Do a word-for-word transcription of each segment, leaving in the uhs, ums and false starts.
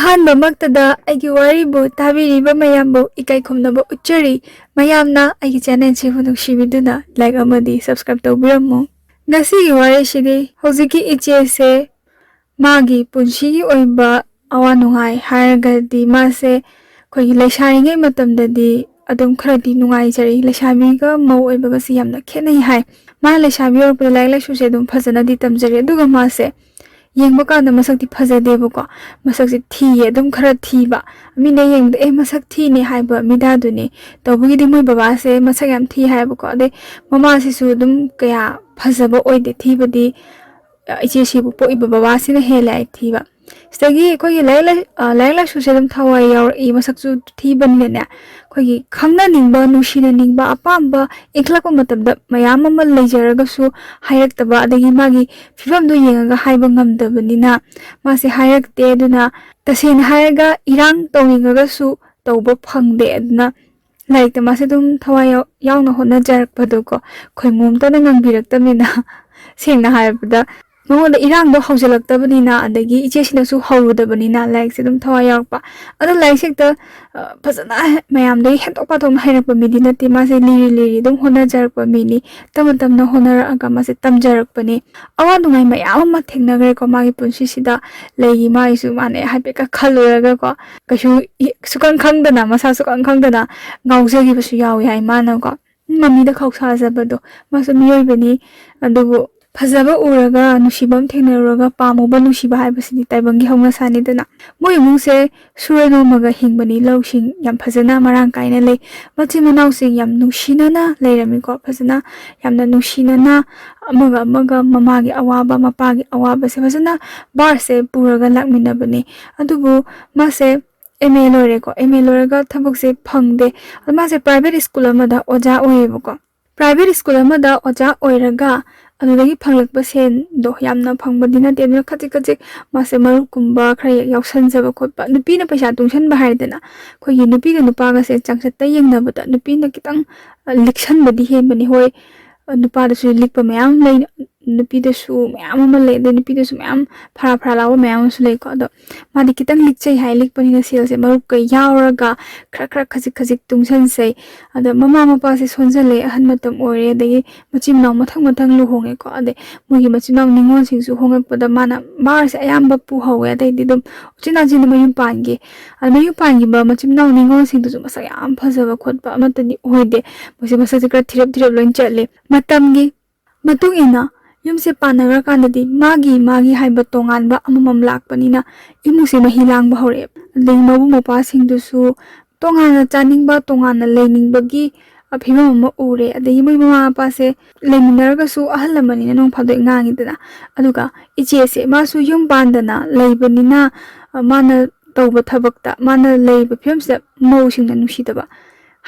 ꯑꯍꯥꯟꯕꯃꯛꯇꯗ ꯑꯩꯒꯤ ꯋꯥꯔꯤꯕꯨ ꯇꯥꯕꯤꯔꯤꯕ ꯃꯌꯥꯝꯕꯨ ꯏꯀꯥꯏ ꯈꯨꯝꯅꯕ ꯎꯠꯆꯔꯤ꯫ ꯃꯌꯥꯝꯅ ꯑꯩꯒꯤ ꯆꯦꯅꯦꯜꯁꯤꯕꯨ ꯅꯨꯡꯁꯤꯕꯤꯗꯨꯅ ꯂꯥꯏꯛ ꯑꯃꯗꯤ ꯁꯕꯁꯀ꯭ꯔꯥꯏꯕ ꯇꯧꯕꯤꯔꯝꯃꯨ꯫ ꯉꯁꯤꯒꯤ ꯋꯥꯔꯤꯁꯤꯗꯤ ꯍꯧꯖꯤꯛꯀꯤ ꯏꯆꯦꯁꯦ ꯃꯥꯒꯤ ꯄꯨꯟꯁꯤꯒꯤ ꯑꯣꯏꯕ ꯑꯋꯥ ꯅꯨꯡꯉꯥꯏ ꯍꯥꯏꯔꯒꯗꯤ ꯃꯥꯁꯦ ꯑꯩꯈꯣꯏꯒꯤ ꯂꯩꯁꯥꯔꯤꯉꯩ ꯃꯇꯝꯗꯗꯤ ꯑꯗꯨꯝ ꯈꯔꯗꯤ ꯅꯨꯡꯉꯥꯏꯖꯔꯛꯏ꯫ ꯂꯩꯁꯥꯕꯤꯒ ꯃꯧ ꯑꯣꯏꯕꯒꯁꯤ ꯌꯥꯝꯅ ꯈꯦꯠꯅꯩ ꯍꯥꯏ꯫ ꯃꯥꯅ ꯂꯩꯁꯥꯕꯤ ꯑꯣꯏꯔꯛꯄꯗ ꯂꯥꯏꯔꯤꯛ ꯂꯥꯏꯁꯨꯁꯦ ꯑꯗꯨꯝ ꯐꯖꯅꯗꯤ ꯇꯝꯖꯔꯛꯏ, ꯑꯗꯨꯒ ꯃꯥꯁꯦ ꯌꯦꯡꯕ ꯀꯥꯟꯗ ꯃꯁꯛꯇꯤ ꯐꯖꯗꯦꯕꯀꯣ, ꯃꯁꯛꯁꯦ ꯊꯤꯌꯦ, ꯑꯗꯨꯝ ꯈꯔ ꯊꯤꯕ꯫ ꯃꯤꯅ ꯌꯦꯡꯕꯗ "ꯑꯦ, ꯃꯁꯛ ꯊꯤꯅꯦ" ꯍꯥꯏꯕ ꯃꯤꯗꯥꯗꯨꯅꯤ꯫ ꯇꯧꯕꯒꯤꯗꯤ ꯃꯣꯏ ꯕꯕꯥꯁꯦ ꯃꯁꯛ ꯌꯥꯝ ꯊꯤ ꯍꯥꯏꯕꯀꯣ, ꯑꯗꯩ ꯃꯃꯥꯁꯤꯁꯨ ꯑꯗꯨꯝ ꯀꯌꯥ ꯐꯖꯕ ꯑꯣꯏꯗꯦ, ꯊꯤꯕꯗꯤ ꯏꯆꯦꯁꯤꯕꯨ ꯄꯣꯛꯏꯕ ꯕꯕꯥꯁꯤꯅ ꯍꯦꯜꯂꯦ ꯍꯥꯏ ꯊꯤꯕ꯫ ꯁꯤꯗꯒꯤ ꯑꯩꯈꯣꯏꯒꯤ ꯂꯥꯏꯔꯤꯛ ꯂꯥꯏ-, ꯑ, ꯂꯥꯏꯔꯤꯛ ꯂꯥꯏꯁꯨꯁꯦ ꯑꯗꯨꯝ ꯊꯋꯥꯏ ꯌꯥꯎꯔꯛꯏ, ꯃꯁꯛꯁꯨ ꯊꯤꯕꯅꯤꯅꯅꯦ꯫ ꯑꯩꯈꯣꯏꯒꯤ ꯈꯪꯅꯅꯤꯡꯕ, ꯅꯨꯡꯁꯤꯅꯅꯤꯡꯕ, ꯑꯄꯥꯝꯕ ꯏꯟꯈꯠꯂꯛꯄ ꯃꯇꯝꯗ ꯃꯌꯥꯝ ꯑꯃ ꯂꯩꯖꯔꯒꯁꯨ ꯍꯥꯏꯔꯛꯇꯕ, ꯑꯗꯒꯤ ꯃꯥꯒꯤ ꯐꯤꯕꯝꯗꯣ ꯌꯦꯡꯉꯒ ꯍꯥꯏꯕ ꯉꯝꯗꯕꯅꯤꯅ ꯃꯥꯁꯦ ꯍꯥꯏꯔꯛꯇꯦ꯫ ꯑꯗꯨꯅ ꯇꯁꯦꯡꯅ ꯍꯥꯏꯔꯒ ꯏꯔꯥꯡ ꯇꯧꯅꯤꯡꯉꯒꯁꯨ ꯇꯧꯕ ꯐꯪꯗꯦ꯫ ꯑꯗꯨꯅ ꯂꯥꯏꯔꯤꯛꯇ ꯃꯥꯁꯦ ꯑꯗꯨꯝ ꯊꯋꯥꯏ ꯌꯥꯎ-, ꯌꯥꯎꯅ ꯍꯣꯠꯅꯖꯔꯛꯄꯗꯣꯀꯣ, ꯈꯣꯏꯃꯣꯝꯇꯅ ꯉꯝꯕꯤꯔꯛꯇꯕꯅꯤꯅ꯫ ꯁꯦꯡꯅ ꯍꯥꯏꯔꯕꯗ ꯃꯉꯣꯟꯗ ꯏꯔꯥꯡꯗꯣ ꯍꯧꯖꯤꯜꯂꯛꯇꯕꯅꯤꯅ, ꯑꯗꯒꯤ ꯏꯆꯦꯁꯤꯅꯁꯨ ꯍꯧꯔꯨꯗꯕꯅꯤꯅ ꯂꯥꯏꯔꯤꯛꯁꯦ ꯑꯗꯨꯝ ꯊꯋꯥꯏ ꯌꯥꯎꯔꯛꯄ꯫ ꯑꯗꯣ ꯂꯥꯏꯔꯤꯛꯁꯦ ꯍꯦꯛꯇ, ꯑ, ꯐꯖꯅ ꯃꯌꯥꯝꯗꯒꯤ ꯍꯦꯟꯗꯣꯛ ꯄꯥꯊꯣꯛꯅ ꯍꯩꯔꯛꯄ ꯃꯤꯗꯤ ꯅꯠꯇꯦ꯫ ꯃꯥꯁꯦ ꯂꯤꯔꯤ ꯂꯤꯔꯤ ꯑꯗꯨꯝ ꯍꯣꯠꯅꯖꯔꯛꯄ ꯃꯤꯅꯤ꯫ ꯇꯞꯅ ꯇꯞꯅ ꯍꯣꯠꯅꯔꯛꯑꯒ ꯃꯥꯁꯦ ꯇꯝꯖꯔꯛꯄꯅꯤ꯫ ꯑꯋꯥ ꯅꯨꯡꯉꯥꯏ ꯃꯌꯥꯝ ꯑꯃ ꯊꯦꯡꯅꯈ꯭ꯔꯦꯀꯣ ꯃꯥꯒꯤ ꯄꯨꯟꯁꯤꯁꯤꯗ꯫ ꯂꯩꯒꯤ ꯃꯥꯒꯤꯁꯨ ꯃꯥꯅꯦ ꯍꯥꯏꯐꯦꯠꯀ ꯈꯜꯂꯨꯔꯒꯀꯣ, ꯀꯩꯁꯨ ꯏ-, ꯁꯨꯈꯪ ꯈꯪꯗꯅ, ꯃꯁꯥ ꯁꯨꯈꯪ ꯈꯪꯗꯅ ꯉꯥꯎꯖꯈꯤꯕꯁꯨ ꯌꯥꯎꯏ ꯍꯥꯏ ꯃꯥꯅꯀꯣ꯫ ꯃꯃꯤꯗ ꯈꯧꯁꯥꯖꯕꯗꯣ, ꯃꯥꯁꯨ ꯃꯤꯑꯣꯏꯕꯅꯤ꯫ ꯑꯗꯨꯕꯨ ꯐꯖꯕ ꯎꯔꯒ, ꯅꯨꯡꯁꯤꯕ ꯑꯃ ꯊꯦꯡꯅꯔꯨꯔꯒ ꯄꯥꯝꯃꯨꯕ, ꯅꯨꯡꯁꯤꯕ ꯍꯥꯏꯕꯁꯤꯗꯤ ꯇꯥꯏꯕꯪꯒꯤ ꯍꯧꯅꯁꯥꯅꯤꯗꯅ꯫ ꯃꯣꯏ ꯏꯃꯨꯡꯁꯦ ꯁꯨꯔ ꯅꯣꯝꯃꯒ ꯍꯤꯡꯕꯅꯤ, ꯂꯧꯁꯤꯡ ꯌꯥꯝ ꯐꯖꯅ ꯃꯔꯥꯡ ꯀꯥꯏꯅ ꯂꯩ꯫ ꯃꯆꯤꯟ ꯃꯅꯥꯎꯁꯤꯡ ꯌꯥꯝ ꯅꯨꯡꯁꯤꯅꯅ ꯂꯩꯔꯝꯃꯤꯀꯣ, ꯐꯖꯅ ꯌꯥꯝꯅ ꯅꯨꯡꯁꯤꯅꯅ ꯑꯃꯒ ꯑꯃꯒ ꯃꯃꯥꯒꯤ ꯑꯋꯥꯕ, ꯃꯄꯥꯒꯤ ꯑꯋꯥꯕꯁꯦ ꯐꯖꯅ ꯕꯥꯔꯁꯦ ꯄꯨꯔꯒ ꯂꯥꯛꯃꯤꯟꯅꯕꯅꯤ꯫ ꯑꯗꯨꯕꯨ ꯃꯥꯁꯦ ꯑꯦꯝ ꯑꯦ ꯂꯣꯏꯔꯦꯀꯣ, ꯑꯦꯝ ꯑꯦ ꯂꯣꯏꯔꯒ ꯊꯕꯛꯁꯦ ꯐꯪꯗꯦ꯫ ꯑꯗꯣ ꯃꯥꯁꯦ ꯄ꯭ꯔꯥꯏꯚꯦꯠ ꯁ꯭ꯀꯨꯜ ꯑꯃꯗ ꯑꯣꯖꯥ ꯑꯣꯏꯌꯦꯕꯀꯣ꯫ ꯄ꯭ꯔꯥꯏꯚꯦꯠ ꯁ꯭ꯀꯨꯜ ꯑꯃꯗ ꯑꯣꯖꯥ ꯑꯣꯏꯔꯒ ꯑꯗꯨꯗꯒꯤ ꯐꯪꯂꯛꯄ ꯁꯦꯟꯗꯣ ꯌꯥꯝꯅ ꯐꯪꯕꯗꯤ ꯅꯠꯇꯦ, ꯑꯗꯨꯅ ꯈꯖꯤꯛ ꯈꯖꯤꯛ ꯃꯥꯁꯦ ꯃꯔꯨꯞꯀꯨꯝꯕ ꯈꯔ ꯍꯦꯛ ꯌꯥꯎꯁꯟꯖꯕ ꯈꯣꯠꯄ, ꯅꯨꯄꯤꯅ ꯄꯩꯁꯥ ꯇꯨꯡꯁꯟꯕ ꯍꯥꯏꯔꯦꯗꯅ꯫ ꯑꯩꯈꯣꯏꯒꯤ ꯅꯨꯄꯤꯒ ꯅꯨꯄꯥꯒꯁꯦ ꯆꯥꯡꯆꯠꯇ ꯌꯦꯡꯅꯕꯗ ꯅꯨꯄꯤꯅ ꯈꯤꯇꯪ, ꯑ, ꯂꯤꯛꯁꯟꯕꯗꯤ ꯍꯦꯟꯕꯅꯤ꯫ ꯍꯣꯏ, ꯑ, ꯅꯨꯄꯥꯗꯁꯨ ꯂꯤꯛꯄ ꯃꯌꯥꯝ ꯂꯩ, ꯅꯨꯄꯤꯗꯁꯨ ꯃꯌꯥꯝ ꯑꯃ ꯂꯩ, ꯑꯗꯩ ꯅꯨꯄꯤꯗꯁꯨ ꯃꯌꯥꯝ ꯐꯔꯥ ꯐꯔꯥ ꯂꯥꯎꯕ ꯃꯌꯥꯝ ꯑꯃꯁꯨ ꯂꯩꯀꯣ꯫ ꯑꯗꯣ ꯃꯥꯗꯤ ꯈꯤꯇꯪ ꯂꯤꯛꯆꯩ ꯍꯥꯏ, ꯂꯤꯛꯄꯅꯤꯅ ꯁꯦꯜꯁꯦ ꯃꯔꯨꯞꯀ ꯌꯥꯎꯔꯒ ꯈꯔ ꯈꯔ ꯈꯖꯤꯛ ꯈꯖꯤꯛ ꯇꯨꯡꯁꯟꯁꯩ꯫ ꯑꯗ ꯃꯃꯥ ꯃꯄꯥꯁꯦ ꯁꯣꯟꯖꯜꯂꯦ, ꯑꯍꯟ ꯃꯇꯝ ꯑꯣꯏꯔꯦ, ꯑꯗꯒꯤ ꯃꯆꯤꯟ ꯃꯅꯥꯎ ꯃꯊꯪ ꯃꯊꯪ ꯂꯨꯍꯣꯡꯉꯦꯀꯣ꯫ ꯑꯗꯩ ꯃꯣꯏꯒꯤ ꯃꯆꯤꯟ ꯃꯅꯥꯎ ꯅꯤꯉꯣꯜꯁꯤꯡꯁꯨ ꯍꯣꯡꯉꯛꯄꯗ ꯃꯥꯅ ꯚꯥꯔꯁꯦ ꯑꯌꯥꯝꯕ ꯄꯨꯍꯧꯋꯦ, ꯑꯇꯩꯗꯤ ꯑꯗꯨꯝ ꯎꯆꯤꯟ ꯅꯥꯆꯤꯟꯅ ꯃꯌꯨꯝ ꯄꯥꯟꯈꯤ꯫ ꯑꯗ ꯃꯌꯨꯝ ꯄꯥꯟꯈꯤꯕ ꯃꯆꯤꯟ ꯃꯅꯥꯎ ꯅꯤꯉꯣꯜꯁꯤꯡꯗꯨꯁꯨ ꯃꯁꯛ ꯌꯥꯝ ꯐꯖꯕ ꯈꯣꯠꯄ ꯑꯃꯠꯇꯗꯤ ꯑꯣꯏꯗꯦ꯫ ꯃꯣꯏꯁꯦ ꯃꯁꯛꯁꯦ ꯈꯔ ꯊꯤꯔꯞ ꯊꯤꯔꯞ ꯂꯣꯏ ꯆꯠꯂꯦ꯫ ꯃꯇꯝꯒꯤ ꯃꯇꯨꯡ ꯏꯟꯅ ꯌꯨꯝꯁꯦ ꯄꯥꯟꯅꯈ꯭ꯔꯀꯥꯟꯗꯗꯤ ꯃꯥꯒꯤ ꯃꯥꯒꯤ ꯍꯥꯏꯕ ꯇꯣꯉꯥꯟꯕ ꯑꯃꯃꯝ ꯂꯥꯛꯄꯅꯤꯅ ꯏꯃꯨꯡꯁꯦ ꯃꯍꯤ ꯂꯥꯡꯕ ꯍꯧꯔꯛꯑꯦ꯫ ꯑꯗꯩ ꯃꯕꯨꯡ ꯃꯧꯄ꯭ꯋꯥꯁꯤꯡꯗꯨꯁꯨ ꯇꯣꯉꯥꯟꯅ ꯆꯥꯅꯤꯡꯕ, ꯇꯣꯉꯥꯟꯅ ꯂꯩꯅꯤꯡꯕꯒꯤ, ꯑ, ꯐꯤꯕꯝ ꯑꯃ ꯎꯔꯦ꯫ ꯑꯗꯒꯤ ꯃꯣꯏ ꯃꯃꯥ ꯃꯄꯥꯁꯦ ꯂꯩꯃꯤꯟꯅꯔꯒꯁꯨ ꯑꯍꯜ ꯂꯃꯟꯅꯤꯅ ꯅꯣꯡ ꯐꯥꯗꯣꯛ ꯉꯥꯡꯉꯤꯗꯅ꯫ ꯑꯗꯨꯒ ꯏꯆꯦꯁꯦ ꯃꯥꯁꯨ ꯌꯨꯝ ꯄꯥꯟꯗꯅ ꯂꯩꯕꯅꯤꯅ, ꯑ, ꯃꯥꯅ ꯇꯧꯕ ꯊꯕꯛꯇ, ꯃꯥꯅ ꯂꯩꯔꯤꯕ ꯐꯤꯕꯝꯁꯤꯗ ꯃꯧꯁꯤꯡꯅ ꯅꯨꯡꯁꯤꯗꯕ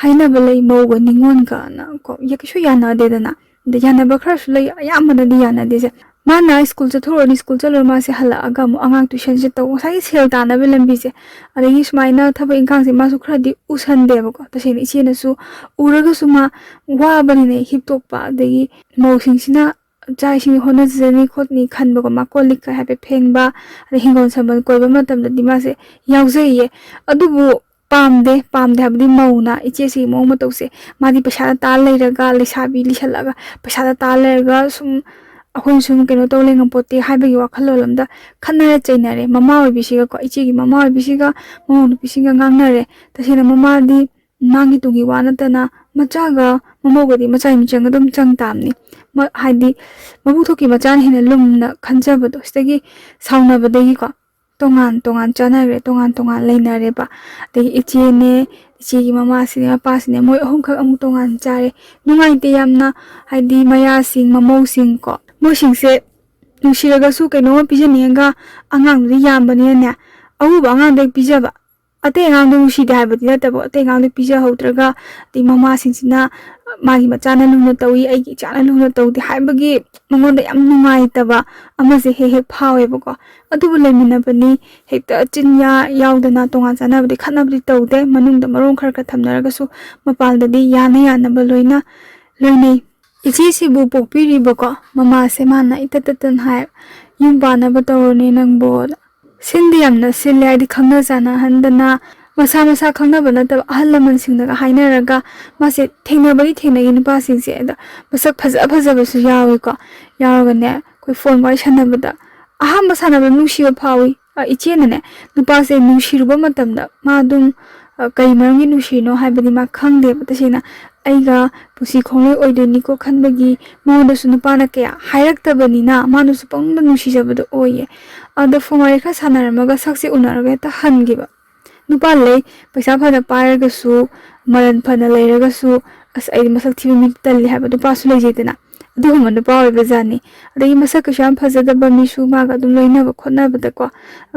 ꯍꯥꯏꯅꯕ ꯂꯩ, ꯃꯧꯒ ꯅꯤꯉꯣꯟꯒꯅ ꯀꯣ, ꯌꯥ-, ꯀꯩꯁꯨ ꯌꯥꯅꯗꯦꯗꯅ꯫ ꯑꯗ ꯌꯥꯅꯕ ꯈꯔꯁꯨ ꯂꯩ, ꯑꯌꯥꯝꯕꯅꯗꯤ ꯌꯥꯅꯗꯦꯁꯦ꯫ ꯃꯥꯅ ꯁ꯭ꯀꯨꯜ ꯆꯠꯊꯣꯛꯎꯔꯅꯤ, ꯁ꯭ꯀꯨꯜ ꯆꯠꯂꯨꯔ ꯃꯥꯁꯦ ꯍꯜꯂꯛꯑꯒ ꯑꯃꯨꯛ ꯑꯉꯥꯡ ꯇꯨꯏꯁꯟꯁꯦ ꯇꯧ, ꯉꯁꯥꯏꯒꯤ ꯁꯦꯜ ꯇꯥꯟꯅꯕ ꯂꯝꯕꯤꯁꯦ꯫ ꯑꯗꯒꯤ ꯁꯨꯃꯥꯏꯅ ꯊꯕꯛ ꯏꯪꯈꯥꯡꯁꯦ ꯃꯥꯁꯨ ꯈꯔꯗꯤ ꯎꯁꯟꯗꯦꯕꯀꯣ꯫ ꯇꯁꯦꯡꯅ ꯏꯆꯦꯅꯁꯨ ꯎꯔꯒꯁꯨ ꯃꯥ ꯋꯥꯕꯅꯤꯅ ꯍꯤꯞꯇꯣꯛꯄ, ꯑꯗꯒꯤ ꯃꯧꯁꯤꯡꯁꯤꯅ ꯆꯥꯛ ꯏꯁꯤꯡ ꯍꯣꯠꯅꯖꯅꯤ ꯈꯣꯠꯅꯤ ꯈꯟꯕꯀꯣ, ꯃꯥ ꯀꯣꯜ ꯂꯤꯛꯀ ꯍꯥꯏꯐꯦꯠ ꯐꯦꯡꯕ, ꯑꯗꯩ ꯍꯤꯡꯒꯣꯜ ꯁꯝꯕꯜ ꯀꯣꯏꯕ ꯃꯇꯝꯗꯗꯤ ꯃꯥꯁꯦ ꯌꯥꯎꯖꯩꯌꯦ꯫ ꯑꯗꯨꯕꯨ ꯄꯥꯝꯗꯦ, ꯄꯥꯝꯗꯦ ꯍꯥꯏꯕꯗꯤ ꯃꯧꯅ ꯏꯆꯦꯁꯤꯒꯤ ꯃꯑꯣꯡ ꯃꯇꯧꯁꯦ, ꯃꯥꯗꯤ ꯄꯩꯁꯥꯗ ꯇꯥ ꯂꯩꯔꯒ, ꯂꯩꯁꯥꯕꯤ ꯂꯤꯁꯜꯂꯛꯑꯒ ꯄꯩꯁꯥꯗ ꯇꯥ ꯂꯩꯔꯒ ꯁꯨꯝ ꯑꯩꯈꯣꯏꯅ ꯁꯨꯝ ꯀꯩꯅꯣ ꯇꯧ ꯂꯩꯉꯝꯄꯣꯠꯇꯦ ꯍꯥꯏꯕꯒꯤ ꯋꯥꯈꯜꯂꯣꯟ ꯑꯃꯗ ꯈꯠꯅꯔ ꯆꯩꯅꯔꯦ꯫ ꯃꯃꯥ ꯑꯣꯏꯕꯤꯁꯤꯒꯀꯣ, ꯏꯆꯦꯒꯤ ꯃꯃꯥ ꯑꯣꯏꯕꯤꯁꯤꯒ ꯃꯃꯧ ꯅꯨꯄꯤꯁꯤꯒ ꯉꯥꯡꯅꯔꯦ꯫ ꯇꯁꯦꯡꯅ ꯃꯃꯥꯗꯤ ꯃꯥꯒꯤ ꯇꯨꯡꯒꯤ ꯋꯥ ꯅꯠꯇꯅ ꯃꯆꯥꯒ ꯃꯃꯧꯒꯗꯤ ꯃꯆꯥꯒꯤ ꯃꯤꯆꯪ ꯑꯗꯨꯝ ꯆꯪ ꯇꯥꯕꯅꯤ꯫ ꯃ-, ꯍꯥꯏꯗꯤ ꯃꯕꯨꯛ ꯊꯣꯛꯀꯤ ꯃꯆꯥꯅ ꯍꯦꯟꯅ ꯂꯨꯝꯅ ꯈꯟꯖꯕꯗꯣ, ꯁꯤꯗꯒꯤ ꯁꯥꯎꯅꯕꯗꯒꯤꯀꯣ ꯇꯣꯉꯥꯟ ꯇꯣꯉꯥꯟ ꯆꯥꯅꯈ꯭ꯔꯦ, ꯇꯣꯉꯥꯟ ꯇꯣꯉꯥꯟ ꯂꯩꯅꯔꯦꯕ꯫ ꯑꯗꯒꯤ ꯏꯆꯦꯅꯦ, ꯏꯆꯦꯒꯤ ꯃꯃꯥꯁꯤꯅꯦ, ꯃꯄꯥꯁꯤꯅꯦ, ꯃꯣꯏ ꯑꯍꯨꯝꯈꯛ ꯑꯃꯨꯛ ꯇꯣꯉꯥꯟ ꯆꯥꯔꯦ꯫ ꯅꯨꯡꯉꯥꯏꯇꯦ ꯌꯥꯝꯅ, ꯍꯥꯏꯗꯤ ꯃꯌꯥꯁꯤꯡ, ꯃꯃꯧꯁꯤꯡ ꯀꯣ, ꯃꯣꯏꯁꯤꯡꯁꯦ ꯅꯨꯡꯁꯤꯔꯒꯁꯨ ꯀꯩꯅꯣꯝꯃ ꯄꯤꯖꯅꯤꯡꯉꯒ ꯑꯉꯥꯡꯗꯨꯗꯤ ꯌꯥꯝꯕꯅꯤꯅꯅꯦ, ꯑꯎꯕ ꯑꯉꯥꯡꯗ ꯍꯦꯛ ꯄꯤꯖꯕ꯫ ꯑꯇꯩ ꯑꯉꯥꯡꯗꯣ ꯅꯨꯡꯁꯤꯗꯦ ꯍꯥꯏꯕꯗꯤ ꯅꯠꯇꯕ, ꯑꯇꯩ ꯑꯉꯥꯡꯗꯣ ꯄꯤꯖꯍꯧꯗ꯭ꯔꯒ, ꯑꯗꯩ ꯃꯃꯥꯁꯤꯡꯁꯤꯅ ꯃꯥꯒꯤ ꯃꯆꯥꯅ ꯂꯨꯅ ꯇꯧꯏ, ꯑꯩꯒꯤ ꯏꯆꯥꯅ ꯂꯨꯅ ꯇꯧꯗꯦ ꯍꯥꯏꯕꯒꯤ ꯃꯉꯣꯟꯗ ꯌꯥꯝ ꯅꯨꯡꯉꯥꯏꯇꯕ ꯑꯃꯁꯦ ꯍꯦꯛ ꯍꯦꯛ ꯐꯥꯎꯋꯦꯕꯀꯣ꯫ ꯑꯗꯨꯕꯨ ꯂꯩꯃꯤꯟꯅꯕꯅꯤ, ꯍꯦꯛꯇ ꯆꯤꯟꯌꯥ ꯌꯥꯎꯗꯅ ꯇꯣꯉꯥꯟ ꯆꯥꯟꯅꯕꯗꯤ, ꯈꯠꯅꯕꯗꯤ ꯇꯧꯗꯦ꯫ ꯃꯅꯨꯡꯗ ꯃꯔꯣꯟ ꯈꯔ ꯈꯔ ꯊꯝꯅꯔꯒꯁꯨ ꯃꯄꯥꯟꯗꯗꯤ ꯌꯥꯅ ꯌꯥꯅꯕ ꯂꯣꯏꯅ ꯂꯣꯏꯅꯩ꯫ ꯏꯆꯦꯁꯤꯕꯨ ꯄꯣꯛꯄꯤꯔꯤꯕꯀꯣ ꯃꯃꯥꯁꯦ ꯃꯥꯅ ꯏꯇꯠ ꯇꯠꯇꯅ ꯍꯥꯏ, "ꯌꯨꯝ ꯄꯥꯟꯅꯕ ꯇꯧꯔꯣꯅꯦ ꯅꯪꯕꯣ"꯫ ꯁꯤꯟꯗꯤ ꯌꯥꯝꯅ ꯁꯤꯜꯂꯦ, ꯍꯥꯏꯗꯤ ꯈꯪꯅ ꯆꯥꯟꯅꯍꯟꯗꯅ, ꯃꯁꯥ ꯃꯁꯥ ꯈꯪꯅꯕ ꯅꯠꯇꯕ ꯑꯍꯜ ꯂꯃꯟꯁꯤꯡꯅꯒ ꯍꯥꯏꯅꯔꯒ, ꯃꯥꯁꯦ ꯊꯦꯡꯅꯕꯗꯤ ꯊꯦꯡꯅꯩ ꯅꯨꯄꯥꯁꯤꯡꯁꯦ, ꯑꯗ ꯃꯁꯛ ꯐꯖ ꯐꯖꯕꯁꯨ ꯌꯥꯎꯏꯀꯣ꯫ ꯌꯥꯎꯔꯒꯅꯦ, ꯑꯩꯈꯣꯏ ꯐꯣꯟ ꯋꯥꯔꯤ ꯁꯥꯟꯅꯕꯗ ꯑꯍꯥꯟꯕ ꯁꯥꯟꯅꯕꯗ ꯅꯨꯡꯁꯤꯕ ꯐꯥꯎꯏ꯫ ꯑ, ꯏꯆꯦꯅꯅꯦ, ꯅꯨꯄꯥꯁꯦ ꯅꯨꯡꯁꯤꯔꯨꯕ ꯃꯇꯝꯗ ꯃꯥ ꯑꯗꯨꯝ, ꯑ, ꯀꯩ ꯃꯔꯝꯒꯤ ꯅꯨꯡꯁꯤꯔꯤꯅꯣ ꯍꯥꯏꯕꯗꯤ ꯃꯥ ꯈꯪꯗꯦꯕ꯫ ꯇꯁꯦꯡꯅ ꯑꯩꯒ ꯄꯨꯟꯁꯤ ꯈꯣꯡꯂꯣꯏ ꯑꯣꯏꯗꯣꯏꯅꯤꯀꯣ ꯈꯟꯕꯒꯤ ꯃꯉꯣꯟꯗꯁꯨ ꯅꯨꯄꯥꯅ ꯀꯌꯥ ꯍꯥꯏꯔꯛꯇꯕꯅꯤꯅ ꯃꯥꯅꯁꯨ ꯄꯪꯅꯨꯡꯗ ꯅꯨꯡꯁꯤꯖꯕꯗꯣ ꯑꯣꯏꯌꯦ꯫ ꯑꯗ ꯐꯣꯟ ꯋꯥꯔꯤ ꯈꯔ ꯁꯥꯟꯅꯔꯝꯃꯒ ꯁꯛꯁꯦ ꯎꯅꯔꯒ ꯍꯦꯛꯇ ꯍꯟꯈꯤꯕ꯫ ꯅꯨꯄꯥ ꯂꯩ, ꯄꯩꯁꯥ ꯐꯅ ꯄꯥꯏꯔꯒꯁꯨ, ꯃꯔꯟ ꯐꯅ ꯂꯩꯔꯒꯁꯨ, "ꯑꯁ, ꯑꯩꯗꯤ ꯃꯁꯛ ꯊꯤꯕ ꯃꯤ ꯇꯜꯂꯤ" ꯍꯥꯏꯕ ꯅꯨꯄꯥꯁꯨ ꯂꯩꯖꯩꯗꯅ, ꯑꯗꯨꯒꯨꯝꯕ ꯅꯨꯄꯥ ꯑꯣꯏꯕ ꯖꯥꯠꯅꯤ꯫ ꯑꯗꯒꯤ ꯃꯁꯛ ꯀꯩꯁꯨ ꯌꯥꯝ ꯐꯖꯗꯕ ꯃꯤꯁꯨ ꯃꯥꯒ ꯑꯗꯨꯝ ꯂꯣꯏꯅꯕ ꯈꯣꯠꯅꯕꯗꯀꯣ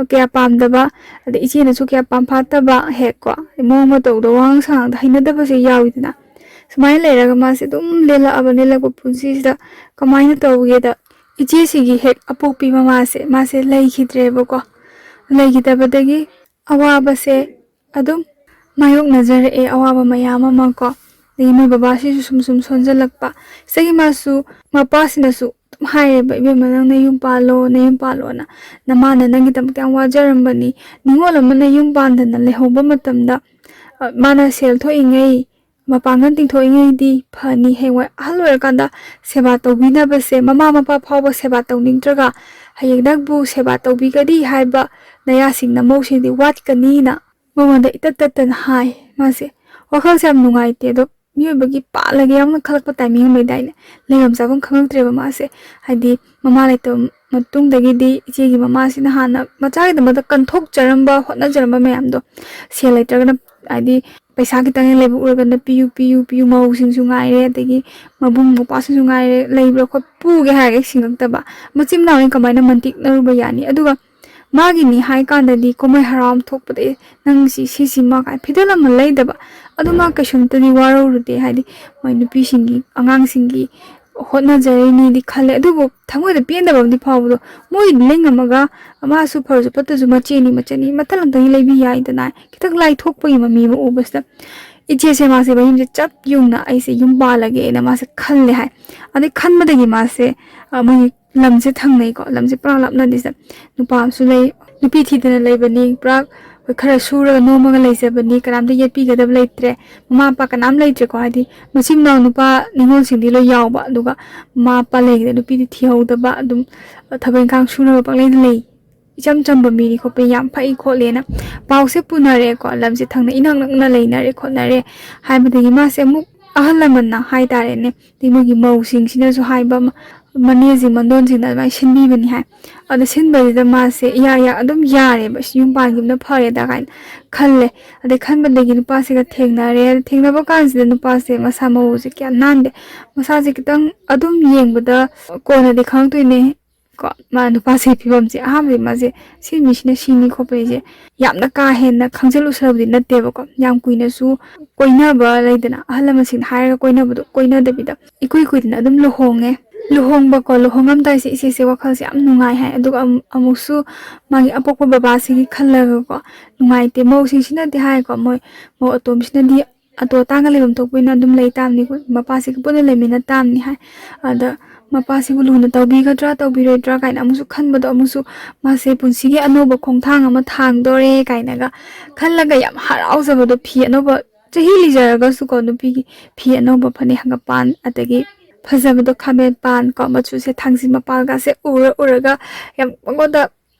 ꯀꯌꯥ ꯄꯥꯝꯗꯕ, ꯑꯗꯩ ꯏꯆꯦꯅꯁꯨ ꯀꯌꯥ ꯄꯥꯝꯐꯥꯠꯇꯕ, ꯍꯦꯛ ꯀꯣ ꯃꯑꯣꯡ ꯃꯇꯧꯗꯣ, ꯋꯥꯉꯥꯡ ꯁꯉꯥꯡꯗ ꯍꯩꯅꯗꯕꯁꯦ ꯌꯥꯎꯋꯤꯗꯅ꯫ ꯁꯨꯃꯥꯏꯅ ꯂꯩꯔꯒ ꯃꯥꯁꯦ ꯑꯗꯨꯝ ꯂꯦꯜꯂꯛꯑꯕ, ꯂꯦꯜꯂꯛꯄ ꯄꯨꯟꯁꯤꯁꯤꯗ ꯀꯃꯥꯏꯅ ꯇꯧꯒꯦꯗ, ꯏꯆꯦꯁꯤꯒꯤ ꯍꯦꯛ ꯑꯄꯣꯛꯄꯤ ꯃꯃꯥꯁꯦ ꯃꯥꯁꯦ ꯂꯩꯈꯤꯗ꯭ꯔꯦꯕꯀꯣ꯫ ꯂꯩꯈꯤꯗꯕꯗꯒꯤ ꯑꯋꯥꯕꯁꯦ ꯑꯗꯨꯝ ꯃꯥꯌꯣꯛꯅꯖꯔꯛꯑꯦ, ꯑꯋꯥꯕ ꯃꯌꯥꯝ ꯑꯃ ꯀꯣ꯫ ꯑꯗꯒꯤ ꯃꯣꯏ ꯕꯕꯥꯁꯤꯁꯨ ꯁꯨꯝ ꯁꯨꯝ ꯁꯣꯟꯖꯜꯂꯛꯄ꯫ ꯁꯤꯗꯒꯤ ꯃꯥꯁꯨ, ꯃꯄꯥꯁꯤꯅꯁꯨ ꯑꯗꯨꯝ ꯍꯥꯏꯌꯦꯕ, "ꯏꯕꯦꯝꯃ, ꯅꯪ ꯅꯌꯨꯝ ꯄꯥꯜꯂꯣ, ꯅꯌꯨꯝ ꯄꯥꯜꯂꯣꯅ꯫ ꯅꯃꯥꯅ ꯅꯪꯒꯤꯗꯃꯛꯇ ꯌꯥꯝ ꯋꯥꯖꯔꯝꯕꯅꯤ"꯫ ꯅꯤꯉꯣꯜ ꯑꯃꯅ ꯌꯨꯝ ꯄꯥꯟꯗꯅ ꯂꯩꯍꯧꯕ ꯃꯇꯝꯗ, ꯑ, ꯃꯥꯅ ꯁꯦꯜ ꯊꯣꯛꯏꯉꯩ, ꯃꯄꯥꯡꯒꯜ ꯇꯤꯡꯊꯣꯛꯏꯉꯩꯗꯤ ꯐꯅꯤ, ꯍꯌꯦꯡꯋꯥꯏ ꯑꯍꯜ ꯑꯣꯏꯔꯀꯥꯟꯗ ꯁꯦꯕꯥ ꯇꯧꯕꯤꯅꯕꯁꯦ, ꯃꯃꯥ ꯃꯄꯥ ꯐꯥꯎꯕ ꯁꯦꯕꯥ ꯇꯧꯅꯤꯡꯗ꯭ꯔꯒ ꯍꯌꯦꯡ ꯅꯪꯕꯨ ꯁꯦꯕꯥ ꯇꯧꯕꯤꯒꯅꯤ ꯍꯥꯏꯕ ꯅꯌꯥꯁꯤꯡ ꯅꯃꯧꯁꯤꯡꯗꯤ ꯋꯥꯠꯀꯅꯤꯅ ꯃꯉꯣꯟꯗ ꯏꯇꯠ ꯇꯠꯇꯅ ꯍꯥꯏ꯫ ꯃꯥꯁꯦ ꯋꯥꯈꯜꯁꯦ ꯌꯥꯝ ꯅꯨꯡꯉꯥꯏꯇꯦ꯫ ꯑꯗꯣ ꯃꯤꯑꯣꯏꯕꯒꯤ ꯄꯥꯜꯂꯒꯦ ꯌꯥꯝꯅ ꯈꯜꯂꯛꯄ ꯇꯥꯏꯃꯤꯡ ꯑꯃ ꯂꯩꯗꯥꯏꯅꯦ? ꯂꯩꯐꯝ ꯆꯥꯐꯝ ꯈꯪꯉꯛꯇ꯭ꯔꯦꯕ ꯃꯥꯁꯦ꯫ ꯍꯥꯏꯗꯤ ꯃꯃꯥ ꯂꯩꯇꯕ ꯃꯇꯨꯡꯗꯒꯤꯗꯤ ꯏꯆꯦꯒꯤ ꯃꯃꯥꯁꯤꯅ ꯍꯥꯟꯅ ꯃꯆꯥꯒꯤꯗꯃꯛꯇ ꯀꯟꯊꯣꯛꯆꯔꯝꯕ, ꯍꯣꯠꯅꯖꯔꯝꯕ ꯃꯌꯥꯝꯗꯣ, ꯁꯦꯜ ꯂꯩꯇ꯭ꯔꯒꯅ, ꯍꯥꯏꯗꯤ ꯄꯩꯁꯥ ꯈꯤꯇꯪ ꯍꯦꯛ ꯂꯩꯕ ꯎꯔꯒꯅ "ꯄꯤꯌꯨ, ꯄꯤꯌꯨ, ꯄꯤꯌꯨ", ꯃꯧꯁꯤꯡꯁꯨ ꯉꯥꯏꯔꯦ, ꯑꯗꯒꯤ ꯃꯕꯨꯡ ꯃꯧꯄ꯭ꯋꯥꯁꯤꯡꯁꯨ ꯉꯥꯏꯔꯦ, ꯂꯩꯕ꯭ꯔꯥ ꯈꯣꯠ-, ꯄꯨꯒꯦ ꯍꯥꯏꯔꯒ ꯍꯦꯛ ꯁꯤꯡꯉꯛꯇꯕ꯫ ꯃꯆꯤꯟ ꯃꯅꯥꯎꯅꯤ ꯀꯃꯥꯏꯅ ꯃꯟꯇꯤꯛꯅꯔꯨꯕ ꯌꯥꯅꯤ? ꯑꯗꯨꯒ ꯃꯥꯒꯤꯅꯤ ꯍꯥꯏ ꯀꯥꯟꯗꯗꯤ ꯀꯨꯝꯍꯩ ꯍꯔꯥꯎ ꯑꯃ ꯊꯣꯛꯄꯗ, "ꯑꯦ, ꯅꯪ ꯁꯤ, ꯁꯤꯁꯤꯃ" ꯀꯥꯏꯅ ꯐꯤꯗꯜ ꯑꯃ ꯂꯩꯗꯕ꯫ ꯑꯗꯨ ꯃꯥ ꯀꯩꯁꯨꯝꯇꯗꯤ ꯋꯥꯔꯧꯔꯨꯗꯦ, ꯍꯥꯏꯗꯤ ꯃꯣꯏ ꯅꯨꯄꯤꯁꯤꯡꯒꯤ, ꯑꯉꯥꯡꯁꯤꯡꯒꯤ ꯍꯣꯠꯅꯖꯔꯤꯅꯤꯗꯤ ꯈꯜꯂꯦ꯫ ꯑꯗꯨꯕꯨ ꯊꯃꯣꯏꯗ ꯄꯦꯟꯗꯕ ꯑꯃꯗꯤ ꯐꯥꯎꯕꯗꯣ, ꯃꯣꯏꯒꯤꯗꯤ ꯂꯩ ꯉꯝꯃꯒ, ꯃꯥꯁꯨ ꯐꯔꯁꯨ ꯐꯠꯇ꯭ꯔꯁꯨ ꯃꯆꯦꯅꯤ, ꯃꯆꯟꯅꯤ, ꯃꯊꯜ ꯑꯝꯇꯪꯗꯤ ꯂꯩꯕꯤ ꯌꯥꯏꯗꯅ, ꯈꯤꯇꯪ ꯂꯥꯏꯊꯣꯛꯄꯒꯤ ꯃꯃꯤ ꯑꯃ ꯎꯕꯁꯤꯗ, ꯏꯆꯦꯁꯦ ꯃꯥꯁꯦ ꯃꯌꯨꯝꯁꯦ ꯆꯞ ꯌꯨꯡꯅ ꯑꯩꯁꯦ ꯌꯨꯝ ꯄꯥꯜꯂꯒꯦꯅ ꯃꯥꯁꯦ ꯈꯜꯂꯦ ꯍꯥꯏ꯫ ꯑꯗꯩ ꯈꯟꯕꯗꯒꯤ ꯃꯥꯁꯦ, ꯑ, ꯃꯣꯏꯒꯤ ꯂꯝꯁꯦ ꯊꯪꯅꯩꯀꯣ, ꯂꯝꯁꯦ ꯄꯨꯔꯥ ꯂꯥꯞꯅꯗꯤ ꯆꯠ-, ꯅꯨꯄꯥ ꯑꯃꯁꯨ ꯂꯩ, ꯅꯨꯄꯤ ꯊꯤꯗꯅ ꯂꯩꯕꯅꯤ, ꯄꯨꯔꯥ ꯑꯩꯈꯣꯏ ꯈꯔ ꯁꯨꯔꯒ ꯅꯣꯝꯃꯒ ꯂꯩꯖꯕꯅꯤ, ꯀꯅꯥꯝꯇ ꯌꯦꯠꯄꯤꯒꯗꯕ ꯂꯩꯇ꯭ꯔꯦ, ꯃꯃꯥ ꯃꯄꯥ ꯀꯅꯥꯝ ꯂꯩꯇ꯭ꯔꯦꯀꯣ, ꯍꯥꯏꯗꯤ ꯃꯆꯤꯟ ꯃꯅꯥꯎ ꯅꯨꯄꯥ ꯅꯤꯉꯣꯜꯁꯤꯡꯗꯤ ꯂꯣꯏ ꯌꯥꯎꯕ, ꯑꯗꯨꯒ ꯃꯃꯥ ꯃꯄꯥ ꯂꯩꯈꯤꯗꯦ, ꯅꯨꯄꯤꯗꯤ ꯊꯤꯍꯧꯗꯕ, ꯑꯗꯨꯝ ꯊꯕꯛ ꯏꯪꯈꯥꯡ ꯁꯨꯅꯕ ꯄꯪꯂꯩꯗ ꯂꯩ꯫ ꯏꯆꯝ ꯆꯝꯕ ꯃꯤꯅꯤ ꯈꯣꯠꯄ ꯌꯥꯝ ꯐꯩ ꯈꯣꯠꯂꯦꯅ ꯄꯥꯎꯁꯦ ꯄꯨꯅꯔꯦꯀꯣ꯫ ꯂꯝꯁꯦ ꯊꯪꯅ ꯏꯅꯛ ꯅꯛꯅ ꯂꯩꯅꯔꯦ ꯈꯣꯠꯅꯔꯦ ꯍꯥꯏꯕꯗꯒꯤ ꯃꯥꯁꯦ ꯑꯃꯨꯛ ꯑꯍꯜ ꯂꯃꯟꯅ ꯍꯥꯏꯇꯥꯔꯦꯅꯦ, ꯑꯗꯩ ꯃꯣꯏꯒꯤ ꯃꯧꯁꯤꯡꯁꯤꯅꯁꯨ ꯍꯥꯏꯕ ꯑꯃ, ꯃꯅꯦꯁꯤꯡ ꯃꯟꯗꯣꯟꯁꯤꯡꯅ ꯑꯗꯨꯃꯥꯏꯅ ꯁꯤꯟꯕꯤꯕꯅꯤ ꯍꯥꯏ꯫ ꯑꯗ ꯁꯤꯟꯕꯁꯤꯗ ꯃꯥꯁꯦ ꯏꯌꯥ ꯏꯌꯥ ꯑꯗꯨꯝ ꯌꯥꯔꯦꯕ, "ꯑꯁ, ꯌꯨꯝ ꯄꯥꯟꯈꯤꯕꯅ ꯐꯔꯦꯗ" ꯀꯥꯏꯅ ꯈꯜꯂꯦ꯫ ꯑꯗꯩ ꯈꯟꯕꯗꯒꯤ ꯅꯨꯄꯥꯁꯤꯒ ꯊꯦꯡꯅꯔꯦ꯫ ꯊꯦꯡꯅꯕ ꯀꯥꯟꯁꯤꯗ ꯅꯨꯄꯥꯁꯦ ꯃꯁꯥ ꯃꯎꯁꯦ ꯀꯌꯥ ꯅꯥꯟꯗꯦ, ꯃꯁꯥꯁꯦ ꯈꯤꯇꯪ ꯑꯗꯨꯝ ꯌꯦꯡꯕꯗ ꯀꯣꯟꯅꯗꯤ ꯈꯪꯉꯛꯇꯣꯏꯅꯦ꯫ ꯀꯣ, ꯃꯥ ꯅꯨꯄꯥꯁꯤꯒꯤ ꯐꯤꯕꯝꯁꯦ ꯑꯍꯥꯟꯕꯗꯤ ꯃꯥꯁꯦ ꯁꯤ ꯃꯤꯁꯤꯅ ꯁꯤꯅꯤ ꯈꯣꯠꯄꯅꯤꯁꯦ ꯌꯥꯝꯅ ꯀꯥ ꯍꯦꯟꯅ ꯈꯪꯖꯤꯜꯂꯨꯁꯜꯂꯕꯗꯤ ꯅꯠꯇꯦꯕꯀꯣ꯫ ꯌꯥꯝ ꯀꯨꯏꯅꯁꯨ ꯀꯣꯏꯅꯕ ꯂꯩꯗꯅ, ꯑꯍꯜ ꯂꯃꯟꯁꯤꯡꯅ ꯍꯥꯏꯔꯒ ꯀꯣꯏꯅꯕꯗꯣ ꯀꯣꯏꯅꯗꯕꯤꯗ ꯏꯀꯨꯏ ꯀꯨꯏꯗꯅ ꯑꯗꯨꯝ ꯂꯨꯍꯣꯡꯉꯦ꯫ ꯂꯨꯍꯣꯡꯕꯀꯣ, ꯂꯨꯍꯣꯡꯉꯝꯗꯥꯏꯁꯦ ꯏꯆꯦꯁꯦ ꯋꯥꯈꯜꯁꯦ ꯌꯥꯝ ꯅꯨꯡꯉꯥꯏ ꯍꯥꯏ꯫ ꯑꯗꯨꯒ ꯑꯃꯨ-, ꯑꯃꯨꯛꯁꯨ ꯃꯥꯒꯤ ꯑꯄꯣꯛꯄ ꯕꯕꯥꯁꯤꯒꯤ ꯈꯜꯂꯒꯀꯣ ꯅꯨꯡꯉꯥꯏꯇꯦ꯫ ꯃꯧꯁꯤꯡꯁꯤꯅꯗꯤ ꯍꯥꯏꯀꯣ, ꯃꯣꯏ ꯃꯧ ꯑꯇꯣꯝꯕꯤꯁꯤꯅꯗꯤ ꯑꯇꯣ ꯑꯇꯥꯡꯒ ꯂꯩꯐꯝ ꯊꯣꯛꯄ ꯑꯣꯏꯅ ꯑꯗꯨꯝ ꯂꯩ ꯇꯥꯕꯅꯤ, ꯃꯄꯥꯁꯤꯒ ꯄꯨꯟꯅ ꯂꯩꯃꯤꯟꯅ ꯇꯥꯕꯅꯤ ꯍꯥꯏ꯫ ꯑꯗ ꯃꯄꯥꯁꯤꯕꯨ ꯂꯨꯅ ꯇꯧꯕꯤꯒꯗ꯭ꯔꯥ ꯇꯧꯕꯤꯔꯣꯏꯗ꯭ꯔꯥ ꯀꯥꯏꯅ ꯑꯃꯨꯛꯁꯨ ꯈꯟꯕꯗꯣ, ꯑꯃꯨꯛꯁꯨ ꯃꯥꯁꯦ ꯄꯨꯟꯁꯤꯒꯤ ꯑꯅꯧꯕ ꯈꯣꯡꯊꯥꯡ ꯑꯃ ꯊꯥꯡꯗꯣꯔꯦ ꯀꯥꯏꯅꯒ ꯈꯜꯂꯒ ꯌꯥꯝ ꯍꯔꯥꯎꯖꯕꯗꯣ, ꯐꯤ ꯑꯅꯧꯕ, ꯆꯍꯤ ꯂꯤꯖꯔꯒꯁꯨꯀꯣ, ꯅꯨꯄꯤꯒꯤ ꯐꯤ ꯑꯅꯧꯕ, ꯐꯅꯦꯛ ꯍꯪꯒꯄꯥꯟ, ꯑꯗꯒꯤ ꯐꯖꯕꯗꯣ ꯈꯥꯃꯦꯟ ꯄꯥꯟ ꯀꯣ, ꯃꯆꯨꯁꯦ ꯊꯥꯡꯖꯤꯡ ꯃꯄꯥꯟꯒꯁꯦ ꯎꯔ ꯎꯔꯒ ꯌꯥꯝ ꯃꯉꯣꯟꯗ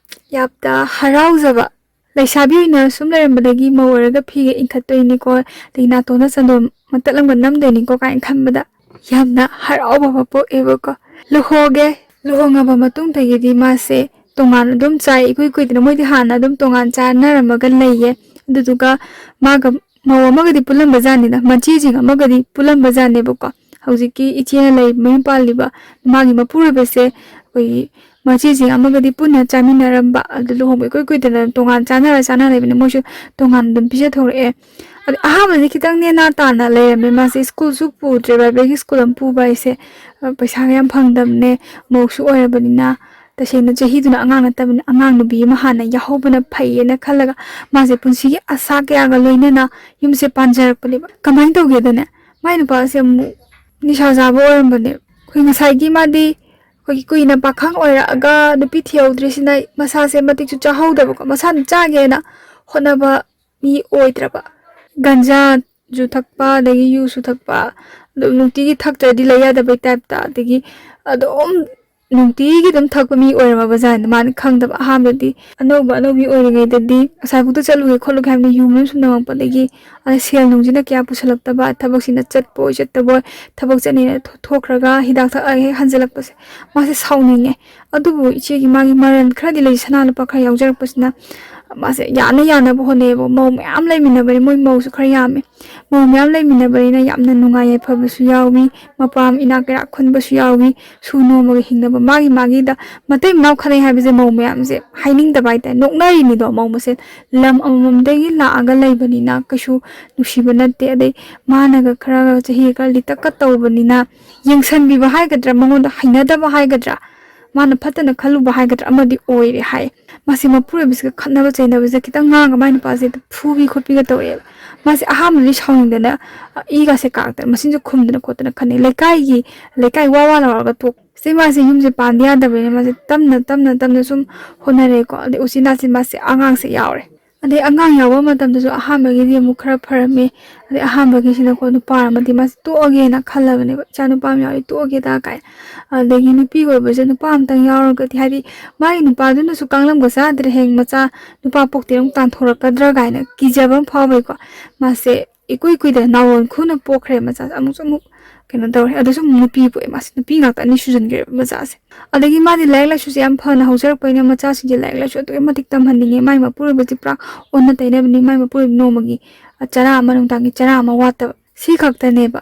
ꯌꯥꯝꯅ ꯍꯔꯥꯎꯖꯕ, ꯂꯩꯁꯥꯕꯤ ꯑꯣꯏꯅ ꯁꯨꯝ ꯂꯩꯔꯝꯕꯗꯒꯤ ꯃꯧ ꯑꯣꯏꯔꯒ ꯐꯤꯒ ꯏꯟꯈꯠꯇꯣꯏꯅꯤꯀꯣ, ꯑꯗꯒꯤ ꯅꯥꯇꯣꯟꯗ ꯆꯟꯗꯣꯟ ꯃꯇꯠ ꯑꯃꯒ ꯅꯝꯗꯣꯏꯅꯤꯀꯣ ꯀꯥꯏꯅ ꯈꯟꯕꯗ ꯌꯥꯝꯅ ꯍꯔꯥꯎꯕ ꯑꯃ ꯄꯣꯛꯑꯦꯕꯀꯣ꯫ ꯂꯨꯍꯣꯡꯉꯦ꯫ ꯂꯨꯍꯣꯡꯉꯕ ꯃꯇꯨꯡꯗꯒꯤꯗꯤ ꯃꯥꯁꯦ ꯇꯣꯉꯥꯟ ꯑꯗꯨꯝ ꯆꯥꯏ, ꯏꯀꯨꯏ ꯀꯨꯏꯗꯅ꯫ ꯃꯣꯏꯗꯤ ꯍꯥꯟꯅ ꯑꯗꯨꯝ ꯇꯣꯉꯥꯟ ꯆꯥꯅꯔꯝꯃꯒ ꯂꯩꯌꯦ꯫ ꯑꯗꯨꯗꯨꯒ ꯃꯥꯒ ꯃꯧ ꯑꯃꯒꯗꯤ ꯄꯨꯜꯂꯝꯕ ꯖꯥꯠꯅꯤꯗ, ꯃꯆꯦꯁꯤꯡ ꯑꯃꯒꯗꯤ ꯄꯨꯜꯂꯝꯕ ꯖꯥꯠꯅꯦꯕꯀꯣ꯫ ꯍꯧꯖꯤꯛꯀꯤ ꯏꯆꯦꯅ ꯂꯩ, ꯃꯌꯨꯝ ꯄꯥꯜꯂꯤꯕ ꯃꯥꯒꯤ ꯃꯄꯨꯔꯣꯏꯕꯁꯦ ꯑꯩꯈꯣꯏꯒꯤ ꯃꯆꯦꯁꯤꯡ ꯑꯃꯒꯗꯤ ꯄꯨꯟꯅ ꯆꯥꯃꯤꯟꯅꯔꯝꯕ, ꯑꯗꯨ ꯂꯨꯍꯣꯡꯕ ꯏꯀꯨꯏ ꯀꯨꯏꯗꯅ ꯇꯣꯉꯥꯟ ꯆꯥꯅꯔ ꯆꯥꯅ ꯂꯩꯕꯅꯤ꯫ ꯃꯣꯏꯁꯨ ꯇꯣꯉꯥꯟꯅ ꯑꯗꯨꯝ ꯄꯤꯖꯊꯣꯔꯛꯑꯦ꯫ ꯑꯗ ꯑꯍꯥꯟꯕꯗꯤ ꯈꯤꯇꯪ ꯅꯦꯅꯥ ꯇꯥꯅ ꯂꯩꯔꯝꯃꯦ ꯃꯥꯁꯦ꯫ ꯁ꯭ꯀꯨꯜꯁꯨ ꯄꯨꯗ꯭ꯔꯦ, ꯄ꯭ꯔꯥꯏꯚꯦꯠꯀꯤ ꯁ꯭ꯀꯨꯜ ꯑꯃ ꯄꯨꯕ ꯍꯥꯏꯁꯦ, ꯑ, ꯄꯩꯁꯥꯒ ꯌꯥꯝ ꯐꯪꯗꯕꯅꯦ, ꯃꯧꯁꯨ ꯑꯣꯏꯔꯕꯅꯤꯅ꯫ ꯇꯁꯦꯡꯅ ꯆꯍꯤꯗꯨꯅ ꯑꯉꯥꯡ ꯅꯠꯇꯕꯅꯤꯅ, ꯑꯉꯥꯡ ꯅꯨꯄꯤ ꯑꯃ ꯍꯥꯟꯅ ꯌꯥꯎꯍꯧꯕꯅ ꯐꯩꯌꯦꯅ ꯈꯜꯂꯒ, ꯃꯥꯁꯦ ꯄꯨꯟꯁꯤꯒꯤ ꯑꯁꯥ ꯀꯌꯥꯒ ꯂꯣꯏꯅꯅ ꯌꯨꯝꯁꯦ ꯄꯥꯟꯖꯔꯛꯄꯅꯦꯕ꯫ ꯀꯃꯥꯏꯅ ꯇꯧꯒꯦꯗꯅꯦ, ꯃꯥꯏ ꯅꯨꯄꯥꯁꯦ ꯑꯃꯨꯛ ꯅꯤꯁꯥ ꯆꯥꯕ ꯑꯣꯏꯔꯝꯕꯅꯦ꯫ ꯑꯩꯈꯣꯏ ꯉꯁꯥꯏꯒꯤ ꯃꯥꯗꯤ ꯑꯩꯈꯣꯏꯒꯤ ꯀꯨꯏꯅ ꯄꯥꯈꯪ ꯑꯣꯏꯔꯛꯑꯒ ꯅꯨꯄꯤ ꯊꯤꯍꯧꯗ꯭ꯔꯤꯁꯤꯅ ꯃꯁꯥꯁꯦ ꯃꯇꯤꯛꯁꯨ ꯆꯥꯍꯧꯗꯕꯀꯣ, ꯃꯁꯥꯅ ꯆꯥꯒꯦꯅ ꯍꯣꯠꯅꯕ ꯃꯤ ꯑꯣꯏꯗ꯭ꯔꯕ꯫ ꯒꯟꯖꯥꯁꯨ ꯊꯛꯄ, ꯑꯗꯒꯤ ꯌꯨꯁꯨ ꯊꯛꯄ, ꯑꯗꯨꯝ ꯅꯨꯡꯇꯤꯒꯤ ꯊꯛꯇ꯭ꯔꯗꯤ ꯂꯩ ꯌꯥꯗꯕꯩ ꯇꯥꯏꯞꯇ, ꯑꯗꯒꯤ ꯑꯗꯨꯝ ꯅꯨꯡꯇꯤꯒꯤ ꯑꯗꯨꯝ ꯊꯛꯄ ꯃꯤ ꯑꯣꯏꯔꯝꯃꯕ ꯖꯥꯠꯅꯤ꯫ ꯃꯥꯅ ꯈꯪꯗꯕ, ꯑꯍꯥꯟꯕꯗꯤ ꯑꯅꯧꯕ ꯑꯅꯧꯕꯤ ꯑꯣꯏꯔꯤꯉꯩꯗꯗꯤ ꯑꯁꯥꯏꯕꯨꯛꯇ ꯆꯠꯂꯨꯒꯦ ꯈꯣꯠꯂꯨꯒꯦ ꯍꯥꯏꯕꯅꯤ, ꯌꯨ ꯃꯅꯨꯡ ꯁꯨꯝ ꯅꯝꯃꯛꯄꯗꯒꯤ, ꯑꯗꯩ ꯁꯦꯜ ꯅꯨꯡꯁꯤꯅ ꯀꯌꯥ ꯄꯨꯁꯜꯂꯛꯇꯕ, ꯊꯕꯛꯁꯤꯅ ꯆꯠꯄꯣꯏ ꯆꯠꯇꯕꯣꯏ, ꯊꯕꯛ ꯆꯠꯅꯤꯅ ꯊꯣ-, ꯊꯣꯛꯈ꯭ꯔꯒ ꯍꯤꯗꯥꯛ ꯊꯛꯑ ꯍꯦꯛ ꯍꯟꯖꯤꯜꯂꯛꯄꯁꯦ, ꯃꯥꯁꯦ ꯁꯥꯎꯅꯤꯡꯉꯦ꯫ ꯑꯗꯨꯕꯨ ꯏꯆꯦꯒꯤ ꯃꯥꯒꯤ ꯃꯔꯜ ꯈꯔꯗꯤ ꯂꯩ, ꯁꯅꯥ ꯂꯨꯄꯥ ꯈꯔ ꯌꯥꯎꯖꯔꯛꯄꯁꯤꯅ ꯃꯥꯁꯦ ꯌꯥꯅ ꯌꯥꯅꯕ ꯍꯣꯠꯅꯩꯌꯦꯕ꯫ ꯃꯧ ꯃꯌꯥꯝ ꯂꯩꯃꯤꯟꯅꯕꯅꯤ, ꯃꯣꯏ ꯃꯧꯁꯨ ꯈꯔ ꯌꯥꯝꯃꯦ꯫ ꯃꯧ ꯃꯌꯥꯝ ꯂꯩꯃꯤꯟꯅꯕꯅꯤꯅ ꯌꯥꯝꯅ ꯅꯨꯡꯉꯥꯏ ꯌꯥꯏꯐꯕꯁꯨ ꯌꯥꯎꯏ, ꯃꯄꯥꯝ ꯏꯅꯥꯛ ꯀꯩꯔꯥꯛ ꯈꯨꯟꯕꯁꯨ ꯌꯥꯎꯏ, ꯁꯨ ꯅꯣꯝꯃꯒ ꯍꯤꯡꯅꯕ ꯃꯥꯒꯤ ꯃꯥꯒꯤꯗ ꯃꯇꯩ ꯃꯅꯥꯎ ꯈꯠꯅꯩ ꯍꯥꯏꯕꯁꯦ ꯃꯧ ꯃꯌꯥꯝꯁꯦ ꯍꯥꯏꯅꯤꯡꯗꯕ ꯍꯥꯏꯇꯥꯔꯦ, ꯅꯣꯛꯅꯔꯤꯅꯤꯗꯣ꯫ ꯃꯧ ꯃꯁꯦꯟ ꯂꯝ ꯑꯃꯃꯝꯗꯒꯤ ꯂꯥꯛꯑꯒ ꯂꯩꯕꯅꯤꯅ ꯀꯩꯁꯨ ꯅꯨꯡꯁꯤꯕ ꯅꯠꯇꯦ꯫ ꯑꯗꯩ ꯃꯥꯅꯒ ꯈꯔ ꯆꯍꯤ ꯈꯔ ꯂꯤꯇꯛꯀ ꯇꯧꯕꯅꯤꯅ ꯌꯦꯡꯁꯟꯕꯤꯕ ꯍꯥꯏꯒꯗ꯭ꯔꯥ, ꯃꯉꯣꯟꯗ ꯍꯩꯅꯗꯕ ꯍꯥꯏꯒꯗ꯭ꯔꯥ, ꯃꯥꯅ ꯐꯠꯇꯅ ꯈꯜꯂꯨꯕ ꯍꯥꯏꯒꯗ꯭ꯔꯥ ꯑꯃꯗꯤ ꯑꯣꯏꯔꯦ ꯍꯥꯏ꯫ ꯃꯥꯁꯦ ꯃꯄꯨꯔꯣꯏꯕꯁꯤꯒ ꯈꯠꯅꯕ ꯆꯩꯅꯕꯁꯦ ꯈꯤꯇꯪ ꯉꯥꯡꯉꯒ ꯃꯥꯏ ꯅꯨꯄꯥꯁꯦ ꯐꯨꯕꯤ ꯈꯣꯠꯄꯤꯒ ꯇꯧꯔꯛꯑꯦꯕ꯫ ꯃꯥꯁꯦ ꯑꯍꯥꯟꯕꯗꯤ ꯁꯥꯎꯅꯤꯡꯗꯅ, ꯑ, ꯏꯒꯥꯁꯦ ꯀꯥꯔꯛꯇꯅ ꯃꯆꯤꯟꯁꯦ ꯈꯨꯝꯗꯅ ꯈꯣꯠꯇꯅ ꯈꯠꯅꯩ꯫ ꯂꯩꯀꯥꯏꯒꯤ, ꯂꯩꯀꯥꯏ ꯋꯥ ꯋꯥ ꯂꯥꯎꯔꯒ ꯇꯣꯛ-, ꯁꯤ ꯃꯥꯁꯦ ꯌꯨꯝꯁꯦ ꯄꯥꯟꯕ ꯌꯥꯗꯕꯅꯤꯅ ꯃꯥꯁꯦ ꯇꯞꯅ ꯇꯞꯅ ꯇꯞꯅ ꯁꯨꯝ ꯍꯣꯠꯅꯔꯦꯀꯣ꯫ ꯑꯗꯩ ꯎꯆꯤꯟ ꯅꯥꯆꯤꯟ ꯃꯥꯁꯦ ꯑꯉꯥꯡꯁꯦ ꯌꯥꯎꯔꯦ꯫ ꯑꯗꯩ ꯑꯉꯥꯡ ꯌꯥꯎꯕ ꯃꯇꯝꯗꯁꯨ ꯑꯍꯥꯟꯕꯒꯤꯗꯤ ꯑꯃꯨꯛ ꯈꯔ ꯐꯔꯝꯃꯦ꯫ ꯑꯗꯩ ꯑꯍꯥꯟꯕꯒꯤꯁꯤꯅꯀꯣ, ꯅꯨꯄꯥ ꯑꯃꯗꯤ ꯃꯥꯁꯦ ꯇꯣꯛꯑꯒꯦꯅ ꯈꯜꯂꯕꯅꯦꯕ, "ꯏꯆꯥ ꯅꯨꯄꯥ ꯑꯃ ꯌꯥꯎꯔꯦ, ꯇꯣꯛꯑꯒꯦꯗ" ꯀꯥꯏꯅ꯫ ꯑꯗꯒꯤ ꯅꯨꯄꯤ ꯑꯣꯏꯕꯁꯦ ꯅꯨꯄꯥ ꯑꯃꯇꯪ ꯌꯥꯎꯔꯒꯗꯤ, ꯍꯥꯏꯗꯤ ꯃꯥꯒꯤ ꯅꯨꯄꯥꯗꯨꯅꯁꯨ ꯀꯥꯡꯂꯝꯒ ꯆꯥꯗ꯭ꯔꯦ, ꯍꯌꯦꯡ ꯃꯆꯥ ꯅꯨꯄꯥ ꯄꯣꯛꯇꯦ ꯑꯃꯨꯛ ꯇꯥꯟꯊꯣꯔꯛꯀꯗ꯭ꯔꯥ ꯀꯥꯏꯅ ꯀꯤꯖꯕ ꯑꯃ ꯐꯥꯎꯕꯩꯀꯣ, ꯃꯥꯁꯦ ꯏꯀꯨꯏ ꯀꯨꯏꯗꯅ ꯅꯥꯎꯔꯣꯟ ꯈꯨꯅ ꯄꯣꯛꯈ꯭ꯔꯦ ꯃꯆꯥꯁꯦ꯫ ꯑꯃꯨꯛꯁꯨ ꯑꯃꯨꯛ ꯀꯩꯅꯣ ꯇꯧꯔꯦ꯫ ꯑꯗꯨꯁꯨ ꯑꯃꯨꯛ ꯅꯨꯄꯤ ꯄꯣꯛꯑꯦ ꯃꯥꯁꯦ꯫ ꯅꯨꯄꯤ ꯉꯥꯛꯇ ꯑꯅꯤ ꯁꯨꯖꯟꯈ꯭ꯔꯦꯕ ꯃꯆꯥꯁꯦ꯫ ꯑꯗꯒꯤ ꯃꯥꯗꯤ ꯂꯥꯏꯔꯤꯛ ꯂꯥꯏꯁꯨꯁꯦ ꯌꯥꯝ ꯐꯅ ꯍꯧꯖꯔꯛꯄꯅꯤꯅ ꯃꯆꯥꯁꯤꯡꯁꯦ ꯂꯥꯏꯔꯤꯛ ꯂꯥꯏꯁꯨ ꯑꯗꯨꯛꯀꯤ ꯃꯇꯤꯛ ꯇꯝꯍꯟꯅꯤꯡꯉꯦ꯫ ꯃꯥꯏ ꯃꯄꯨꯔꯣꯏꯕꯁꯦ ꯄꯨꯔꯥ ꯑꯣꯟꯅ ꯇꯩꯅꯕꯅꯤ꯫ ꯃꯥꯏ ꯃꯄꯨꯔꯣꯏꯕ ꯅꯣꯡꯃꯒꯤ, ꯑ, ꯆꯔꯥ ꯑꯃ, ꯅꯨꯡꯗꯥꯡꯒꯤ ꯆꯔꯥ ꯑꯃ ꯋꯥꯠꯇꯕ ꯁꯤ ꯈꯛꯇꯅꯦꯕ꯫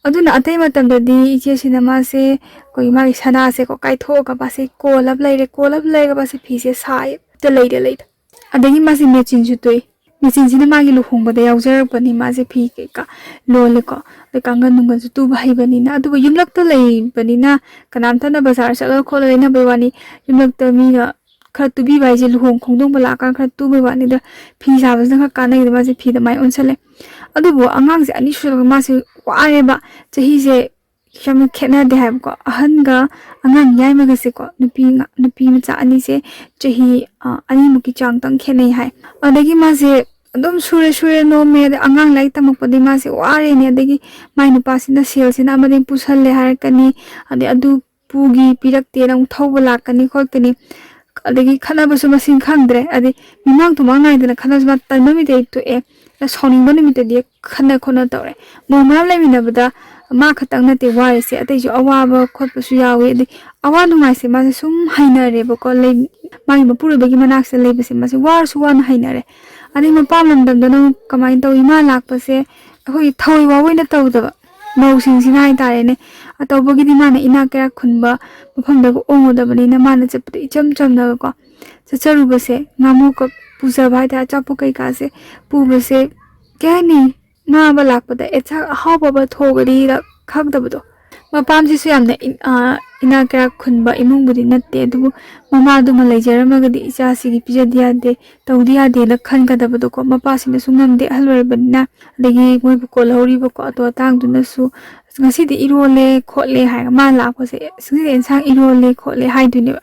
ꯑꯗꯨꯅ ꯑꯇꯩ ꯃꯇꯝꯗꯗꯤ ꯏꯆꯦꯁꯤꯅ ꯃꯥꯁꯦ ꯑꯩꯈꯣꯏꯒꯤ ꯃꯥꯒꯤ ꯁꯅꯥꯁꯦꯀꯣ ꯀꯥꯏꯊꯣꯛꯑꯒ ꯃꯥꯁꯦ ꯀꯣꯜꯂꯞ ꯂꯩꯔꯦ, ꯀꯣꯜꯂꯞ ꯂꯩꯔꯒ ꯃꯥꯁꯦ ꯐꯤꯁꯦ ꯁꯥꯏꯌꯦ꯫ ꯂꯩꯔꯦ, ꯂꯩꯔꯦ꯫ ꯑꯗꯒꯤ ꯃꯥꯁꯦ ꯃꯦꯆꯤꯟꯁꯨ ꯇꯨꯏ꯫ ꯃꯦꯆꯤꯟꯁꯤꯅ ꯃꯥꯒꯤ ꯂꯨꯍꯣꯡꯕꯗ ꯌꯥꯎꯖꯔꯛꯄꯅꯤ꯫ ꯃꯥꯁꯦ ꯐꯤ ꯀꯩꯀꯥ ꯂꯣꯜꯂꯦꯀꯣ, ꯑꯗꯩ ꯀꯥꯡꯒꯟ ꯅꯨꯡꯒꯟꯁꯨ ꯇꯨꯕ ꯍꯩꯕꯅꯤꯅ꯫ ꯑꯗꯨꯕꯨ ꯌꯨꯝꯂꯛꯇ ꯂꯩꯕꯅꯤꯅ ꯀꯅꯥꯝꯇꯅ ꯕꯖꯥꯔ ꯆꯠꯂꯒ ꯈꯣꯠꯂꯒ ꯂꯩꯅꯕꯩ ꯋꯥꯅꯤ꯫ ꯌꯨꯝꯂꯛꯇ ꯃꯤꯅ ꯈꯔ ꯇꯨꯕꯤꯕ ꯍꯥꯏꯁꯦ ꯂꯨꯍꯣꯡ ꯈꯣꯡꯗꯣꯡꯕ ꯂꯥꯛꯑꯀꯥꯟꯗ ꯈꯔ ꯇꯨꯕꯩ ꯋꯥꯅꯤꯗ, ꯐꯤ ꯁꯥꯕꯁꯤꯅ ꯈꯔ ꯀꯥꯟꯅꯩꯗ꯫ ꯃꯥꯁꯦ ꯐꯤꯗ ꯃꯥꯏ ꯑꯣꯟꯁꯜꯂꯦ꯫ ꯑꯗꯨꯕꯨ ꯑꯉꯥꯡꯁꯦ ꯑꯅꯤ ꯁꯨꯔꯒ ꯃꯥꯁꯦ ꯋꯥꯔꯦꯕ꯫ ꯆꯍꯤꯁꯦ ꯌꯥꯝꯅ ꯈꯦꯠꯅꯗꯦ ꯍꯥꯏꯕꯀꯣ꯫ ꯑꯍꯟꯒ ꯑꯉꯥꯡ ꯌꯥꯏꯃꯒꯁꯦꯀꯣ, ꯅꯨꯄꯤ ꯉꯥ-, ꯅꯨꯄꯤ ꯃꯆꯥ ꯑꯅꯤꯁꯦ ꯆꯍꯤ, ꯑ, ꯑꯅꯤꯃꯨꯛꯀꯤ ꯆꯥꯡꯇꯪ ꯈꯦꯠꯅꯩ ꯍꯥꯏ꯫ ꯑꯗꯒꯤ ꯃꯥꯁꯦ ꯑꯗꯨꯝ ꯁꯨꯔꯦ ꯁꯨꯔꯦ ꯅꯣꯝꯃꯦ꯫ ꯑꯗꯩ ꯑꯉꯥꯡ ꯂꯥꯏꯔꯤꯛ ꯇꯝꯃꯛꯄꯗꯤ ꯃꯥꯁꯦ ꯋꯥꯔꯦꯅꯦ꯫ ꯑꯗꯒꯤ ꯃꯥꯏ ꯅꯨꯄꯥꯁꯤꯅ ꯁꯦꯜꯁꯤꯅ ꯑꯃꯗꯒꯤ ꯄꯨꯁꯜꯂꯦ ꯍꯥꯏꯔꯛꯀꯅꯤ, ꯑꯗꯩ ꯑꯗꯨ ꯄꯨꯒꯤ ꯄꯤꯔꯛꯇꯦꯅ ꯑꯃꯨꯛ ꯊꯧꯕ ꯂꯥꯛꯀꯅꯤ ꯈꯣꯠꯀꯅꯤ꯫ ꯑꯗꯒꯤ ꯈꯠꯅꯕꯁꯨ ꯃꯁꯤꯡ ꯈꯪꯗ꯭ꯔꯦ꯫ ꯑꯗꯩ ꯃꯤꯃꯥꯡ ꯇꯨꯃꯥꯡ ꯅꯥꯏꯗꯅ ꯈꯠꯅꯕꯁꯨ ꯃꯥ ꯇꯟꯕ ꯅꯨꯃꯤꯠꯇꯩ ꯇꯣꯛꯑꯦ꯫ ꯁꯥꯎꯅꯤꯡꯕ ꯅꯨꯃꯤꯠꯇꯗꯤ ꯈꯠꯅ ꯈꯣꯠꯅ ꯇꯧꯔꯦ꯫ ꯃꯧ ꯃꯌꯥꯝ ꯂꯩꯃꯤꯟꯅꯕꯗ ꯃꯥ ꯈꯛꯇꯪ ꯅꯠꯇꯦ ꯋꯥꯔꯤꯁꯦ, ꯑꯇꯩꯁꯨ ꯑꯋꯥꯕ ꯈꯣꯠꯄꯁꯨ ꯌꯥꯎꯋꯤ꯫ ꯑꯗꯩ ꯑꯋꯥ ꯅꯨꯡꯉꯥꯏꯁꯦ ꯃꯥꯁꯦ ꯁꯨꯝ ꯍꯩꯅꯔꯦꯕꯀꯣ꯫ ꯂꯩ-, ꯃꯥꯒꯤ ꯃꯄꯨꯔꯣꯏꯕꯒꯤ ꯃꯅꯥꯛꯁꯤꯗ ꯂꯩꯕꯁꯦ ꯃꯥꯁꯦ ꯋꯥꯔꯁꯨ ꯋꯥꯅ ꯍꯩꯅꯔꯦ꯫ ꯑꯗꯩ ꯃꯄꯥꯝ ꯂꯝꯗꯝꯗꯅ ꯑꯃꯨꯛ ꯀꯃꯥꯏꯅ ꯇꯧꯏ? ꯃꯥ ꯂꯥꯛꯄꯁꯦ ꯑꯩꯈꯣꯏꯒꯤ ꯊꯧꯏ ꯋꯥꯑꯣꯏꯅ ꯇꯧꯗꯕ, ꯃꯧꯁꯤꯡꯁꯤꯅ ꯍꯥꯏꯇꯥꯔꯦꯅꯦ꯫ ꯑꯇꯧꯕꯒꯤꯗꯤ ꯃꯥꯅ ꯏꯅꯥꯛ ꯀꯩꯔꯥꯛ ꯈꯨꯟꯕ ꯃꯐꯝꯗꯒ ꯑꯣꯡꯉꯨꯗꯕꯅꯤꯅ ꯃꯥꯅ ꯆꯠꯄꯗ ꯏꯆꯝ ꯆꯝꯅꯒꯀꯣ ꯆꯠꯆꯔꯨꯕꯁꯦ, ꯉꯥꯃꯣꯛꯀ ꯄꯨꯖꯕ ꯍꯥꯏꯇꯥꯔꯦ, ꯑꯆꯥꯄꯣꯠ ꯀꯩꯀꯥꯁꯦ ꯄꯨꯕꯁꯦ, ꯀꯩ ꯍꯥꯏꯅꯤ, ꯃꯥ ꯑꯃ ꯂꯥꯛꯄꯗ ꯑꯦꯟꯁꯥꯡ ꯑꯍꯥꯎꯕ ꯑꯃ ꯊꯣꯡꯒꯅꯤꯅ ꯈꯪꯗꯕꯗꯣ꯫ ꯃꯄꯥꯝꯁꯤꯁꯨ ꯌꯥꯝꯅ ꯏꯟ-, ꯑ, ꯏꯅꯥꯛ ꯀꯩꯔꯥꯛ ꯈꯨꯟꯕ ꯏꯃꯨꯡꯕꯨꯗꯤ ꯅꯠꯇꯦ, ꯑꯗꯨꯕꯨ ꯃꯃꯥꯗꯨꯃ ꯂꯩꯖꯔꯝꯃꯒꯗꯤ ꯏꯆꯥꯁꯤꯒꯤ ꯄꯤꯖꯗ ꯌꯥꯗꯦ, ꯇꯧꯗ ꯌꯥꯗꯦꯅ ꯈꯟꯒꯗꯕꯗꯣꯀꯣ꯫ ꯃꯄꯥꯁꯤꯅꯁꯨ ꯉꯝꯗꯦ, ꯑꯍꯜ ꯑꯣꯏꯔꯕꯅꯤꯅ꯫ ꯑꯗꯒꯤ ꯃꯣꯏꯕꯨ ꯀꯣꯜꯍꯧꯔꯤꯕꯀꯣ ꯑꯇꯣ ꯑꯇꯥꯡꯗꯨꯅꯁꯨ, "ꯑꯁ, ꯉꯁꯤꯗꯤ ꯏꯔꯣꯜꯂꯦ ꯈꯣꯠꯂꯦ" ꯍꯥꯏꯔꯒ, ꯃꯥ ꯂꯥꯛꯄꯁꯦ, "ꯑꯁ, ꯉꯁꯤꯗꯤ ꯏꯟꯁꯥꯡ ꯏꯔꯣꯜꯂꯦ ꯈꯣꯠꯂꯦ" ꯍꯥꯏꯗꯣꯏꯅꯦꯕ꯫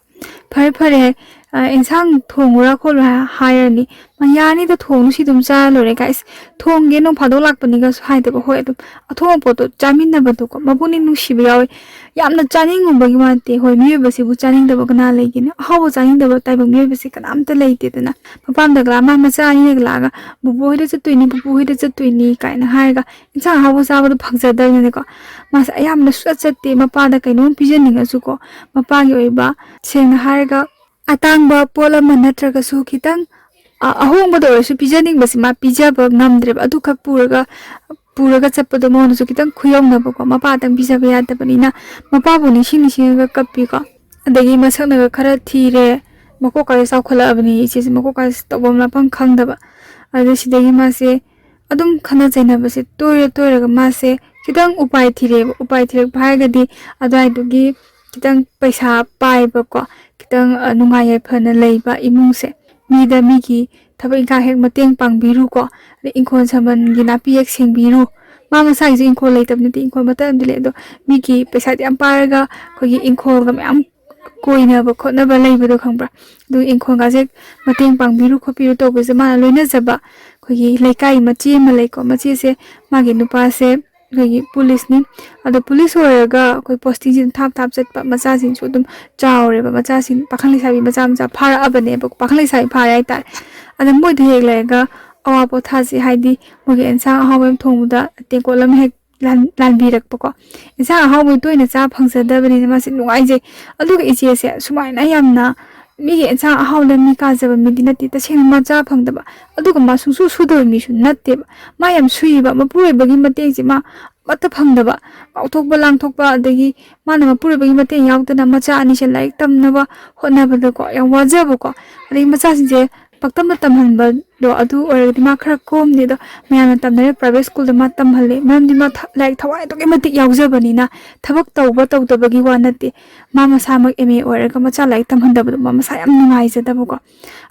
"ꯐꯔꯦ ꯐꯔꯦ, ꯑ, ꯏꯟꯁꯥꯡ ꯊꯣꯡꯉꯨꯔꯥ ꯈꯣꯠꯂꯨꯔꯥ" ꯍꯥꯏꯔꯅꯤ꯫ "ꯃꯥ, ꯌꯥꯅꯤꯗ, ꯊꯣꯡꯅꯨ, ꯁꯤ ꯑꯗꯨꯝ ꯆꯥꯔ ꯂꯣꯏꯔꯦ ꯀꯥꯏ꯫ ꯑꯁ, ꯊꯣꯡꯒꯦ, ꯅꯣꯡ ꯐꯥꯗꯣꯛ ꯂꯥꯛꯄꯅꯤꯒꯁꯨ" ꯍꯥꯏꯗꯕ꯫ ꯍꯣꯏ, ꯑꯗꯨꯝ ꯑꯊꯣꯡꯕ ꯄꯣꯠꯇꯣ ꯆꯥꯃꯤꯟꯅꯕꯗꯣꯀꯣ, ꯃꯄꯨꯛꯅꯤꯡ ꯅꯨꯡꯁꯤꯕ ꯌꯥꯎꯋꯦ꯫ ꯌꯥꯝꯅ ꯆꯥꯅꯤꯡꯉꯨꯕꯒꯤ ꯋꯥ ꯅꯠꯇꯦ꯫ ꯍꯣꯏ, ꯃꯤꯑꯣꯏꯕꯁꯤꯕꯨ ꯆꯥꯅꯤꯡꯗꯕ ꯀꯅꯥ ꯂꯩꯒꯦꯅꯦ? ꯑꯍꯥꯎꯕ ꯆꯥꯅꯤꯡꯗꯕ ꯇꯥꯏꯕꯪ ꯃꯤꯑꯣꯏꯕꯁꯦ ꯀꯅꯥꯝꯇ ꯂꯩꯇꯦꯗꯅ꯫ ꯃꯄꯥꯝꯗꯒ ꯂꯥꯛꯑ, ꯃꯥ ꯃꯆꯥ ꯑꯅꯤꯅꯒ ꯂꯥꯛꯑꯒ, "ꯕꯨꯕꯣ ꯍꯣꯏꯗ ꯆꯠꯇꯣꯏꯅꯤ, ꯄꯨꯄꯨ ꯍꯣꯏꯗ ꯆꯠꯇꯣꯏꯅꯤ" ꯀꯥꯏꯅ ꯍꯥꯏꯔꯒ, ꯏꯟꯁꯥꯡ ꯑꯍꯥꯎꯕ ꯆꯥꯕꯗꯣ ꯐꯪꯖꯗꯕꯅꯤꯅꯀꯣ, ꯃꯥꯁꯦ ꯑꯌꯥꯝꯕꯅ ꯁꯨꯡꯆꯠ ꯆꯠꯇꯦ꯫ ꯃꯄꯥꯗ ꯀꯩꯅꯣꯝ ꯄꯤꯖꯅꯤꯡꯉꯁꯨꯀꯣ, ꯃꯄꯥꯒꯤ ꯑꯣꯏꯕ, ꯁꯦꯡꯅ ꯍꯥꯏꯔꯒ, ꯑꯇꯥꯡꯕ ꯄꯣꯠ ꯑꯃ ꯅꯠꯇ꯭ꯔꯒꯁꯨ ꯈꯤꯇꯪ, ꯑ, ꯑꯍꯣꯡꯕꯗ ꯑꯣꯏꯔꯁꯨ ꯄꯤꯖꯅꯤꯡꯕꯁꯦ ꯃꯥ ꯄꯤꯖꯕ ꯉꯝꯗ꯭ꯔꯦꯕ꯫ ꯑꯗꯨꯈꯛ ꯄꯨꯔꯒ, ꯄꯨꯔꯒ ꯆꯠꯄꯗꯣ ꯃꯉꯣꯟꯗꯁꯨ ꯈꯤꯇꯪ ꯈꯨꯌꯧꯅꯕꯀꯣ, ꯃꯄꯥꯗꯪ ꯄꯤꯖꯕ ꯌꯥꯗꯕꯅꯤꯅ ꯃꯄꯥꯕꯨ ꯅꯤꯡꯁꯤꯡ ꯅꯤꯡꯁꯤꯡꯉꯒ ꯀꯞꯄꯤꯀꯣ꯫ ꯑꯗꯒꯤ ꯃꯁꯛꯅꯒ ꯈꯔ ꯊꯤꯔꯦ, ꯃꯀꯣꯛꯀꯥꯁꯦ ꯆꯥꯎꯈꯠꯂꯛꯑꯕꯅꯤ, ꯏꯆꯦꯁꯦ ꯃꯀꯣꯛꯀꯥꯁꯦ ꯇꯧꯐꯝ ꯂꯥꯛꯐꯝ ꯈꯪꯗꯕ꯫ ꯑꯗꯨ ꯁꯤꯗꯒꯤ ꯃꯥꯁꯦ ꯑꯗꯨꯝ ꯈꯠꯅ ꯆꯩꯅꯕꯁꯦ ꯇꯣꯏꯔ ꯇꯣꯏꯔꯒ ꯃꯥꯁꯦ ꯈꯤꯇꯪ ꯎꯄꯥꯏ ꯊꯤꯔꯛꯑꯦꯕ꯫ ꯎꯄꯥꯏ ꯊꯤꯔꯛꯄ ꯍꯥꯏꯔꯒꯗꯤ ꯑꯗꯨꯋꯥꯏꯗꯨꯒꯤ ꯈꯤꯇꯪ ꯄꯩꯁꯥ ꯄꯥꯏꯕꯀꯣ, ꯈꯤꯇꯪ, ꯑ, ꯅꯨꯡꯉꯥꯏ ꯌꯥꯏꯐꯅ ꯂꯩꯕ ꯏꯃꯨꯡꯁꯦ, ꯃꯤꯗ ꯃꯤꯒꯤ ꯊꯕꯛ ꯏꯪꯈꯥꯡ ꯍꯦꯛ ꯃꯇꯦꯡ ꯄꯥꯡꯕꯤꯔꯨꯀꯣ, ꯑꯗꯩ ꯏꯪꯈꯣꯜ ꯁꯝꯕꯜꯒꯤ ꯅꯥꯄꯤ ꯍꯦꯛ ꯁꯦꯡꯕꯤꯔꯨ꯫ ꯃꯥ ꯃꯁꯥꯒꯤꯁꯨ ꯏꯪꯈꯣꯜ ꯂꯩꯇꯕ ꯅꯠꯇꯦ, ꯏꯪꯈꯣꯜ ꯃꯇꯠ ꯑꯃꯗꯤ ꯂꯩ, ꯑꯗꯣ ꯃꯤꯒꯤ ꯄꯩꯁꯥꯗꯤ ꯌꯥꯝ ꯄꯥꯏꯔꯒ ꯑꯩꯈꯣꯏꯒꯤ ꯏꯪꯈꯣꯜꯒ ꯃꯌꯥꯝ ꯀꯣꯏꯅꯕ ꯈꯣꯠꯅꯕ ꯂꯩꯕꯗꯣ ꯈꯪꯕ꯭ꯔꯥ? ꯑꯗꯨ ꯏꯪꯈꯣꯜꯒꯥꯁꯦ ꯃꯇꯦꯡ ꯄꯥꯡꯕꯤꯔꯨ ꯈꯣꯠꯄꯤꯔꯨ ꯇꯧꯕꯁꯦ ꯃꯥꯅ ꯂꯣꯏꯅꯖꯕ꯫ ꯑꯩꯈꯣꯏꯒꯤ ꯂꯩꯀꯥꯏ ꯃꯆꯦ ꯑꯃ ꯂꯩꯀꯣ, ꯃꯆꯦꯁꯦ, ꯃꯥꯒꯤ ꯅꯨꯄꯥꯁꯦ ꯑꯩꯈꯣꯏꯒꯤ ꯄꯨꯂꯤꯁꯅꯤ꯫ ꯑꯗꯣ ꯄꯨꯂꯤꯁ ꯑꯣꯏꯔꯒ ꯑꯩꯈꯣꯏ ꯄꯣꯁꯇꯤꯡꯁꯦ ꯑꯗꯨꯝ ꯊꯥꯞ ꯊꯥꯞ ꯆꯠꯄ, ꯃꯆꯥꯁꯤꯡꯁꯨ ꯑꯗꯨꯝ ꯆꯥꯎꯔꯦꯕ, ꯃꯆꯥꯁꯤꯡ ꯄꯥꯈꯪ ꯂꯩꯁꯥꯕꯤ ꯃꯆꯥ ꯃꯆꯥ ꯐꯥꯔꯛꯑꯕꯅꯦꯕ, ꯄꯥꯈꯪ ꯂꯩꯁꯥꯕꯤ ꯐꯥꯔꯦ ꯍꯥꯏꯇꯥꯔꯦ꯫ ꯑꯗ ꯃꯣꯏꯗ ꯍꯦꯛ ꯂꯩꯔꯒ ꯑꯋꯥ ꯄꯣꯊꯥꯁꯦ, ꯍꯥꯏꯗꯤ ꯃꯣꯏꯒꯤ ꯑꯦꯟꯁꯥꯡ ꯑꯍꯥꯎꯕ ꯑꯃ ꯊꯣꯡꯕꯗ ꯇꯦꯡꯀꯣꯠ ꯑꯃ ꯍꯦꯛ ꯂꯥꯟ-, ꯂꯥꯟꯕꯤꯔꯛꯄꯀꯣ꯫ ꯏꯟꯁꯥꯡ ꯑꯍꯥꯎꯕ ꯇꯣꯏꯅ ꯆꯥ ꯐꯪꯖꯗꯕꯅꯤꯅ ꯃꯥꯁꯦ ꯅꯨꯡꯉꯥꯏꯖꯩ꯫ ꯑꯗꯨꯒ ꯏꯆꯦꯁꯦ ꯁꯨꯃꯥꯏꯅ ꯌꯥꯝꯅ ꯃꯤꯒꯤ ꯏꯟꯁꯥꯡ ꯑꯍꯥꯎꯗ ꯃꯤ ꯀꯥꯖꯕ ꯃꯤꯗꯤ ꯅꯠꯇꯦ, ꯇꯁꯦꯡꯅ ꯃꯥ ꯆꯥ ꯐꯪꯗꯕ꯫ ꯑꯗꯨꯒ ꯃꯥ ꯁꯨꯡꯁꯨ ꯁꯨꯗꯕ ꯃꯤꯁꯨ ꯅꯠꯇꯦꯕ꯫ ꯃꯥ ꯌꯥꯝ ꯁꯨꯏꯕ, ꯃꯄꯨꯔꯣꯏꯕꯒꯤ ꯃꯇꯦꯡꯁꯦ ꯃꯥ ꯑꯃꯠꯇ ꯐꯪꯗꯕ꯫ ꯉꯥꯎꯊꯣꯛꯄ ꯂꯥꯡꯊꯣꯛꯄ, ꯑꯗꯒꯤ ꯃꯥꯅ ꯃꯄꯨꯔꯣꯏꯕꯒꯤ ꯃꯇꯦꯡ ꯌꯥꯎꯗꯅ ꯃꯆꯥ ꯑꯅꯤꯁꯦ ꯂꯥꯏꯔꯤꯛ ꯇꯝꯅꯕ ꯍꯣꯠꯅꯕꯗꯀꯣ ꯌꯥꯝ ꯋꯥꯖꯕꯀꯣ꯫ ꯑꯗꯒꯤ ꯃꯆꯥꯁꯤꯡꯁꯦ ꯄꯛꯇꯝꯅ ꯇꯝꯍꯟꯕꯗꯣ ꯑꯗꯨ ꯑꯣꯏꯔꯒꯗꯤ ꯃꯥ ꯈꯔ ꯀꯣꯝꯅꯤ꯫ ꯑꯗꯣ ꯃꯌꯥꯝꯅ ꯇꯝꯅꯔꯤꯕ ꯄ꯭ꯔꯥꯏꯚꯦꯠ ꯁ꯭ꯀꯨꯜꯗ ꯃꯥ ꯇꯝꯍꯜꯂꯦ, ꯃꯔꯝꯗꯤ ꯃꯥ ꯊ-, ꯂꯥꯏꯔꯤꯛ ꯊꯋꯥꯏ ꯑꯗꯨꯛꯀꯤ ꯃꯇꯤꯛ ꯌꯥꯎꯖꯕꯅꯤꯅ꯫ ꯊꯕꯛ ꯇꯧꯕ ꯇꯧꯗꯕꯒꯤ ꯋꯥ ꯅꯠꯇꯦ, ꯃꯥ ꯃꯁꯥꯃꯛ ꯑꯦꯝ ꯑꯦ ꯑꯣꯏꯔꯒ ꯃꯆꯥ ꯂꯥꯏꯔꯤꯛ ꯇꯝꯍꯟꯗꯕꯗꯣ ꯃꯥ ꯃꯁꯥ ꯌꯥꯝ ꯅꯨꯡꯉꯥꯏꯖꯗꯕꯀꯣ꯫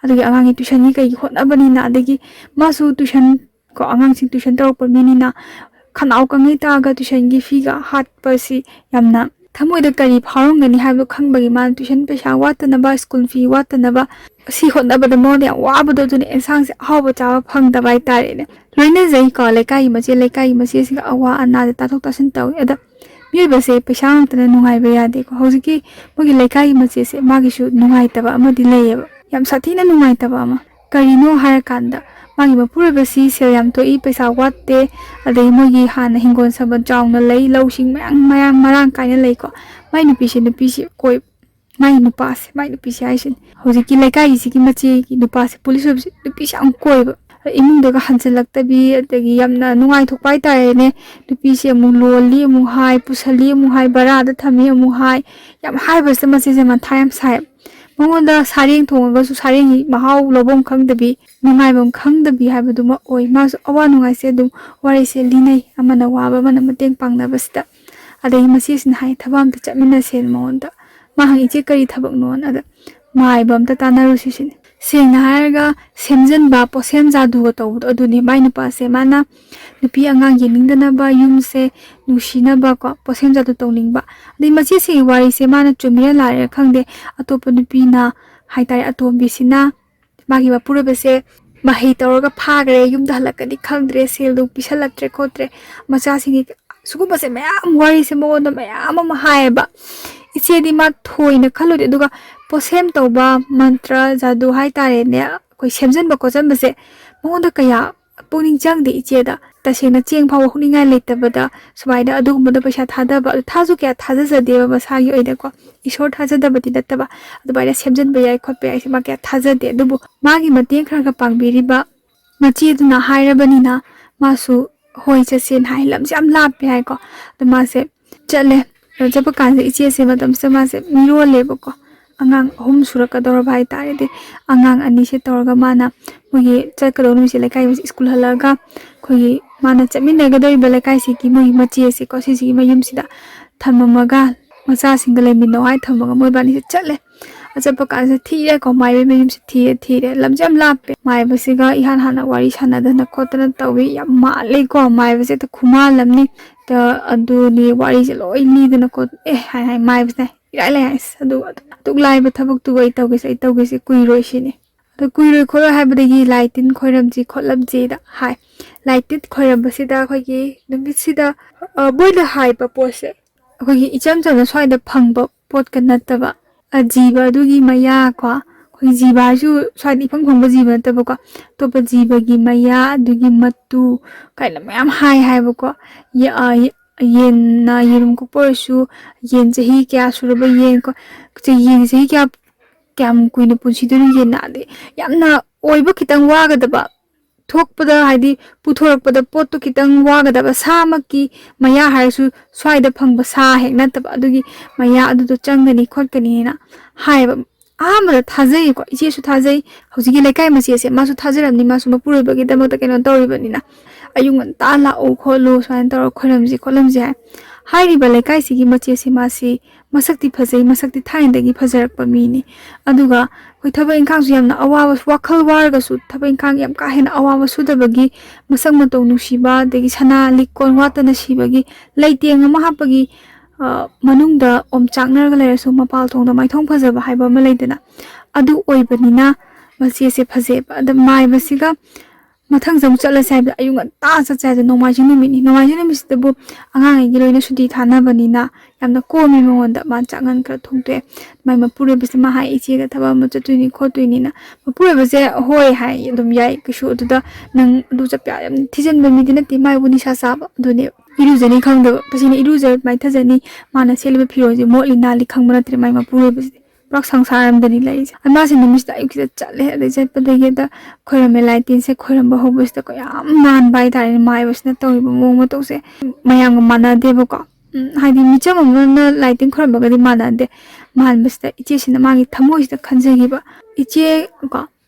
ꯑꯗꯨꯒꯤ ꯑꯉꯥꯡꯒꯤ ꯇ꯭ꯋꯤꯁꯟꯒꯤ ꯀꯩꯒꯤ ꯍꯣꯠꯅꯕꯅꯤꯅ, ꯑꯗꯒꯤ ꯃꯥꯁꯨ ꯇ꯭ꯋꯤꯁꯟ ꯀꯣ, ꯑꯉꯥꯡꯁꯤꯡ ꯇ꯭ꯋꯤꯁꯟ ꯇꯧꯔꯛꯄ ꯃꯤꯅꯤꯅ ꯈꯅꯥꯎ ꯀꯪꯉꯩ ꯇꯥꯛꯑꯒ ꯇ꯭ꯋꯤꯁꯟꯒꯤ ꯐꯤꯒ ꯍꯥꯠꯄꯁꯤ ꯌꯥꯝꯅ ꯊꯃꯣꯏꯗ ꯀꯔꯤ ꯐꯥꯎꯔꯝꯒꯅꯤ ꯍꯥꯏꯕꯗꯣ ꯈꯪꯕꯒꯤ ꯃꯥꯅ ꯇ꯭ꯋꯤꯁꯟ ꯄꯩꯁꯥ ꯋꯥꯠꯇꯅꯕ, ꯁ꯭ꯀꯨꯜ ꯐꯤ ꯋꯥꯠꯇꯅꯕ, ꯁꯤ ꯍꯣꯠꯅꯕꯗ ꯃꯉꯣꯟꯗ ꯌꯥꯝ ꯋꯥꯕꯗꯣ, ꯑꯗꯨꯅ ꯑꯦꯟꯁꯥꯡꯁꯦ ꯑꯍꯥꯎꯕ ꯆꯥꯕ ꯐꯪꯗꯕ ꯍꯥꯏꯇꯥꯔꯦꯅꯦ꯫ ꯂꯣꯏꯅꯖꯩꯀꯣ, ꯂꯩꯀꯥꯏꯒꯤ ꯃꯆꯦ, ꯂꯩꯀꯥꯏꯒꯤ ꯃꯆꯦꯁꯤꯡꯒ ꯑꯋꯥ ꯑꯅꯥꯗ ꯇꯥꯊꯣꯛ ꯇꯥꯁꯤꯟ ꯇꯧꯋꯦ꯫ ꯑꯗ ꯃꯤꯑꯣꯏꯕꯁꯦ ꯄꯩꯁꯥ ꯉꯥꯛꯇꯅ ꯅꯨꯡꯉꯥꯏꯕ ꯌꯥꯗꯦꯀꯣ꯫ ꯍꯧꯖꯤꯛꯀꯤ ꯃꯣꯏꯒꯤ ꯂꯩꯀꯥꯏꯒꯤ ꯃꯆꯦꯁꯦ ꯃꯥꯒꯤꯁꯨ ꯅꯨꯡꯉꯥꯏꯇꯕ ꯑꯃꯗꯤ ꯂꯩꯌꯦꯕ, ꯌꯥꯝ ꯁꯥꯊꯤꯅ ꯅꯨꯡꯉꯥꯏꯇꯕ ꯑꯃ꯫ ꯀꯔꯤꯅꯣ ꯍꯥꯏꯔꯀꯥꯟꯗ ꯃꯥꯒꯤ ꯃꯄꯨꯔꯣꯏꯕꯁꯤ ꯁꯦꯜ ꯌꯥꯝ ꯊꯣꯛꯏ, ꯄꯩꯁꯥ ꯋꯥꯠꯇꯦ, ꯑꯗꯩ ꯃꯣꯏꯒꯤ ꯍꯥꯟꯅ ꯍꯤꯡꯒꯣꯜ ꯁꯝꯕꯜ ꯆꯥꯎꯅ ꯂꯩ, ꯂꯧꯁꯤꯡ ꯃꯌꯥꯝ ꯃꯌꯥꯝ ꯃꯔꯥꯡ ꯀꯥꯏꯅ ꯂꯩꯀꯣ꯫ ꯃꯥꯏ ꯅꯨꯄꯤꯁꯦ, ꯅꯨꯄꯤꯁꯦ ꯀꯣꯏ-, ꯃꯥꯏ ꯅꯨꯄꯥꯁꯦ, ꯃꯥꯏ ꯅꯨꯄꯤꯁꯦ ꯍꯥꯏꯁꯤꯅꯤ, ꯍꯧꯖꯤꯛꯀꯤ ꯂꯩꯀꯥꯏꯒꯤꯁꯤꯒꯤ ꯃꯆꯦꯒꯤ ꯅꯨꯄꯥꯁꯦ, ꯄꯨꯂꯤꯁ ꯑꯣꯏꯕꯁꯦ, ꯅꯨꯄꯤꯁꯦ ꯌꯥꯝ ꯀꯣꯏꯕ, ꯏꯃꯨꯡꯗꯒ ꯍꯟꯖꯜꯂꯛꯇꯕꯤ, ꯑꯗꯒꯤ ꯌꯥꯝꯅ ꯅꯨꯡꯉꯥꯏꯊꯣꯛꯄ ꯍꯥꯏꯇꯥꯔꯦꯅꯦ꯫ ꯅꯨꯄꯤꯁꯦ ꯑꯃꯨꯛ ꯂꯣꯜꯂꯤ ꯑꯃꯨꯛ ꯍꯥꯏ, ꯄꯨꯁꯜꯂꯤ ꯑꯃꯨꯛ ꯍꯥꯏ, ꯕꯔꯥꯗ ꯊꯝꯃꯤ ꯑꯃꯨꯛ ꯍꯥꯏ, ꯌꯥꯝ ꯍꯥꯏꯕꯁꯤꯗ ꯃꯆꯦꯁꯦ ꯃꯊꯥ ꯌꯥꯝ ꯁꯥꯏ꯫ ꯃꯉꯣꯟꯗ ꯁꯥꯔꯦꯡ ꯊꯣꯡꯉꯒꯁꯨ ꯁꯥꯔꯦꯡꯒꯤ ꯃꯍꯥꯎ ꯂꯧꯐꯝ ꯈꯪꯗꯕꯤ, ꯅꯨꯡꯉꯥꯏꯐꯝ ꯈꯪꯗꯕꯤ ꯍꯥꯏꯕꯗꯨꯃ ꯑꯣꯏ꯫ ꯃꯥꯁꯨ ꯑꯋꯥ ꯅꯨꯡꯉꯥꯏꯁꯦ ꯑꯗꯨꯝ ꯋꯥꯔꯤꯁꯦ ꯂꯤꯅꯩ, ꯑꯃꯅ ꯋꯥꯕ ꯑꯃꯅ ꯃꯇꯦꯡ ꯄꯥꯡꯅꯕꯁꯤꯗ꯫ ꯑꯗꯒꯤ ꯃꯆꯦꯁꯤꯅ ꯍꯥꯏ, "ꯊꯕꯛ ꯑꯝꯇ ꯆꯠꯃꯤꯟꯅꯁꯦꯅ" ꯃꯉꯣꯟꯗ꯫ ꯃꯥ ꯍꯪꯉꯤ, "ꯏꯆꯦ, ꯀꯔꯤ ꯊꯕꯛꯅꯣꯅ?" ꯑꯗ, "ꯃꯥꯏꯕ ꯑꯝꯇ ꯇꯥꯟꯅꯔꯨꯁꯤ" ꯁꯤꯅꯤ꯫ ꯁꯦꯡꯅ ꯍꯥꯏꯔꯒ ꯁꯦꯝꯖꯟꯕ, ꯄꯣꯠꯁꯦꯝ ꯖꯥꯗꯨꯒ ꯇꯧꯕꯗꯣ ꯑꯗꯨꯅꯦ꯫ ꯃꯥꯏ ꯅꯨꯄꯥꯁꯦ ꯃꯥꯅ ꯅꯨꯄꯤ ꯑꯉꯥꯡ ꯌꯦꯡꯅꯤꯡꯗꯅꯕ, ꯌꯨꯝꯁꯦ ꯅꯨꯡꯁꯤꯅꯕꯀꯣ, ꯄꯣꯠꯁꯦꯝ ꯖꯥꯗꯨ ꯇꯧꯅꯤꯡꯕ꯫ ꯑꯗꯩ ꯃꯆꯦꯁꯤꯒꯤ ꯋꯥꯔꯤꯁꯦ ꯃꯥꯅ ꯆꯨꯝꯃꯤꯔ ꯂꯥꯜꯂꯤꯔ ꯈꯪꯗꯦ, ꯑꯇꯣꯞꯄ ꯅꯨꯄꯤꯅ ꯍꯥꯏꯇꯥꯔꯦ, ꯑꯇꯣꯝꯕꯤꯁꯤꯅ ꯃꯥꯒꯤ ꯃꯄꯨꯔꯣꯏꯕꯁꯦ ꯃꯍꯩ ꯇꯧꯔꯒ ꯐꯥꯈ꯭ꯔꯦ, ꯌꯨꯝꯗ ꯍꯜꯂꯛꯀꯅꯤ ꯈꯪꯗ꯭ꯔꯦ, ꯁꯦꯜꯗꯨ ꯄꯤꯁꯜꯂꯛꯇ꯭ꯔꯦ ꯈꯣꯠꯇ꯭ꯔꯦ, ꯃꯆꯥꯁꯤꯡꯒꯤ, ꯁꯤꯒꯨꯝꯕꯁꯦ ꯃꯌꯥꯝ, ꯋꯥꯔꯤꯁꯦ ꯃꯉꯣꯟꯗ ꯃꯌꯥꯝ ꯑꯃ ꯍꯥꯏꯌꯦꯕ꯫ ꯏꯆꯦꯗꯤ ꯃꯥ ꯊꯣꯏꯅ ꯈꯜꯂꯨꯗꯦ꯫ ꯑꯗꯨꯒ ꯄꯣꯠꯁꯦꯝ ꯇꯧꯕ, ꯃꯟꯇ꯭ꯔ ꯖꯥꯗꯨ ꯍꯥꯏꯇꯥꯔꯦꯅꯦ, ꯑꯩꯈꯣꯏ ꯁꯦꯝꯖꯟꯕ ꯈꯣꯠꯆꯟꯕꯁꯦ ꯃꯉꯣꯟꯗ ꯀꯌꯥ ꯄꯨꯛꯅꯤꯡ ꯆꯪꯗꯦ ꯏꯆꯦꯗ꯫ ꯇꯁꯦꯡꯅ ꯆꯦꯡ ꯐꯥꯎꯕ ꯍꯨꯛꯅꯤꯡꯉꯥꯏ ꯂꯩꯇꯕꯗ ꯁꯨꯃꯥꯏꯅ ꯑꯗꯨꯒꯨꯝꯕꯗ ꯄꯩꯁꯥ ꯊꯥꯗꯕ, ꯑꯗꯨ ꯊꯥꯁꯨ ꯀꯌꯥ ꯊꯥꯖꯖꯗꯦꯕ ꯃꯁꯥꯒꯤ ꯑꯣꯏꯅꯀꯣ꯫ ꯏꯁꯣꯔ ꯊꯥꯖꯗꯕꯗꯤ ꯅꯠꯇꯕ, ꯑꯗꯨꯃꯥꯏꯅ ꯁꯦꯝꯖꯤꯟꯕ ꯌꯥꯏ ꯈꯣꯠꯄ ꯌꯥꯏ ꯍꯥꯏꯁꯦ ꯃꯥ ꯀꯌꯥ ꯊꯥꯖꯗꯦ꯫ ꯑꯗꯨꯕꯨ ꯃꯥꯒꯤ ꯃꯇꯦꯡ ꯈꯔ ꯈꯔ ꯄꯥꯡꯕꯤꯔꯤꯕ ꯃꯆꯦꯗꯨꯅ ꯍꯥꯏꯔꯕꯅꯤꯅ ꯃꯥꯁꯨ ꯍꯣꯏ ꯆꯠꯁꯦꯅ ꯍꯥꯏ꯫ ꯂꯝꯁꯦ ꯌꯥꯝ ꯂꯥꯞꯄꯦ ꯍꯥꯏꯀꯣ꯫ ꯑꯗꯣ ꯃꯥꯁꯦ ꯆꯠꯂꯦ꯫ ꯑꯗꯣ ꯆꯠꯄ ꯀꯥꯟꯁꯤꯗ ꯏꯆꯦꯁꯦ ꯃꯇꯝꯁꯤꯗ ꯃꯥꯁꯦ ꯃꯤꯔꯣꯜꯂꯦꯕꯀꯣ꯫ ꯑꯉꯥꯡ ꯑꯍꯨꯝ ꯁꯨꯔꯛꯀꯗꯧꯔꯕ ꯍꯥꯏꯇꯥꯔꯦ꯫ ꯑꯗꯩ ꯑꯉꯥꯡ ꯑꯅꯤꯁꯦ ꯇꯧꯔꯒ ꯃꯥꯅ ꯃꯣꯏꯒꯤ ꯆꯠꯀꯗꯧꯕ ꯅꯨꯃꯤꯠꯁꯦ ꯂꯩꯀꯥꯏ ꯁ꯭ꯀꯨꯜ ꯍꯜꯂꯛꯑꯒ ꯑꯩꯈꯣꯏꯒꯤ ꯃꯥꯅ ꯆꯠꯃꯤꯟꯅꯒꯗꯧꯔꯤꯕ ꯂꯩꯀꯥꯏꯁꯤꯒꯤ ꯃꯣꯏꯒꯤ ꯃꯆꯦꯁꯦꯀꯣ, ꯁꯤꯁꯤꯒꯤ ꯃꯌꯨꯝꯁꯤꯗ ꯊꯝꯃꯝꯃꯒ ꯃꯆꯥꯁꯤꯡꯒ ꯂꯩꯃꯤꯟꯅꯧ ꯍꯥꯏ ꯊꯝꯃꯒ ꯃꯣꯏꯕꯥꯅꯤꯁꯦ ꯆꯠꯂꯦ꯫ ꯑ ꯆꯠꯄ ꯀꯥꯟꯁꯤꯗ ꯊꯤꯔꯦꯀꯣ, ꯃꯥꯏꯕꯩ ꯃꯌꯨꯝꯁꯦ ꯊꯤꯔꯦ, ꯊꯤꯔꯦ꯫ ꯂꯝꯁꯦ ꯌꯥꯝ ꯂꯥꯞꯄꯦ꯫ ꯃꯥꯏꯕꯁꯤꯒ ꯏꯍꯥꯟ ꯍꯥꯟꯅ ꯋꯥꯔꯤ ꯁꯥꯟꯅꯗꯅ ꯈꯣꯠꯇꯅ ꯇꯧꯏ꯫ ꯌꯥꯝ ꯃꯥꯜꯂꯦꯀꯣ, ꯃꯥꯏꯕꯁꯦ ꯍꯦꯛꯇ ꯈꯨꯃꯥꯜ ꯑꯃꯅꯤ꯫ ꯇ-, ꯑꯗꯨꯅꯤ ꯋꯥꯔꯤꯁꯦ ꯂꯣꯏ ꯂꯤꯗꯅ ꯈꯣꯠ-, "ꯑꯦ" ꯍꯥꯏ ꯍꯥꯏ ꯃꯥꯏꯕꯁꯤꯅ, "ꯏꯔꯥꯏ ꯂꯥꯏ ꯍꯥꯏꯁ ꯑꯗꯨ, ꯑꯗꯨ ꯑꯗꯨꯛ ꯂꯥꯏꯕ ꯊꯕꯛꯇꯨꯕꯨ ꯑꯩ ꯇꯧꯒꯦꯁꯦ, ꯑꯩ ꯇꯧꯒꯦꯁꯦ, ꯀꯨꯏꯔꯣꯏ" ꯁꯤꯅꯤ꯫ ꯑꯗꯨ ꯀꯨꯏꯔꯣꯏ ꯈꯣꯠꯂꯣꯏ ꯍꯥꯏꯕꯗꯒꯤ ꯂꯥꯏ ꯇꯤꯟ ꯈꯣꯏꯔꯝꯁꯤ ꯈꯣꯠꯂꯝꯁꯤꯗ ꯍꯥꯏ꯫ ꯂꯥꯏ ꯇꯤꯟ ꯈꯣꯏꯔꯝꯕꯁꯤꯗ ꯑꯩꯈꯣꯏꯒꯤ ꯅꯨꯃꯤꯠꯁꯤꯗ, ꯑ, ꯃꯣꯏꯅ ꯍꯥꯏꯕ ꯄꯣꯠꯁꯦ ꯑꯩꯈꯣꯏꯒꯤ ꯏꯆꯝ ꯆꯝꯅ ꯁ꯭ꯋꯥꯏꯗ ꯐꯪꯕ ꯄꯣꯠꯀ ꯅꯠꯇꯕ, ꯑ, ꯖꯤꯕ ꯑꯗꯨꯒꯤ ꯃꯌꯥ ꯀꯣ, ꯑꯩꯈꯣꯏ ꯖꯤꯕ ꯍꯥꯏꯔꯁꯨ ꯁ꯭ꯋꯥꯏꯗ ꯏꯐꯪ ꯐꯪꯕ ꯖꯤꯕ ꯅꯠꯇꯕꯀꯣ, ꯑꯇꯣꯞꯄ ꯖꯤꯕꯒꯤ ꯃꯌꯥ, ꯑꯗꯨꯒꯤ ꯃꯇꯨ ꯀꯥꯏꯅ ꯃꯌꯥꯝ ꯍꯥꯏ ꯍꯥꯏꯕꯀꯣ꯫ ꯌꯦ-, ꯑ, ꯌꯦ-, ꯌꯦꯟꯅ ꯌꯦꯔꯨꯝ ꯀꯣꯛꯄ ꯑꯣꯏꯔꯁꯨ, ꯌꯦꯟ ꯆꯍꯤ ꯀꯌꯥ ꯁꯨꯔꯕ ꯌꯦꯟ ꯀꯣ, ꯆ-, ꯌꯦꯟ ꯆꯍꯤ ꯀꯌꯥ, ꯀꯌꯥꯝ ꯀꯨꯏꯅ ꯄꯨꯟꯁꯤꯗꯣꯏꯅꯣ ꯌꯦꯟꯅ, ꯑꯗꯩ ꯌꯥꯝꯅ ꯑꯣꯏꯕ ꯈꯤꯇꯪ ꯋꯥꯒꯗꯕ, ꯊꯣꯛꯄꯗ, ꯍꯥꯏꯗꯤ ꯄꯨꯊꯣꯔꯛꯄꯗ ꯄꯣꯠꯇꯣ ꯈꯤꯇꯪ ꯋꯥꯒꯗꯕ ꯁꯥꯃꯛꯀꯤ ꯃꯌꯥ ꯍꯥꯏꯔꯁꯨ ꯁ꯭ꯋꯥꯏꯗ ꯐꯪꯕ ꯁꯥ ꯍꯦꯛ ꯅꯠꯇꯕ, ꯑꯗꯨꯒꯤ ꯃꯌꯥ ꯑꯗꯨꯗꯣ ꯆꯪꯒꯅꯤ ꯈꯣꯠꯀꯅꯤꯅ ꯍꯥꯏꯌꯦꯕ꯫ ꯑꯍꯥꯟꯕꯗ ꯊꯥꯖꯩꯀꯣ, ꯏꯆꯦꯁꯨ ꯊꯥꯖꯩ, ꯍꯧꯖꯤꯛꯀꯤ ꯂꯩꯀꯥꯏ ꯃꯆꯦꯁꯦ ꯃꯥꯁꯨ ꯊꯥꯖꯔꯝꯅꯤ, ꯃꯥꯁꯨ ꯃꯄꯨꯔꯣꯏꯕꯒꯤꯗꯃꯛꯇ ꯀꯩꯅꯣ ꯇꯧꯔꯤꯕꯅꯤꯅ꯫ "ꯑꯌꯨꯛ ꯉꯟꯇꯥ ꯂꯥꯛꯎ ꯈꯣꯠꯂꯨ, ꯁꯨꯃꯥꯏꯅ ꯇꯧꯔ ꯈꯣꯏꯔꯝꯁꯤ ꯈꯣꯠꯂꯝꯁꯤ" ꯍꯥꯏ꯫ ꯍꯥꯏꯔꯤꯕ ꯂꯩꯀꯥꯏꯁꯤꯒꯤ ꯃꯆꯦꯁꯦ ꯃꯥꯁꯤ ꯃꯁꯛꯇꯤ ꯐꯖꯩ, ꯃꯁꯛꯇꯤ ꯊꯥꯏꯅꯗꯒꯤ ꯐꯖꯔꯛꯄ ꯃꯤꯅꯤ꯫ ꯑꯗꯨꯒ ꯑꯩꯈꯣꯏ ꯊꯕꯛ ꯏꯪꯈꯥꯡꯁꯨ ꯌꯥꯝꯅ ꯑꯋꯥꯕ, ꯋꯥꯈꯜ ꯋꯥꯔꯒꯁꯨ ꯊꯕꯛ ꯏꯪꯈꯥꯡ ꯌꯥꯝ ꯀꯥ ꯍꯦꯟꯅ ꯑꯋꯥꯕ ꯁꯨꯗꯕꯒꯤ, ꯃꯁꯛ ꯃꯇꯧ ꯅꯨꯡꯁꯤꯕ, ꯑꯗꯒꯤ ꯁꯅꯥ ꯂꯤꯛꯀꯣꯟ ꯋꯥꯠꯇꯅ ꯁꯤꯕꯒꯤ, ꯂꯩꯇꯦꯡ ꯑꯃ ꯍꯥꯞꯄꯒꯤ, ꯑ, ꯃꯅꯨꯡꯗ ꯑꯣꯝꯆꯥꯛꯅꯔꯒ ꯂꯩꯔꯁꯨ ꯃꯄꯥꯜ ꯊꯣꯡꯗ ꯃꯥꯏꯊꯣꯡ ꯐꯖꯕ ꯍꯥꯏꯕ ꯑꯃ ꯂꯩꯗꯅ, ꯑꯗꯨ ꯑꯣꯏꯕꯅꯤꯅ ꯃꯆꯦꯁꯦ ꯐꯖꯩꯕ꯫ ꯑꯗ ꯃꯥꯏꯕꯁꯤꯒ ꯃꯊꯪꯁꯦ ꯑꯃꯨꯛ ꯆꯠꯂꯁꯦ ꯍꯥꯏꯕꯗ ꯑꯌꯨꯛ ꯉꯟꯇꯥ ꯆꯠꯁꯦ ꯍꯥꯏꯕꯗ ꯅꯣꯡꯃꯥꯏꯖꯤꯡ ꯅꯨꯃꯤꯠꯅꯤ꯫ ꯅꯣꯡꯃꯥꯏꯖꯤꯡ ꯅꯨꯃꯤꯠꯁꯤꯗꯕꯨ ꯑꯉꯥꯡꯉꯩꯒꯤ ꯂꯣꯏꯅ ꯁꯨꯇꯤ ꯊꯥꯅꯕꯅꯤꯅ ꯌꯥꯝꯅ ꯀꯣꯝꯃꯤ ꯃꯉꯣꯟꯗ꯫ ꯃꯥ ꯆꯥꯛꯉꯟ ꯈꯔ ꯊꯣꯡꯗꯣꯛꯑꯦ꯫ ꯃꯥꯏ ꯃꯄꯨꯔꯣꯏꯕꯁꯦ ꯃꯥ ꯍꯥꯏ, "ꯏꯆꯦꯒ ꯊꯕꯛ ꯑꯃ ꯆꯠꯇꯣꯏꯅꯤ ꯈꯣꯠꯇꯣꯏꯅꯤꯅ"꯫ ꯃꯄꯨꯔꯣꯏꯕꯁꯦ ꯍꯣꯏ ꯍꯥꯏ, ꯑꯗꯨꯝ ꯌꯥꯏ, ꯀꯩꯁꯨ ꯑꯗꯨꯗ ꯅꯪ ꯑꯗꯨ ꯆꯠꯄ ꯌꯥꯝ ꯊꯤꯖꯤꯟꯕ ꯃꯤꯗꯤ ꯅꯠꯇꯦ, ꯃꯥꯏꯕꯨ ꯅꯤꯁꯥ ꯆꯥꯕ ꯑꯗꯨꯅꯦ꯫ ꯏꯔꯨꯖꯅꯤ ꯈꯪꯗꯕ, ꯇꯁꯦꯡꯅ ꯏꯔꯨꯖ ꯃꯥꯏꯊꯖꯅꯤ, ꯃꯥꯅ ꯁꯦꯠꯂꯤꯕ ꯐꯤꯔꯣꯜꯁꯦ ꯃꯣꯠꯂꯤ ꯅꯥꯜꯂꯤ ꯈꯪꯕ ꯅꯠꯇ꯭ꯔꯦ ꯃꯥꯏ ꯃꯄꯨꯔꯣꯏꯕꯁꯤꯗꯤ꯫ ꯄꯨꯔꯥ ꯁꯪꯁꯥꯔ ꯑꯃꯗꯅꯤ ꯂꯩꯔꯤꯁꯦ꯫ ꯑꯗ ꯃꯥꯁꯦ ꯅꯨꯃꯤꯠꯁꯤꯗ ꯑꯌꯨꯛꯁꯤꯗ ꯆꯠꯂꯦ, ꯑꯗꯩ ꯆꯠꯄꯗꯒꯤ ꯍꯦꯛꯇ ꯈꯣꯏꯔꯝꯃꯦ꯫ ꯂꯥꯏ ꯇꯤꯟꯁꯦ ꯈꯣꯏꯔꯝꯕ ꯍꯧꯕꯁꯤꯗꯀꯣ ꯌꯥꯝ ꯃꯥꯟꯕ ꯍꯥꯏꯇꯥꯔꯦꯅꯦ, ꯃꯥꯏꯕꯁꯤꯅ ꯇꯧꯔꯤꯕ ꯃꯑꯣꯡ ꯃꯇꯧꯁꯦ ꯃꯌꯥꯝꯒ ꯃꯥꯟꯅꯗꯦꯕꯀꯣ꯫ ꯎꯝ, ꯍꯥꯏꯗꯤ ꯃꯤꯆꯝ ꯑꯃꯅ ꯂꯥꯏ ꯇꯤꯟ ꯈꯣꯏꯔꯝꯕꯒꯗꯤ ꯃꯥꯟꯅꯗꯦ꯫ ꯃꯥꯟꯕꯁꯤꯗ ꯏꯆꯦꯁꯤꯅ ꯃꯥꯒꯤ ꯊꯃꯣꯏꯁꯤꯗ ꯈꯟꯖꯈꯤꯕ, ꯏꯆꯦ ꯀꯣ,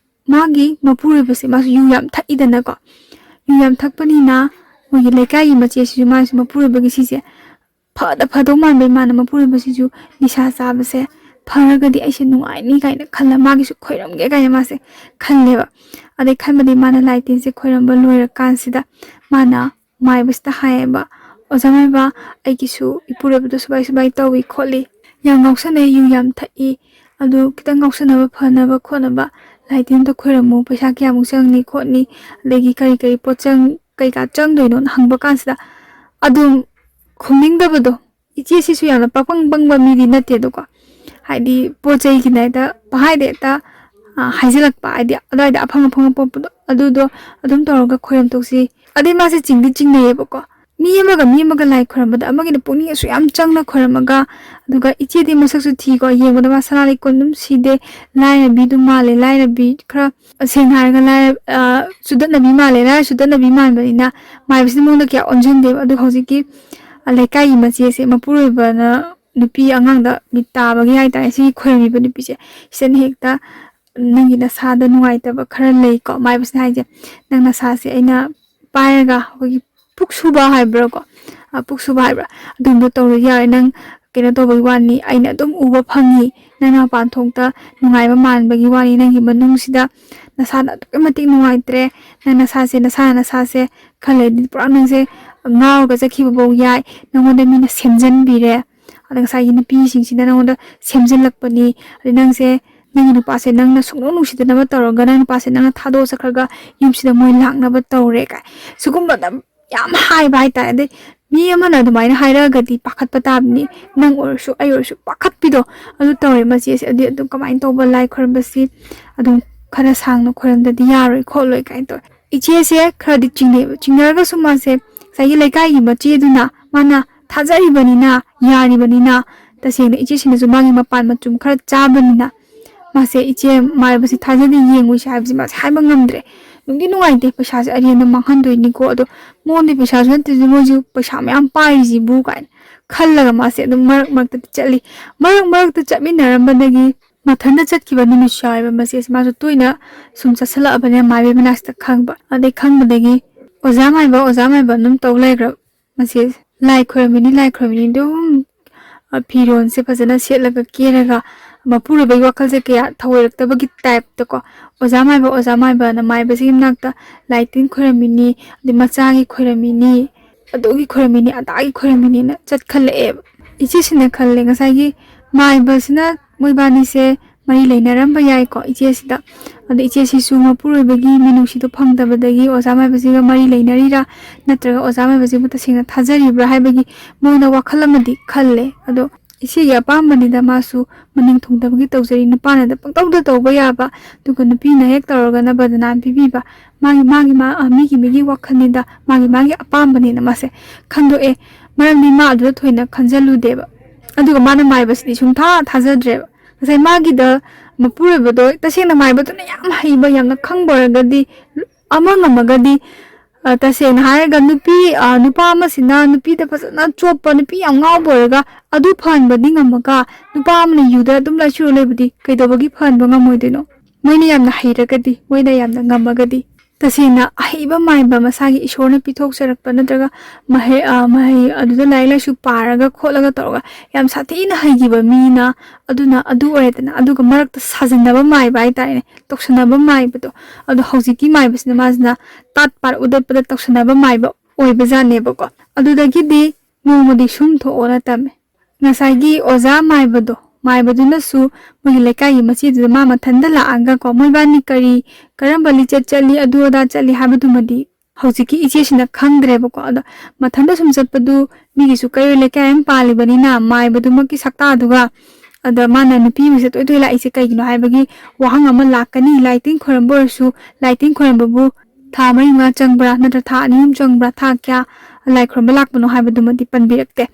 ꯃꯥꯒꯤ ꯃꯄꯨꯔꯣꯏꯕꯁꯦ ꯃꯥꯁꯨ ꯌꯨ ꯌꯥꯝ ꯊꯛꯏꯗꯅꯀꯣ꯫ ꯌꯨ ꯌꯥꯝ ꯊꯛꯄꯅꯤꯅ ꯃꯣꯏꯒꯤ ꯂꯩꯀꯥꯏꯒꯤ ꯃꯆꯦꯁꯤꯁꯨ ꯃꯥꯁꯨ ꯃꯄꯨꯔꯣꯏꯕꯒꯤ ꯁꯤꯁꯦ ꯐꯗ ꯐꯗꯧ ꯃꯥꯟꯕ ꯏꯃꯥꯅ ꯃꯄꯨꯔꯣꯏꯕꯁꯤꯁꯨ ꯅꯤꯁꯥ ꯆꯥꯕꯁꯦ ꯐꯔꯒꯗꯤ ꯑꯩꯁꯦ ꯅꯨꯡꯉꯥꯏꯅꯤ ꯀꯥꯏꯅ ꯈꯜꯂ ꯃꯥꯒꯤꯁꯨ ꯈꯣꯏꯔꯝꯒꯦ ꯀꯥꯏꯅ ꯃꯥꯁꯦ ꯈꯜꯂꯦꯕ꯫ ꯑꯗꯩ ꯈꯟꯕꯗꯤ ꯃꯥꯅ ꯂꯥꯏ ꯇꯤꯟꯁꯦ ꯈꯣꯏꯔꯝꯕ ꯂꯣꯏꯔꯀꯥꯟꯁꯤꯗ ꯃꯥꯅ ꯃꯥꯏꯕꯁꯤꯗ ꯍꯥꯏꯌꯦꯕ, "ꯑꯣꯖꯥ ꯃꯥꯏꯕ, ꯑꯩꯒꯤꯁꯨ ꯏꯄꯨꯔꯣꯏꯕꯗꯣ ꯁꯨꯃꯥꯏ ꯁꯨꯃꯥꯏ ꯇꯧꯏ ꯈꯣꯠꯂꯤ, ꯌꯥꯝ ꯉꯥꯎꯁꯟꯅꯩ, ꯌꯨ ꯌꯥꯝ ꯊꯛꯏ, ꯑꯗꯨ ꯈꯤꯇꯪ ꯉꯥꯎꯁꯟꯅꯕ ꯐꯅꯕ ꯈꯣꯠꯅꯕ ꯂꯥꯏ ꯇꯤꯟ ꯑꯝꯇ ꯈꯣꯏꯔꯝꯃꯨ, ꯄꯩꯁꯥ ꯀꯌꯥꯃꯨꯛ ꯆꯪꯅꯤ ꯈꯣꯠꯅꯤ, ꯑꯗꯒꯤ ꯀꯔꯤ ꯀꯔꯤ ꯄꯣꯠꯆꯪ ꯀꯩꯀꯥ ꯆꯪꯗꯣꯏꯅꯣꯅ" ꯍꯪꯕ ꯀꯥꯟꯁꯤꯗ ꯑꯗꯨꯝ ꯈꯨꯝꯅꯤꯡꯗꯕꯗꯣ꯫ ꯏꯆꯦꯁꯤꯁꯨ ꯌꯥꯝꯅ ꯄꯥꯛꯄꯪ ꯄꯪꯕ ꯃꯤꯗꯤ ꯅꯠꯇꯦ ꯑꯗꯨꯀꯣ, ꯍꯥꯏꯗꯤ ꯄꯣꯠ ꯆꯩꯒꯤꯅ ꯍꯦꯛꯇ ꯄꯪꯍꯥꯏꯗ ꯍꯦꯛꯇ, ꯑ, ꯍꯥꯏꯖꯤꯜꯂꯛꯄ, ꯍꯥꯏꯗꯤ ꯑꯗꯨꯋꯥꯏꯗ ꯑꯐꯪ ꯑꯐꯪꯕ ꯄꯣꯠꯄꯗꯣ ꯑꯗꯨꯗꯣ ꯑꯗꯨꯝ ꯇꯧꯔꯒ ꯈꯣꯏꯔꯝ ꯊꯣꯛꯁꯤ꯫ ꯑꯗꯩ ꯃꯥꯁꯦ ꯆꯤꯡꯗꯤ ꯆꯤꯡꯅꯩꯌꯦꯕꯀꯣ, ꯃꯤ ꯑꯃꯒ ꯃꯤ ꯑꯃꯒ ꯂꯥꯏ ꯈꯣꯏꯔꯝꯕꯗ ꯑꯃꯒꯤꯅ ꯄꯨꯛꯅꯤꯡ ꯑꯁꯨꯛ ꯌꯥꯝ ꯆꯪꯅ ꯈꯣꯏꯔꯝꯃꯒ, ꯑꯗꯨꯒ ꯏꯆꯦꯗꯤ ꯃꯁꯛꯁꯨ ꯊꯤꯀꯣ, ꯌꯦꯡꯕꯗ ꯃꯥ ꯁꯅꯥ ꯂꯩꯀꯣꯟ ꯑꯗꯨꯝ ꯁꯤꯗꯦ, ꯂꯥꯏꯔꯕꯤꯗꯨ ꯃꯥꯜꯂꯦ, ꯂꯥꯏꯔꯕꯤ ꯈꯔ ꯁꯦꯡꯅ ꯍꯥꯏꯔꯒ ꯂꯥꯏꯔ-, ꯑ, ꯆꯨꯗꯠꯅꯕꯤ ꯃꯥꯜꯂꯦ, ꯂꯥꯏꯔ ꯆꯨꯗꯠꯅꯕꯤ ꯃꯥꯟꯕꯅꯤꯅ ꯃꯥꯏꯕꯁꯤꯅ ꯃꯉꯣꯟꯗ ꯀꯌꯥ ꯑꯣꯟꯁꯤꯟꯗꯦꯕ꯫ ꯑꯗꯨꯒ ꯍꯧꯖꯤꯛꯀꯤ, ꯑ, ꯂꯩꯀꯥꯏꯒꯤ ꯃꯆꯦꯁꯦ ꯃꯄꯨꯔꯣꯏꯕꯅ ꯅꯨꯄꯤ ꯑꯉꯥꯡꯗ ꯃꯤꯠ ꯇꯥꯕꯒꯤ ꯍꯥꯏꯇꯥꯔꯦ, ꯁꯤꯒꯤ ꯈꯣꯏꯔꯝꯃꯤꯕ ꯅꯨꯄꯤꯁꯦ, ꯁꯤꯗꯅ ꯍꯦꯛꯇ ꯅꯪꯒꯤ ꯅꯁꯥꯗ ꯅꯨꯡꯉꯥꯏꯇꯕ ꯈꯔ ꯂꯩꯀꯣ, ꯃꯥꯏꯕꯁꯤꯅ ꯍꯥꯏꯁꯦ, "ꯅꯪ ꯅꯁꯥꯁꯦ ꯑꯩꯅ ꯄꯥꯏꯔꯒ ꯑꯩꯈꯣꯏꯒꯤ ꯄꯨꯛ ꯁꯨꯕ ꯍꯥꯏꯕ꯭ꯔꯥꯀꯣ, ꯑ, ꯄꯨꯛ ꯁꯨꯕ ꯍꯥꯏꯕ꯭ꯔꯥ, ꯑꯗꯨꯝꯕ ꯇꯧꯔꯗꯤ ꯌꯥꯔꯦ, ꯅꯪ ꯀꯩꯅꯣ ꯇꯧꯕꯒꯤ ꯋꯥꯅꯤ, ꯑꯩꯅ ꯑꯗꯨꯝ ꯎꯕ ꯐꯪꯉꯤ, ꯅꯪꯅ ꯃꯄꯥꯟ ꯊꯣꯛꯇ ꯅꯨꯡꯉꯥꯏꯕ ꯃꯥꯟꯕꯒꯤ ꯋꯥꯅꯤ, ꯅꯪꯒꯤ ꯃꯅꯨꯡꯁꯤꯗ ꯅꯁꯥꯗ ꯑꯗꯨꯛꯀꯤ ꯃꯇꯤꯛ ꯅꯨꯡꯉꯥꯏꯇ꯭ꯔꯦ, ꯅꯪ ꯅꯁꯥꯁꯦ, ꯅꯁꯥꯅ ꯅꯁꯥꯁꯦ ꯈꯜꯂꯗꯤ ꯄꯨꯔꯥ ꯅꯪꯁꯦ ꯉꯥꯎꯔꯒ ꯆꯠꯈꯤꯕꯐꯧ ꯌꯥꯏ, ꯅꯪꯉꯣꯟꯗ ꯃꯤꯅ ꯁꯦꯝꯖꯤꯟꯕꯤꯔꯦ, ꯑꯗ ꯉꯁꯥꯏꯒꯤ ꯅꯨꯄꯤꯁꯤꯡꯁꯤꯅ ꯅꯪꯉꯣꯟꯗ ꯁꯦꯝꯖꯤꯜꯂꯛꯄꯅꯤ, ꯑꯗꯩ ꯅꯪꯁꯦ ꯅꯪꯒꯤ ꯅꯨꯄꯥꯁꯦ ꯅꯪꯅ ꯁꯨꯡꯅꯨꯡ ꯅꯨꯡꯁꯤꯗꯅꯕ ꯇꯧꯔꯒ ꯅꯪ ꯅꯨꯄꯥꯁꯦ ꯅꯪꯅ ꯊꯥꯗꯣꯛꯑ ꯆꯠꯈ꯭ꯔꯒ ꯌꯨꯝꯁꯤꯗ ꯃꯣꯏ ꯂꯥꯛꯅꯕ ꯇꯧꯔꯦ" ꯀꯥꯏ, ꯁꯤꯒꯨꯝꯕꯗ ꯌꯥꯝ ꯍꯥꯏꯕ ꯍꯥꯏꯇꯥꯔꯦ꯫ ꯑꯗꯩ ꯃꯤ ꯑꯃꯅ ꯑꯗꯨꯃꯥꯏꯅ ꯍꯥꯏꯔꯛꯑꯒꯗꯤ ꯄꯥꯈꯠꯄ ꯇꯥꯕꯅꯤ, ꯅꯪ ꯑꯣꯏꯔꯁꯨ ꯑꯩ ꯑꯣꯏꯔꯁꯨ ꯄꯥꯈꯠꯄꯤꯗꯣ ꯑꯗꯨ ꯇꯧꯔꯦ ꯃꯆꯦꯁꯦ꯫ ꯑꯗꯨꯗꯤ ꯑꯗꯨꯝ ꯀꯃꯥꯏꯅ ꯇꯧꯕ, ꯂꯥꯏ ꯈꯣꯏꯔꯝꯕꯁꯤ ꯑꯗꯨꯝ ꯈꯔ ꯁꯥꯡꯅ ꯈꯣꯏꯔꯝꯗꯗꯤ ꯌꯥꯔꯣꯏ ꯈꯣꯠꯂꯣꯏ ꯀꯥꯏꯅ ꯇꯧꯋꯦ꯫ ꯏꯆꯦꯁꯦ ꯈꯔꯗꯤ ꯆꯤꯡꯅꯩꯕ, ꯆꯤꯡꯅꯔꯒꯁꯨ ꯃꯥꯁꯦ ꯉꯁꯥꯏꯒꯤ ꯂꯩꯀꯥꯏꯒꯤ ꯃꯆꯦꯗꯨꯅ ꯃꯥꯅ ꯊꯥꯖꯔꯤꯕꯅꯤꯅ, ꯌꯥꯔꯤꯕꯅꯤꯅ, ꯇꯁꯦꯡꯅ ꯏꯆꯦꯁꯤꯡꯅꯁꯨ ꯃꯥꯒꯤ ꯃꯄꯥꯟ ꯃꯆꯨꯝ ꯈꯔ ꯆꯥꯕꯅꯤꯅ ꯃꯥꯁꯦ ꯏꯆꯦ ꯃꯥꯏꯕꯁꯦ ꯊꯥꯖꯗꯦ, ꯌꯦꯡꯉꯨꯁꯦ ꯍꯥꯏꯕꯁꯦ ꯃꯥꯁꯦ ꯍꯥꯏꯕ ꯉꯝꯗ꯭ꯔꯦ꯫ ꯅꯨꯡꯗꯤ ꯅꯨꯡꯉꯥꯏꯇꯦ, ꯄꯩꯁꯥꯁꯦ ꯑꯔꯦꯝꯕꯗ ꯃꯥꯡꯍꯟꯗꯣꯏꯅꯤꯀꯣ, ꯑꯗꯣ ꯃꯉꯣꯟꯗ ꯄꯩꯁꯥꯁꯨ ꯅꯠꯇꯦ, ꯃꯣꯏꯁꯨ ꯄꯩꯁꯥ ꯃꯌꯥꯝ ꯄꯥꯏꯔꯤꯁꯤꯕꯨ ꯀꯥꯏꯅ ꯈꯜꯂꯒ ꯃꯥꯁꯦ ꯑꯗꯨꯝ ꯃꯔꯛ ꯃꯔꯛꯇꯗꯤ ꯆꯠꯂꯤ꯫ ꯃꯔꯛ ꯃꯔꯛꯇ ꯆꯠꯃꯤꯟꯅꯔꯝꯕꯗꯒꯤ ꯃꯊꯟꯇ ꯆꯠꯈꯤꯕ ꯅꯨꯃꯤꯠꯁꯨ ꯌꯥꯎꯋꯦꯕ ꯃꯆꯦꯁꯦ꯫ ꯃꯥꯁꯨ ꯇꯣꯏꯅ ꯁꯨꯝ ꯆꯠꯁꯜꯂꯛꯑꯕꯅꯤꯅ ꯃꯥꯏꯕꯤ ꯃꯅꯥꯛꯁꯤꯗ ꯈꯪꯕ꯫ ꯑꯗꯩ ꯈꯪꯕꯗꯒꯤ "ꯑꯣꯖꯥ ꯃꯥꯏꯕ, ꯑꯣꯖꯥ ꯃꯥꯏꯕ" ꯑꯗꯨꯝ ꯇꯧ ꯂꯩꯈ꯭ꯔꯕ ꯃꯆꯦꯁꯦ꯫ ꯂꯥꯏ ꯈꯣꯏꯔꯝꯃꯤꯅꯤ, ꯂꯥꯏ ꯈꯣꯏꯔꯝꯃꯤꯅꯤ ꯑꯗꯨꯝ, ꯑ, ꯐꯤꯔꯣꯟꯁꯦ ꯐꯖꯅ ꯁꯦꯠꯂꯒ ꯀꯦꯔꯒ ꯃꯄꯨꯔꯣꯏꯕꯒꯤ ꯋꯥꯈꯜꯁꯦ ꯀꯌꯥ ꯊꯧꯑꯣꯏꯔꯛꯇꯕꯒꯤ ꯇꯥꯏꯞꯇꯀꯣ, "ꯑꯣꯖꯥ ꯃꯥꯏꯕ, ꯑꯣꯖꯥ ꯃꯥꯏꯕꯅ" ꯃꯥꯏꯕꯁꯤꯒꯤ ꯃꯅꯥꯛꯇ ꯂꯥꯏ ꯇꯤꯟ ꯈꯣꯏꯔꯝꯃꯤꯅꯤ, ꯑꯗꯩ ꯃꯆꯥꯒꯤ ꯈꯣꯏꯔꯝꯃꯤꯅꯤ, ꯑꯗꯨꯒꯤ ꯈꯣꯏꯔꯝꯃꯤꯅꯤ, ꯑꯗꯥꯒꯤ ꯈꯣꯏꯔꯝꯃꯤꯅꯤꯅ ꯆꯠꯈꯠꯂꯛꯑꯦꯕ꯫ ꯏꯆꯦꯁꯤꯅ ꯈꯜꯂꯦ, ꯉꯁꯥꯏꯒꯤ ꯃꯥꯏꯕꯁꯤꯅ ꯃꯣꯏꯕꯥꯅꯤꯁꯦ ꯃꯔꯤ ꯂꯩꯅꯔꯝꯕ ꯌꯥꯏꯀꯣ ꯏꯆꯦꯁꯤꯗ꯫ ꯑꯗꯣ ꯏꯆꯦꯁꯤꯁꯨ ꯃꯄꯨꯔꯣꯏꯕꯒꯤ ꯃꯤꯅꯨꯡꯁꯤꯗꯣ ꯐꯪꯗꯕꯗꯒꯤ ꯑꯣꯖꯥ ꯃꯥꯏꯕꯁꯤꯒ ꯃꯔꯤ ꯂꯩꯅꯔꯤꯔꯥ, ꯅꯠꯇ꯭ꯔꯒ ꯑꯣꯖꯥ ꯃꯥꯏꯕꯁꯤꯕꯨ ꯇꯁꯦꯡꯅ ꯊꯥꯖꯔꯤꯕ꯭ꯔꯥ ꯍꯥꯏꯕꯒꯤ ꯃꯉꯣꯟꯗ ꯋꯥꯈꯜ ꯑꯃꯗꯤ ꯈꯜꯂꯦ꯫ ꯑꯗꯣ ꯏꯆꯦꯒꯤ ꯑꯄꯥꯝꯕꯅꯤꯗ, ꯃꯥꯁꯨ ꯃꯅꯤꯡ ꯊꯨꯡꯗꯕꯒꯤ ꯇꯧꯖꯔꯤ, ꯅꯨꯄꯥꯅꯗ ꯄꯪꯇꯧꯗ ꯇꯧꯕ ꯌꯥꯕ, ꯑꯗꯨꯒ ꯅꯨꯄꯤꯅ ꯍꯦꯛ ꯇꯧꯔꯒꯅ ꯕꯗꯅꯥꯝ ꯄꯤꯕꯤꯕ, ꯃꯥꯒꯤ, ꯃꯥꯒꯤ, ꯃꯥ-, ꯑ, ꯃꯤꯒꯤ, ꯃꯤꯒꯤ ꯋꯥꯈꯜꯅꯤꯗ, ꯃꯥꯒꯤ, ꯃꯥꯒꯤ ꯑꯄꯥꯝꯕꯅꯤꯅ ꯃꯥꯁꯦ ꯈꯟꯗꯣꯛꯑꯦ꯫ ꯃꯔꯝꯗꯤ ꯃꯥ ꯑꯗꯨꯗ ꯊꯣꯏꯅ ꯈꯟꯖꯜꯂꯨꯗꯦꯕ꯫ ꯑꯗꯨꯒ ꯃꯥꯅ ꯃꯥꯏꯕꯁꯤꯗꯤ ꯁꯨꯡꯊꯥ ꯊꯥꯖꯗ꯭ꯔꯦꯕ꯫ ꯉꯁꯥꯏ ꯃꯥꯒꯤꯗ ꯃꯄꯨꯔꯣꯏꯕꯗꯣ ꯇꯁꯦꯡꯅ ꯃꯥꯏꯕꯗꯨꯅ ꯌꯥꯝ ꯍꯩꯕ, ꯌꯥꯝꯅ ꯈꯪꯕ ꯑꯣꯏꯔꯒꯗꯤ, ꯑꯃ ꯉꯝꯃꯒꯗꯤ, ꯑ, ꯇꯁꯦꯡꯅ ꯍꯥꯏꯔꯒ ꯅꯨꯄꯤ, ꯑ, ꯅꯨꯄꯥ ꯑꯃꯁꯤꯅ ꯅꯨꯄꯤꯗ ꯐꯖꯅ ꯆꯣꯞꯄ, ꯅꯨꯄꯤ ꯌꯥꯝ ꯉꯥꯎꯕ ꯑꯣꯏꯔꯒ ꯑꯗꯨ ꯐꯍꯟꯕꯗꯤ ꯉꯝꯃꯒ, ꯅꯨꯄꯥ ꯑꯃꯅ ꯌꯨꯗ ꯑꯗꯨꯝ ꯂꯥꯏꯆꯨꯔ ꯂꯩꯕꯗꯤ ꯀꯩꯗꯧꯕꯒꯤ ꯐꯍꯟꯕ ꯉꯝꯃꯣꯏꯗꯣꯏꯅꯣ? ꯃꯣꯏꯅ ꯌꯥꯝꯅ ꯍꯩꯔꯒꯗꯤ, ꯃꯣꯏꯅ ꯌꯥꯝꯅ ꯉꯝꯃꯒꯗꯤ꯫ ꯇꯁꯦꯡꯅ ꯑꯍꯩꯕ ꯃꯥꯏꯕ, ꯃꯁꯥꯒꯤ ꯏꯁꯣꯔꯅ ꯄꯤꯊꯣꯛꯆꯔꯛꯄ ꯅꯠꯇ꯭ꯔꯒ ꯃꯍꯩ, ꯑ, ꯃꯍꯩ ꯑꯗꯨꯗ ꯂꯥꯏꯔꯤꯛ ꯂꯥꯏꯁꯨ ꯄꯥꯔꯒ ꯈꯣꯠꯂꯒ ꯇꯧꯔꯒ ꯌꯥꯝ ꯁꯥꯊꯤꯅ ꯍꯩꯈꯤꯕ ꯃꯤꯅ, ꯑꯗꯨꯅ ꯑꯗꯨ ꯑꯣꯏꯔꯦꯗꯅ, ꯑꯗꯨꯒ ꯃꯔꯛꯇ ꯁꯥꯖꯟꯅꯕ ꯃꯥꯏꯕ ꯍꯥꯏꯇꯥꯔꯦꯅꯦ, ꯇꯧꯁꯟꯅꯕ ꯃꯥꯏꯕꯗꯣ꯫ ꯑꯗꯣ ꯍꯧꯖꯤꯛꯀꯤ ꯃꯥꯏꯕꯁꯤꯅ ꯃꯥꯁꯤꯅ ꯇꯥꯠ ꯄꯥꯠ ꯎꯗꯠꯄꯗ ꯇꯧꯁꯟꯅꯕ ꯃꯥꯏꯕ ꯑꯣꯏꯕꯖꯥꯠꯅꯦꯕꯀꯣ꯫ ꯑꯗꯨꯗꯒꯤꯗꯤ ꯅꯣꯡꯃꯗꯤ ꯁꯨꯝ ꯊꯣꯛꯑꯣꯅ ꯇꯝꯃꯦ꯫ ꯉꯁꯥꯏꯒꯤ ꯑꯣꯖꯥ ꯃꯥꯏꯕꯗꯣ, ꯃꯥꯏꯕꯗꯨꯅꯁꯨ ꯃꯣꯏꯒꯤ ꯂꯩꯀꯥꯏꯒꯤ ꯃꯆꯦꯗꯨꯗ ꯃꯥ ꯃꯊꯟꯇ ꯂꯥꯛꯑꯒ ꯀꯣ, ꯃꯣꯏꯕꯥꯅꯤ ꯀꯔꯤ, ꯀꯔꯝꯕ ꯂꯤꯆꯠ ꯆꯠꯂꯤ, ꯑꯗꯨ ꯑꯗꯥ ꯆꯠꯂꯤ ꯍꯥꯏꯕꯗꯨꯃꯗꯤ ꯍꯧꯖꯤꯛꯀꯤ ꯏꯆꯦꯁꯤꯅ ꯈꯪꯗ꯭ꯔꯦꯕꯀꯣ꯫ ꯑꯗꯣ ꯃꯊꯟꯇ ꯁꯨꯝ ꯆꯠꯄꯗꯨ ꯃꯤꯒꯤꯁꯨ ꯀꯩꯔꯣꯏ ꯂꯩꯀꯥꯏ ꯑꯃ ꯄꯥꯜꯂꯤꯕꯅꯤꯅ ꯃꯥꯏꯕꯗꯨꯃꯛꯀꯤ ꯁꯛꯇꯥꯗꯨꯒ, ꯑꯗ ꯃꯥꯅ ꯅꯨꯄꯤ ꯑꯃꯁꯦ ꯇꯣꯏ ꯇꯣꯏ ꯂꯥꯛꯏꯁꯦ ꯀꯩꯒꯤꯅꯣ ꯍꯥꯏꯕꯒꯤ ꯋꯥꯍꯪ ꯑꯃ ꯂꯥꯛꯀꯅꯤ꯫ ꯂꯥꯏ ꯇꯤꯟ ꯈꯣꯏꯔꯝꯕ ꯑꯣꯏꯔꯁꯨ, ꯂꯥꯏ ꯇꯤꯟ ꯈꯣꯏꯔꯝꯕꯕꯨ ꯊꯥ ꯃꯔꯤ ꯃꯉꯥ ꯆꯪꯕ꯭ꯔꯥ, ꯅꯠꯇ꯭ꯔ ꯊꯥ ꯑꯅꯤ ꯑꯍꯨꯝ ꯆꯪꯕ꯭ꯔꯥ, ꯊꯥ ꯀꯌꯥ ꯂꯥꯏ ꯈꯨꯔꯨꯝꯕ ꯂꯥꯛꯄꯅꯣ ꯍꯥꯏꯕꯗꯨꯃꯗꯤ ꯄꯟꯕꯤꯔꯛꯇꯦ꯫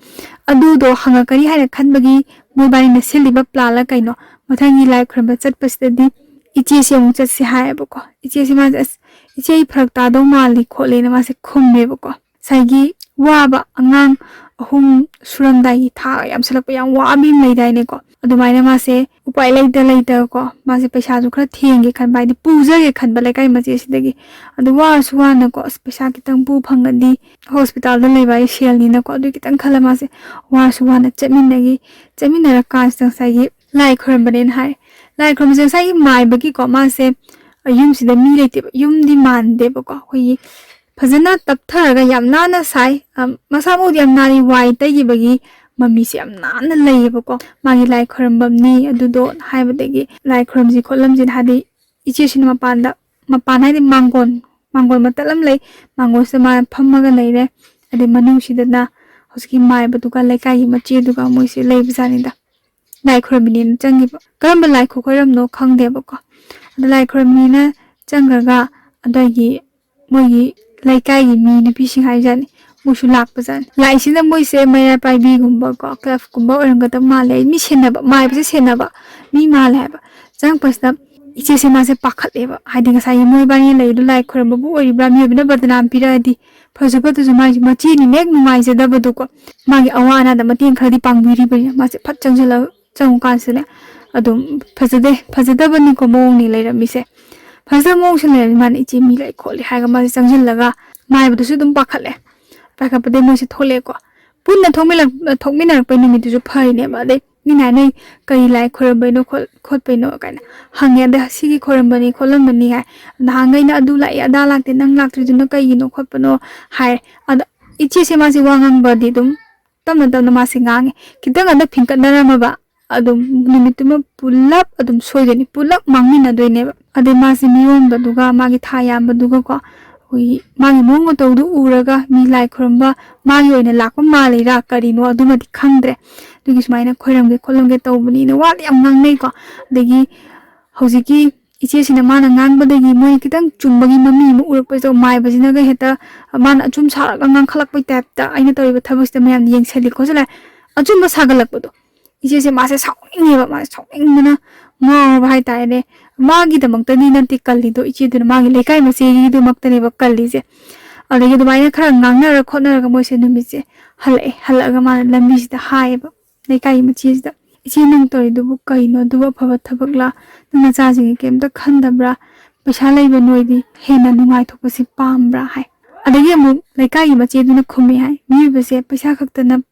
ꯑꯗꯨꯗꯣ ꯍꯪꯉꯛꯀꯅꯤ ꯍꯥꯏꯅ ꯈꯟꯕꯒꯤ ꯃꯣꯏꯕꯥꯅꯤꯅ ꯁꯤꯜꯂꯤꯕ ꯄ꯭ꯂꯥꯟꯂ ꯀꯩꯅꯣ, ꯃꯊꯪꯒꯤ ꯂꯥꯏ ꯈꯨꯔꯨꯝꯕ ꯆꯠꯄꯁꯤꯗꯗꯤ ꯏꯆꯦꯁꯤ ꯑꯃꯨꯛ ꯆꯠꯁꯦ ꯍꯥꯏꯌꯦꯕꯀꯣ꯫ ꯏꯆꯦꯁꯤ ꯃꯥꯁꯦ, "ꯑꯁ, ꯏꯆꯦ, ꯑꯩ ꯐꯔꯛ ꯇꯥꯗꯧ ꯃꯥꯜꯂꯤ" ꯈꯣꯠꯂꯦꯅ ꯃꯥꯁꯦ ꯈꯨꯝꯃꯦꯕꯀꯣ꯫ ꯉꯁꯥꯏꯒꯤ ꯋꯥꯕ ꯑꯉꯥꯡ ꯑꯍꯨꯝ ꯁꯨꯔꯝꯗꯥꯏꯒꯤ ꯊꯥ ꯌꯥꯝꯁꯜꯂꯛꯄ ꯌꯥꯝ ꯋꯥꯕꯤ ꯑꯃ ꯂꯩꯗꯥꯏꯅꯦꯀꯣ, ꯑꯗꯨꯃꯥꯏꯅ ꯃꯥꯁꯦ ꯎꯄꯥꯏ ꯂꯩꯇ ꯂꯩꯇꯀꯣ, ꯃꯥꯁꯦ ꯄꯩꯁꯥꯁꯨ ꯈꯔ ꯊꯦꯡꯒꯦ ꯈꯟꯕ, ꯍꯥꯏꯗꯤ ꯄꯨꯖꯒꯦ ꯈꯟꯕ ꯂꯩꯀꯥꯏ ꯃꯆꯦꯁꯤꯗꯒꯤ꯫ ꯑꯗꯨ ꯋꯥꯔꯁꯨ ꯋꯥꯅꯀꯣ, "ꯑꯁ, ꯄꯩꯁꯥ ꯈꯤꯇꯪ ꯄꯨ ꯐꯪꯉꯗꯤ", ꯍꯣꯁꯄꯤꯇꯥꯜꯗ ꯂꯩꯕ ꯍꯥꯏꯁꯦ ꯁꯦꯜꯅꯤꯅꯀꯣ, ꯑꯗꯨꯒꯤ ꯈꯤꯇꯪ ꯈꯜꯂ ꯃꯥꯁꯦ ꯋꯥꯔꯁꯨ ꯋꯥꯅ ꯆꯠꯃꯤꯟꯅꯈꯤ꯫ ꯆꯠꯃꯤꯟꯅꯔꯀꯥꯟꯁꯤꯗ ꯉꯁꯥꯏꯒꯤ ꯂꯥꯏ ꯈꯣꯏꯔꯝꯕꯅꯦꯅ ꯍꯥꯏ꯫ ꯂꯥꯏ ꯈꯣꯏꯔꯝꯕꯁꯦ ꯉꯁꯥꯏꯒꯤ ꯃꯥꯏꯕꯒꯤꯀꯣ, ꯃꯥꯁꯦ ꯌꯨꯝꯁꯤꯗ ꯃꯤ ꯂꯩꯇꯦꯕ, ꯌꯨꯝꯗꯤ ꯃꯥꯟꯗꯦꯕꯀꯣ, ꯑꯩꯈꯣꯏꯒꯤ ꯐꯖꯅ ꯇꯞꯊꯔꯒ ꯌꯥꯝ ꯅꯥꯟꯅ ꯁꯥꯏ꯫ ꯑ, ꯃꯁꯥꯃꯛꯗꯤ ꯌꯥꯝ ꯅꯥꯜꯂꯤ, ꯋꯥꯏ ꯇꯩꯈꯤꯕꯒꯤ ꯃꯃꯤꯁꯦ ꯌꯥꯝ ꯅꯥꯟꯅ ꯂꯩꯌꯦꯕꯀꯣ꯫ ꯃꯥꯒꯤ ꯂꯥꯏ ꯈꯣꯏꯔꯝꯐꯝꯅꯤ ꯑꯗꯨꯗꯣ ꯍꯥꯏꯕꯗꯒꯤ ꯂꯥꯏ ꯈꯣꯏꯔꯝꯁꯤ ꯈꯣꯠꯂꯝꯁꯤꯅ, ꯍꯥꯏꯗꯤ ꯏꯆꯦꯁꯤꯅ ꯃꯄꯥꯟꯗ, ꯃꯄꯥꯟ ꯍꯥꯏꯗꯤ ꯃꯥꯡꯒꯣꯟ, ꯃꯥꯡꯒꯣꯟ ꯃꯇꯠ ꯑꯃ ꯂꯩ, ꯃꯥꯡꯒꯣꯟꯁꯤꯗ ꯃꯥꯅ ꯐꯝꯃꯒ ꯂꯩꯔꯦ꯫ ꯑꯗꯩ ꯃꯅꯨꯡꯁꯤꯗꯅ ꯍꯧꯖꯤꯛꯀꯤ ꯃꯥꯏꯕꯗꯨꯒ ꯂꯩꯀꯥꯏꯒꯤ ꯃꯆꯦꯗꯨꯒ ꯃꯣꯏꯁꯦ ꯂꯩꯕꯖꯥꯠꯅꯤꯗ꯫ ꯂꯥꯏ ꯈꯣꯏꯔꯝꯃꯤꯅꯦꯅ ꯆꯪꯉꯤꯕ꯫ ꯀꯔꯝꯕ ꯂꯥꯏ ꯈꯨꯈꯣꯏꯔꯝꯅꯣ ꯈꯪꯗꯦꯕꯀꯣ꯫ ꯑꯗ ꯂꯥꯏ ꯈꯣꯏꯔꯝꯃꯤꯅ ꯆꯪꯈ꯭ꯔꯒ ꯑꯗꯨꯋꯥꯏꯒꯤ ꯃꯣꯏꯒꯤ ꯂꯩꯀꯥꯏꯒꯤ ꯃꯤ ꯅꯨꯄꯤꯁꯤꯡ ꯍꯥꯏꯖꯥꯠꯅꯤ, ꯃꯣꯏꯁꯨ ꯂꯥꯛꯄꯖꯥꯠꯅꯤ꯫ ꯂꯥꯛꯏꯁꯤꯅ ꯃꯣꯏꯁꯦ ꯃꯩꯔꯥ ꯄꯥꯏꯕꯤꯒꯨꯝꯕꯀꯣ, ꯀ꯭ꯂꯕꯀꯨꯝꯕ ꯑꯣꯏꯔꯝꯒꯗꯕ ꯃꯥꯜꯂꯦ꯫ ꯃꯤ ꯁꯦꯟꯅꯕ, ꯃꯥꯏꯕꯁꯦ ꯁꯦꯟꯅꯕ ꯃꯤ ꯃꯥꯜꯂꯦ ꯍꯥꯏꯕ꯫ ꯆꯪꯉꯛꯄꯁꯤꯗ ꯏꯆꯦꯁꯦ ꯃꯥꯁꯦ ꯄꯥꯈꯠꯂꯦꯕ꯫ ꯍꯥꯏꯗꯤ ꯉꯁꯥꯏꯒꯤ ꯃꯣꯏꯕꯥꯅꯤ ꯂꯩꯗꯣ ꯂꯥꯏ ꯈꯣꯏꯔꯝꯕꯕꯨ ꯑꯣꯏꯔꯤꯕ꯭ꯔꯥ, ꯃꯤꯑꯣꯏꯕꯅ ꯕꯗꯅꯥꯝ ꯄꯤꯔꯛꯑꯗꯤ, ꯐꯖ ꯐꯠꯇ꯭ꯔꯁꯨ ꯃꯥꯏꯁꯦ ꯃꯆꯦꯅꯤꯅ ꯍꯦꯛ ꯅꯨꯡꯉꯥꯏꯖꯗꯕꯗꯣꯀꯣ, ꯃꯥꯒꯤ ꯑꯋꯥ ꯑꯅꯥꯗ ꯃꯇꯦꯡ ꯈꯔꯗꯤ ꯄꯥꯡꯕꯤꯔꯤꯕꯅꯤꯅ ꯃꯥꯁꯦ ꯐꯠ ꯆꯪꯁꯤꯜꯂꯒ, ꯆꯪꯉꯨꯀꯥꯟꯁꯤꯗꯅꯦ ꯑꯗꯨꯝ ꯐꯖꯗꯦ, ꯐꯖꯗꯕꯅꯤꯀꯣ ꯃꯑꯣꯡꯅꯤ ꯂꯩꯔꯝꯃꯤꯁꯦ꯫ ꯐꯖꯗꯕ ꯃꯑꯣꯡꯁꯤ ꯂꯩꯔꯝꯃꯤ꯫ ꯃꯥꯅ "ꯏꯆꯦ ꯃꯤ ꯂꯩ ꯈꯣꯠꯂꯤ" ꯍꯥꯏꯔꯒ ꯃꯥꯁꯦ ꯆꯪꯁꯤꯜꯂꯒ ꯃꯥꯏꯕꯗꯨꯁꯨ ꯑꯗꯨꯝ ꯄꯥꯈꯠꯂꯦ꯫ ꯄꯥꯈꯠꯄꯗꯩ ꯃꯣꯏꯁꯦ ꯊꯣꯛꯂꯛꯑꯦꯀꯣ꯫ ꯄꯨꯟꯅ ꯊꯣꯛꯃꯤꯟꯅ-, ꯊꯣꯛꯃꯤꯟꯅꯔꯛꯄꯩ ꯅꯨꯃꯤꯠꯇꯨꯁꯨ ꯐꯔꯤꯅꯦꯕ꯫ ꯑꯗꯩ ꯃꯤꯅ ꯍꯥꯏꯅꯩ, "ꯀꯔꯤ ꯂꯥꯏ ꯈꯣꯏꯔꯝꯕꯩꯅꯣ ꯈꯣꯠ-, ꯈꯣꯠꯄꯩꯅꯣ?" ꯀꯥꯏꯅ ꯍꯪꯉꯦ꯫ ꯑꯗꯩ "ꯁꯤꯒꯤ ꯈꯣꯏꯔꯝꯕꯅꯤ ꯈꯣꯠꯂꯝꯕꯅꯤ" ꯍꯥꯏ꯫ "ꯅꯍꯥꯟꯈꯩꯅ ꯑꯗꯨ ꯂꯥꯛꯏ ꯑꯗꯥ ꯂꯥꯛꯇꯦ, ꯅꯪ ꯂꯥꯛꯇ꯭ꯔꯤꯗꯨꯅ ꯀꯩꯒꯤꯅꯣ ꯈꯣꯠꯄꯅꯣ?" ꯍꯥꯏ꯫ ꯑꯗ ꯏꯆꯦꯁꯦ ꯃꯥꯁꯦ ꯋꯥ ꯉꯥꯡꯕꯗꯤ ꯑꯗꯨꯝ ꯇꯞꯅ ꯇꯞꯅ ꯃꯥꯁꯦ ꯉꯥꯡꯉꯦ꯫ ꯈꯤꯇꯪ ꯑꯗ ꯐꯤꯡꯀꯠꯅꯔꯝꯃꯕ, ꯑꯗꯨꯝ ꯅꯨꯃꯤꯠꯇꯨꯃ ꯄꯨꯂꯞ ꯑꯗꯨꯝ ꯁꯣꯏꯗꯣꯏꯅꯤ, ꯄꯨꯂꯞ ꯃꯥꯡꯃꯤꯟꯅꯗꯣꯏꯅꯦꯕ꯫ ꯑꯗꯩ ꯃꯥꯁꯦ ꯃꯤꯔꯣꯟꯕꯗꯨꯒ ꯃꯥꯒꯤ ꯊꯥ ꯌꯥꯝꯕꯗꯨꯒꯀꯣ, ꯑꯩꯈꯣꯏꯒꯤ ꯃꯥꯒꯤ ꯃꯑꯣꯡ ꯃꯇꯧꯗꯨ ꯎꯔꯒ ꯃꯤ ꯂꯥꯏ ꯈꯨꯔꯨꯝꯕ ꯃꯥꯒꯤ ꯑꯣꯏꯅ ꯂꯥꯛꯄ ꯃꯥꯜꯂꯤꯔꯥ ꯀꯔꯤꯅꯣ ꯑꯗꯨꯃꯗꯤ ꯈꯪꯗ꯭ꯔꯦ꯫ ꯑꯗꯨꯒꯤ ꯁꯨꯃꯥꯏꯅ ꯈꯣꯏꯔꯝꯒꯦ ꯈꯣꯠꯂꯝꯒꯦ ꯇꯧꯕꯅꯤꯅ ꯋꯥꯗꯤ ꯌꯥꯝ ꯉꯥꯡꯅꯩꯀꯣ꯫ ꯑꯗꯒꯤ ꯍꯧꯖꯤꯛꯀꯤ ꯏꯆꯦꯁꯤꯅ ꯃꯥꯅ ꯉꯥꯡꯕꯗꯒꯤ ꯃꯣꯏꯅ ꯈꯤꯇꯪ ꯆꯨꯝꯕꯒꯤ ꯃꯃꯤ ꯑꯃ ꯎꯔꯛꯄꯁꯤꯗ ꯃꯥꯏꯕꯁꯤꯅꯒ ꯍꯦꯛꯇ ꯃꯥꯅ ꯑꯆꯨꯝ ꯁꯥꯔꯒ ꯉꯥꯡꯈꯠꯂꯛꯄꯩ ꯇꯥꯏꯞꯇ ꯑꯩꯅ ꯇꯧꯔꯤꯕ ꯊꯕꯛꯁꯤꯗ ꯃꯌꯥꯝꯅ ꯌꯦꯡꯁꯤꯜꯂꯤ ꯈꯣꯠꯆꯜꯂꯦ꯫ ꯑꯆꯨꯝꯕ ꯁꯥꯒꯠꯂꯛꯄꯗꯣ꯫ ꯏꯆꯦꯁꯦ ꯃꯥꯁꯦ ꯁꯥꯎꯅꯤꯡꯉꯦꯕ, ꯃꯥꯁꯦ ꯁꯥꯎꯅꯤꯡꯕꯅ ꯉꯥꯎꯔꯕ ꯍꯥꯏꯇꯥꯔꯦꯅꯦ꯫ ꯃꯥꯒꯤꯗꯃꯛꯇꯗꯤ ꯅꯠꯇꯦ ꯀꯜꯂꯤꯗꯣ, ꯏꯆꯦꯗꯨꯅ ꯃꯥꯒꯤ ꯂꯩꯀꯥꯏ ꯃꯆꯦꯒꯤꯗꯃꯛꯇꯅꯦꯕ ꯀꯜꯂꯤꯁꯦ꯫ ꯑꯗꯒꯤ ꯑꯗꯨꯃꯥꯏꯅ ꯈꯔ ꯉꯥꯡꯅꯔ ꯈꯣꯠꯅꯔꯒ ꯃꯣꯏꯁꯦ ꯅꯨꯃꯤꯠꯁꯦ ꯍꯜꯂꯛꯑꯦ꯫ ꯍꯜꯂꯛꯑꯒ ꯃꯥꯅ ꯂꯝꯕꯤꯁꯤꯗ ꯍꯥꯏꯌꯦꯕ ꯂꯩꯀꯥꯏꯒꯤ ꯃꯆꯦꯁꯤꯗ, "ꯏꯆꯦ, ꯅꯪ ꯇꯧꯔꯤꯗꯨꯕꯨ ꯀꯩꯅꯣ? ꯑꯗꯨꯕꯨ ꯑꯐꯕ ꯊꯕꯛꯂꯥ? ꯅꯪ ꯅꯆꯥꯁꯤꯡꯒꯤ ꯀꯩꯝꯇ ꯈꯟꯗꯕ꯭ꯔꯥ? ꯄꯩꯁꯥ ꯂꯩꯕ ꯅꯣꯏꯗꯤ ꯍꯦꯟꯅ ꯅꯨꯡꯉꯥꯏꯊꯣꯛꯄꯁꯤ ꯄꯥꯝꯕ꯭ꯔꯥ?" ꯍꯥꯏ꯫ ꯑꯗꯒꯤ ꯑꯃꯨꯛ ꯂꯩꯀꯥꯏꯒꯤ ꯃꯆꯦꯗꯨꯅ ꯈꯨꯝꯃꯤ ꯍꯥꯏ, "ꯃꯤꯑꯣꯏꯕꯁꯦ ꯄꯩꯁꯥ ꯈꯛꯇꯅ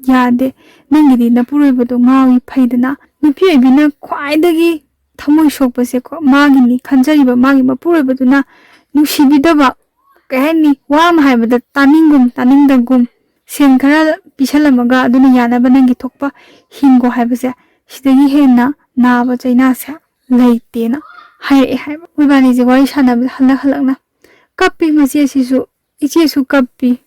ꯌꯥꯗꯦ꯫ ꯅꯪꯒꯤꯗꯤ ꯅꯄꯨꯔꯣꯏꯕꯗꯣ ꯉꯥꯎꯏ ꯐꯩꯗꯅ꯫ ꯅꯨꯄꯤ ꯑꯣꯏꯕꯤꯅ ꯈ꯭ꯋꯥꯏꯗꯒꯤ ꯊꯃꯣꯏ ꯁꯣꯛꯄꯁꯦꯀꯣ, ꯃꯥꯒꯤꯅꯤ ꯈꯟꯖꯔꯤꯕ ꯃꯥꯒꯤ ꯃꯄꯨꯔꯣꯏꯕꯗꯨꯅ ꯅꯨꯡꯁꯤꯕꯤꯗꯕ, ꯀꯩ ꯍꯥꯏꯅꯤ, ꯋꯥ ꯑꯃ ꯍꯥꯏꯕꯗ ꯇꯥꯅꯤꯡꯒꯨꯝ ꯇꯥꯅꯤꯡꯗꯒꯨꯝ, ꯁꯦꯟ ꯈꯔ ꯄꯤꯁꯜꯂꯝꯃꯒ ꯑꯗꯨꯅ ꯌꯥꯅꯕ ꯅꯪꯒꯤ ꯊꯣꯛꯄ ꯍꯤꯡꯒꯣ ꯍꯥꯏꯕꯁꯦ, ꯁꯤꯗꯒꯤ ꯍꯦꯟꯅ ꯅꯥꯕ ꯆꯩꯅꯥꯁꯦ ꯂꯩꯇꯦꯅ" ꯍꯥꯏꯔꯛꯑꯦ ꯍꯥꯏꯕ꯫ ꯃꯣꯏꯕꯥꯅꯤꯁꯦ ꯋꯥꯔꯤ ꯁꯥꯟꯅꯕꯗ ꯍꯜꯂꯛ ꯍꯜꯂꯛꯅ ꯀꯞꯄꯤ ꯃꯆꯦꯁꯤꯁꯨ, ꯏꯆꯦꯁꯨ ꯀꯞꯄꯤ꯫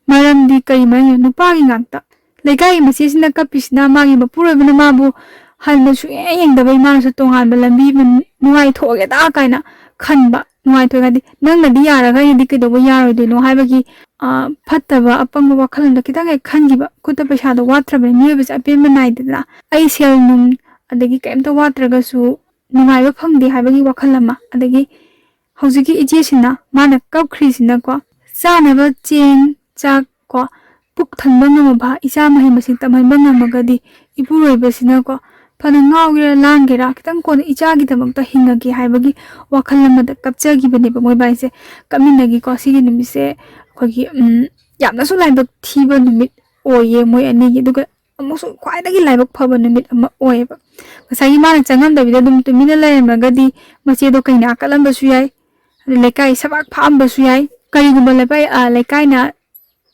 ꯃꯔꯝꯗꯤ ꯀꯔꯤ ꯃꯔꯝꯒꯤꯅꯣ? ꯅꯨꯄꯥꯒꯤ ꯉꯥꯛꯇ꯫ ꯂꯩꯀꯥꯏꯒꯤ ꯃꯆꯦꯁꯤꯅ ꯀꯞꯄꯤꯁꯤꯅ ꯃꯥꯒꯤ ꯃꯄꯨꯔꯣꯏꯕꯅ ꯃꯥꯕꯨ ꯍꯟꯅ ꯁꯨꯡꯌꯦꯡ ꯌꯦꯡꯗꯕꯩ ꯃꯥꯅꯁꯨ ꯇꯣꯉꯥꯟꯕ ꯂꯝꯕꯤ ꯑꯃ ꯅꯨꯡꯉꯥꯏꯊꯣꯛꯑꯒꯦꯗ ꯀꯥꯏꯅ ꯈꯟꯕ꯫ ꯅꯨꯡꯉꯥꯏꯊꯣꯛꯑꯦ ꯍꯥꯏꯗꯤ ꯅꯪꯅꯗꯤ ꯌꯥꯔꯒ ꯑꯩꯅꯗꯤ ꯀꯩꯗꯧꯕ ꯌꯥꯔꯣꯏꯗꯣꯏꯅꯣ ꯍꯥꯏꯕꯒꯤ, ꯑ, ꯐꯠꯇꯕ ꯑꯄꯪꯕ ꯋꯥꯈꯜꯂꯣꯟꯗ ꯈꯤꯇꯪ ꯍꯦꯛ ꯈꯟꯈꯤꯕ꯫ ꯈꯨꯠꯇ ꯄꯩꯁꯥꯗꯣ ꯋꯥꯠꯇ꯭ꯔꯕꯅꯤ, ꯃꯤꯑꯣꯏꯕꯁꯦ ꯑꯄꯦꯟꯕ ꯅꯥꯏꯗꯦꯗꯅ꯫ ꯑꯩ ꯁꯦꯜ ꯅꯨꯡ ꯑꯗꯒꯤ ꯀꯩꯝꯇ ꯋꯥꯠꯇ꯭ꯔꯒꯁꯨ ꯅꯨꯡꯉꯥꯏꯕ ꯐꯪꯗꯦ ꯍꯥꯏꯕꯒꯤ ꯋꯥꯈꯜ ꯑꯃ, ꯑꯗꯒꯤ ꯍꯧꯖꯤꯛꯀꯤ ꯏꯆꯦꯁꯤꯅ ꯃꯥꯅ ꯀꯞꯈ꯭ꯔꯤꯁꯤꯅꯀꯣ, ꯆꯥꯅꯕ ꯆꯦꯡ ꯆꯥꯛ ꯀꯣ, ꯄꯨꯛ ꯊꯟꯕ ꯉꯝꯃꯕ ꯏꯆꯥ ꯃꯍꯩ ꯃꯁꯤꯡ ꯇꯝꯍꯟꯕ ꯉꯝꯃꯒꯗꯤ, ꯏꯄꯨꯔꯣꯏꯕꯁꯤꯅꯀꯣ, ꯐꯅ ꯉꯥꯎꯒꯦꯔꯥ ꯂꯥꯡꯒꯦꯔꯥ ꯈꯤꯇꯪ ꯀꯣꯟꯅ ꯏꯆꯥꯒꯤꯗꯃꯛꯇ ꯍꯤꯡꯉꯒꯦ ꯍꯥꯏꯕꯒꯤ ꯋꯥꯈꯜ ꯑꯃꯗ ꯀꯞꯆꯈꯤꯕꯅꯦꯕ ꯃꯣꯏꯕꯥꯏꯁꯦ꯫ ꯀꯞꯃꯤꯟꯅꯈꯤꯀꯣ꯫ ꯁꯤꯒꯤ ꯅꯨꯃꯤꯠꯁꯦ ꯑꯩꯈꯣꯏꯒꯤ, ꯎꯝ, ꯌꯥꯝꯅꯁꯨ ꯂꯥꯏꯕꯛ ꯊꯤꯕ ꯅꯨꯃꯤꯠ ꯑꯣꯏꯌꯦ ꯃꯣꯏ ꯑꯅꯤꯒꯤ꯫ ꯑꯗꯨꯒ ꯑꯃꯨꯛꯁꯨ ꯈ꯭ꯋꯥꯏꯗꯒꯤ ꯂꯥꯏꯕꯛ ꯐꯕ ꯅꯨꯃꯤꯠ ꯑꯃ ꯑꯣꯏꯌꯦꯕ꯫ ꯉꯁꯥꯏꯒꯤ ꯃꯥꯅ ꯆꯪꯉꯝꯗꯕꯤꯗ ꯑꯗꯨꯝ ꯇꯨꯃꯤꯟꯅ ꯂꯩꯔꯝꯃꯒꯗꯤ ꯃꯆꯦꯗꯣ ꯀꯩꯅꯥ ꯀꯠꯂꯝꯕꯁꯨ ꯌꯥꯏ, ꯑꯗꯩ ꯂꯩꯀꯥꯏ ꯁꯕꯥꯛ ꯐꯥꯛꯑꯝꯕꯁꯨ ꯌꯥꯏ꯫ ꯀꯔꯤꯒꯨꯝꯕ ꯂꯩꯀꯥꯏ, ꯑ, ꯂꯩꯀꯥꯏꯅ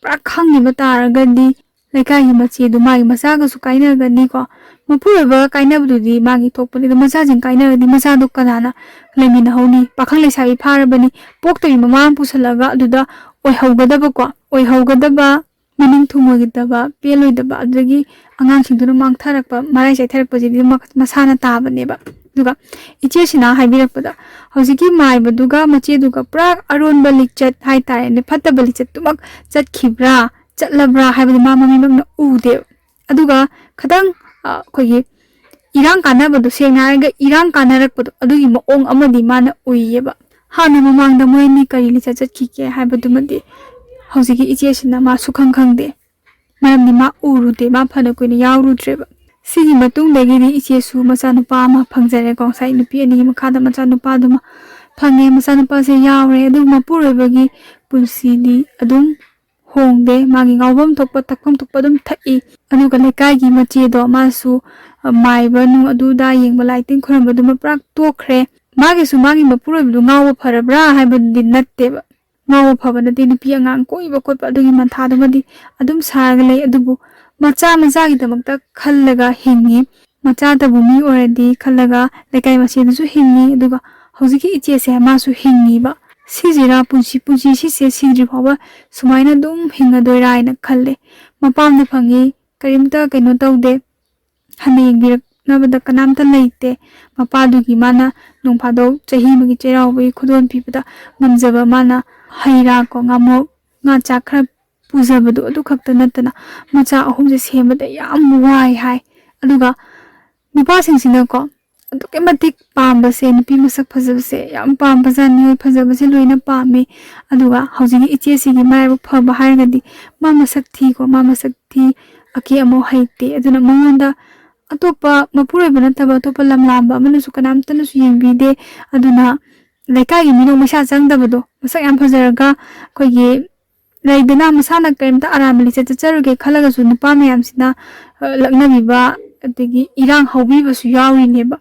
ꯄꯨꯔꯥ ꯈꯪꯈꯤꯕ ꯇꯥꯔꯒꯗꯤ ꯂꯩꯀꯥꯏꯒꯤ ꯃꯆꯦꯗꯣ ꯃꯥꯒꯤ ꯃꯆꯥꯒꯁꯨ ꯀꯥꯏꯅꯒꯅꯤꯀꯣ꯫ ꯃꯄꯨꯔꯣꯏꯕ ꯀꯥꯏꯅꯕꯗꯨꯗꯤ ꯃꯥꯒꯤ ꯊꯣꯛꯄꯅꯤ, ꯑꯗꯣ ꯃꯆꯥꯁꯤꯡ ꯀꯥꯏꯅꯔꯗꯤ ꯃꯆꯥꯗꯣ ꯀꯅꯥꯅ ꯂꯩꯃꯤꯟꯅꯍꯧꯅꯤ? ꯄꯥꯈꯪ ꯂꯩꯁꯥꯕꯤ ꯐꯥꯔꯕꯅꯤ, ꯄꯣꯛꯇꯕꯤ ꯃꯃꯥ ꯑꯃ ꯄꯨꯁꯜꯂꯒ ꯑꯗꯨꯗ ꯑꯣꯏꯍꯧꯒꯗꯕꯀꯣ, ꯑꯣꯏꯍꯧꯒꯗꯕ, ꯃꯅꯤꯡ ꯊꯨꯡꯉꯣꯏꯗꯕ, ꯄꯦꯜꯂꯣꯏꯗꯕ, ꯑꯗꯨꯗꯒꯤ ꯑꯉꯥꯡꯁꯤꯡꯗꯨꯅ ꯃꯥꯡꯊꯔꯛꯄ, ꯃꯔꯥꯏ ꯆꯥꯏꯊꯔꯛꯄꯁꯤꯗꯤ ꯃ-, ꯃꯁꯥꯅ ꯇꯥꯕꯅꯦꯕ꯫ ꯑꯗꯨꯒ ꯏꯆꯦꯁꯤꯅ ꯍꯥꯏꯕꯤꯔꯛꯄꯗ, ꯍꯧꯖꯤꯛꯀꯤ ꯃꯥꯏꯕꯗꯨꯒ ꯃꯆꯦꯗꯨꯒ ꯄꯨꯔꯥ ꯑꯔꯣꯟꯕ ꯂꯤꯆꯠ ꯍꯥꯏꯇꯥꯔꯦꯅꯦ, ꯐꯠꯇꯕ ꯂꯤꯆꯠꯇꯨꯃꯛ ꯆꯠꯈꯤꯕ꯭ꯔꯥ, ꯆꯠꯂꯕ꯭ꯔꯥ ꯍꯥꯏꯕꯗꯤ ꯃꯥ ꯃꯃꯤꯠꯃꯛꯅ ꯎꯗꯦꯕ꯫ ꯑꯗꯨꯒ ꯈꯤꯇꯪ, ꯑ, ꯑꯩꯈꯣꯏꯒꯤ ꯏꯔꯥꯡ ꯀꯥꯟꯅꯕꯗꯣ, ꯁꯦꯡꯅ ꯍꯥꯏꯔꯒ ꯏꯔꯥꯡ ꯀꯥꯟꯅꯔꯛꯄꯗꯣ, ꯑꯗꯨꯒꯤ ꯃꯑꯣꯡ ꯑꯃꯗꯤ ꯃꯥꯅ ꯎꯏꯌꯦꯕ꯫ ꯍꯥꯟꯅ ꯃꯃꯥꯡꯗ ꯃꯣꯏ ꯑꯅꯤ ꯀꯔꯤ ꯂꯤꯆꯠ ꯆꯠꯈꯤꯒꯦ ꯍꯥꯏꯕꯗꯨꯃꯗꯤ ꯍꯧꯖꯤꯛꯀꯤ ꯏꯆꯦꯁꯤꯅ ꯃꯥ ꯁꯨꯈꯪ ꯈꯪꯗꯦ꯫ ꯃꯔꯝꯗꯤ ꯃꯥ ꯎꯔꯨꯗꯦ, ꯃꯥ ꯐꯅ ꯀꯨꯏꯅ ꯌꯥꯎꯔꯨꯗ꯭ꯔꯦꯕ꯫ ꯁꯤꯒꯤ ꯃꯇꯨꯡꯗꯒꯤꯗꯤ ꯏꯆꯦꯁꯨ ꯃꯆꯥꯅꯨꯄꯥ ꯑꯃ ꯐꯪꯖꯔꯦꯀꯣ, ꯉꯁꯥꯏ ꯅꯨꯄꯤ ꯑꯅꯤꯒꯤ ꯃꯈꯥꯗ ꯃꯆꯥꯅꯨꯄꯥꯗꯨꯃ ꯐꯪꯉꯦ꯫ ꯃꯆꯥꯅꯨꯄꯥꯁꯦ ꯌꯥꯎꯔꯦ, ꯑꯗꯨꯕꯨ ꯃꯄꯨꯔꯣꯏꯕꯒꯤ ꯄꯨꯟꯁꯤꯗꯤ ꯑꯗꯨꯝ ꯍꯣꯡꯗꯦ꯫ ꯃꯥꯒꯤ ꯉꯥꯎꯐꯝ ꯊꯣꯛꯄ, ꯊꯛꯐꯝ ꯊꯣꯛꯄ ꯑꯗꯨꯝ ꯊꯛꯏ꯫ ꯑꯗꯨꯒ ꯂꯩꯀꯥꯏꯒꯤ ꯃꯆꯦꯗꯣ, ꯃꯥꯁꯨ, ꯑ, ꯃꯥꯏꯕ ꯅꯨꯡ ꯑꯗꯨꯗ ꯌꯦꯡꯕ, ꯂꯥꯏ ꯇꯤꯟ ꯈꯣꯏꯔꯝꯕꯗꯨꯃ ꯄꯨꯔꯥ ꯇꯣꯛꯈ꯭ꯔꯦ꯫ ꯃꯥꯒꯤꯁꯨ ꯃꯥꯒꯤ ꯃꯄꯨꯔꯣꯏꯕꯗꯨ ꯉꯥꯎꯕ ꯐꯔꯕ꯭ꯔꯥ ꯍꯥꯏꯕꯗꯨꯗꯤ ꯅꯠꯇꯦꯕ꯫ ꯉꯥꯎꯕ ꯐꯕ ꯅꯠꯇꯦ, ꯅꯨꯄꯤ ꯑꯉꯥꯡ ꯀꯣꯏꯕ ꯈꯣꯠꯄ ꯑꯗꯨꯒꯤ ꯃꯊꯥꯗꯨꯃꯗꯤ ꯑꯗꯨꯝ ꯁꯥꯔꯒ ꯂꯩ꯫ ꯑꯗꯨꯕꯨ ꯃꯆꯥ ꯃꯆꯥꯒꯤꯗꯃꯛꯇ ꯈꯜꯂꯒ ꯍꯤꯡꯉꯤ꯫ ꯃꯆꯥꯇꯕꯨ ꯃꯤ ꯑꯣꯏꯔꯗꯤ ꯈꯜꯂꯒ ꯂꯩꯀꯥꯏ ꯃꯁꯦꯜꯗꯁꯨ ꯍꯤꯡꯉꯤ꯫ ꯑꯗꯨꯒ ꯍꯧꯖꯤꯛꯀꯤ ꯏꯆꯦꯁꯦ ꯃꯥꯁꯨ ꯍꯤꯡꯉꯤꯕ꯫ ꯁꯤꯁꯤꯔꯥ ꯄꯨꯟꯁꯤ, ꯄꯨꯟꯁꯤ ꯁꯤꯁꯦ ꯁꯤꯗ꯭ꯔꯤ ꯐꯥꯎꯕ ꯁꯨꯃꯥꯏꯅ ꯑꯗꯨꯝ ꯍꯤꯡꯒꯗꯣꯏꯔꯥ ꯍꯥꯏꯅ ꯈꯜꯂꯦ꯫ ꯃꯄꯥꯝꯗ ꯐꯪꯉꯤ, ꯀꯔꯤꯝꯇ ꯀꯩꯅꯣ ꯇꯧꯗꯦ꯫ ꯍꯟꯅ ꯌꯦꯡꯕꯤꯔꯛꯅꯕꯗ ꯀꯅꯥꯝꯇ ꯂꯩꯇꯦ꯫ ꯃꯄꯥꯗꯨꯒꯤ ꯃꯥꯅ ꯅꯣꯡ ꯐꯥꯗꯣꯛ ꯆꯍꯤ ꯑꯃꯒꯤ ꯆꯩꯔꯥꯎꯕꯒꯤ ꯈꯨꯗꯣꯜ ꯄꯤꯕꯗ ꯉꯝꯖꯕ ꯃꯥꯅ ꯍꯩ ꯔꯥ ꯀꯣ, ꯉꯥꯃꯣꯛ, ꯉꯥ ꯆꯥꯛ ꯈꯔ ꯄꯨꯖꯕꯗꯣ, ꯑꯗꯨ ꯈꯛꯇ ꯅꯠꯇꯅ ꯃꯆꯥ ꯑꯍꯨꯝꯁꯦ ꯁꯦꯝꯕꯗ ꯌꯥꯝ ꯋꯥꯏ ꯍꯥꯏ꯫ ꯑꯗꯨꯒ ꯅꯨꯄꯥꯁꯤꯡꯁꯤꯅꯀꯣ, ꯑꯗꯨꯛꯀꯤ ꯃꯇꯤꯛ ꯄꯥꯝꯕꯁꯦ, ꯅꯨꯄꯤ ꯃꯁꯛ ꯐꯖꯕꯁꯦ ꯌꯥꯝ ꯄꯥꯝꯕꯖꯥꯠꯅꯤ꯫ ꯍꯣꯏ, ꯐꯖꯕꯁꯦ ꯂꯣꯏꯅ ꯄꯥꯝꯃꯤ꯫ ꯑꯗꯨꯒ ꯍꯧꯖꯤꯛꯀꯤ ꯏꯆꯦꯁꯤꯒꯤ ꯃꯔꯥꯏꯕꯛ ꯐꯕ ꯍꯥꯏꯔꯒꯗꯤ ꯃꯥ ꯃꯁꯛ ꯊꯤꯀꯣ, ꯃꯥ ꯃꯁꯛ ꯊꯤ, ꯑꯀꯦ ꯑꯃꯧ ꯍꯩꯇꯦ꯫ ꯑꯗꯨꯅ ꯃꯉꯣꯟꯗ ꯑꯇꯣꯞꯄ ꯃꯄꯨꯔꯣꯏꯕ ꯅꯠꯇꯕ ꯑꯇꯣꯞꯄ ꯂꯝꯂꯥꯟꯕ ꯑꯃꯅꯁꯨ ꯀꯅꯥꯝꯇꯅꯁꯨ ꯌꯦꯡꯕꯤꯗꯦ꯫ ꯑꯗꯨꯅ ꯂꯩꯀꯥꯏꯒꯤ ꯃꯤꯅꯣꯛ ꯃꯩꯁꯥ ꯆꯪꯗꯕꯗꯣ, ꯃꯁꯛ ꯌꯥꯝ ꯐꯖꯔꯒ ꯑꯩꯈꯣꯏꯒꯤ ꯂꯩꯗꯅ, ꯃꯁꯥꯅ ꯀꯔꯤꯝꯇ ꯑꯔꯥꯟꯕ ꯂꯤꯆꯠ ꯆꯠꯆꯔꯨꯒꯦ ꯈꯜꯂꯒꯁꯨ ꯅꯨꯄꯥ ꯃꯌꯥꯝꯁꯤꯅ, ꯑ, ꯂꯛꯅꯕꯤꯕ, ꯑꯗꯒꯤ ꯏꯔꯥꯡ ꯍꯧꯕꯤꯕꯁꯨ ꯌꯥꯎꯔꯤꯅꯦꯕ꯫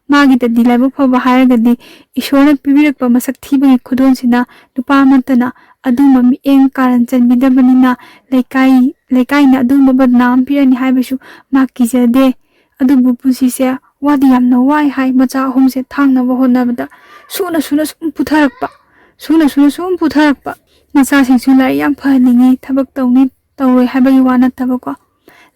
ꯃꯥꯒꯤꯗꯗꯤ ꯂꯥꯏꯕꯛ ꯐꯕ ꯍꯥꯏꯔꯒꯗꯤ ꯏꯁꯣꯔꯅ ꯄꯤꯕꯤꯔꯛꯄ ꯃꯁꯛ ꯊꯤꯕꯒꯤ ꯈꯨꯗꯣꯜꯁꯤꯅ ꯅꯨꯄꯥ ꯑꯃꯠꯇꯅ ꯑꯗꯨꯒꯨꯝꯕ ꯃꯤꯠꯌꯦꯡ ꯀꯥꯔꯟ ꯆꯟꯕꯤꯗꯕꯅꯤꯅ ꯂꯩꯀꯥꯏ, ꯂꯩꯀꯥꯏꯅ ꯑꯗꯨꯒꯨꯝꯕ ꯕꯗꯅꯥꯝ ꯄꯤꯔꯅꯤ ꯍꯥꯏꯕꯁꯨ ꯃꯥ ꯀꯤꯖꯗꯦ꯫ ꯑꯗꯨꯕꯨ ꯄꯨꯟꯁꯤꯁꯦ ꯋꯥꯗꯤ ꯌꯥꯝꯅ ꯋꯥꯏ ꯍꯥꯏ꯫ ꯃꯆꯥ ꯑꯍꯨꯝꯁꯦ ꯊꯥꯡꯅꯕ ꯍꯣꯠꯅꯕꯗ ꯁꯨꯅ ꯁꯨꯅ ꯁꯨꯝ ꯄꯨꯊꯔꯛꯄ, ꯁꯨꯅ ꯁꯨꯅ ꯁꯨꯝ ꯄꯨꯊꯔꯛꯄ꯫ ꯃꯆꯥꯁꯤꯡꯁꯨ ꯂꯥꯏꯔꯤꯛ ꯌꯥꯝ ꯐꯍꯟꯅꯤꯡꯉꯤ, ꯊꯕꯛ ꯇꯧꯅꯤ ꯇꯧꯔꯣꯏ ꯍꯥꯏꯕꯒꯤ ꯋꯥ ꯅꯠꯇꯕꯀꯣ,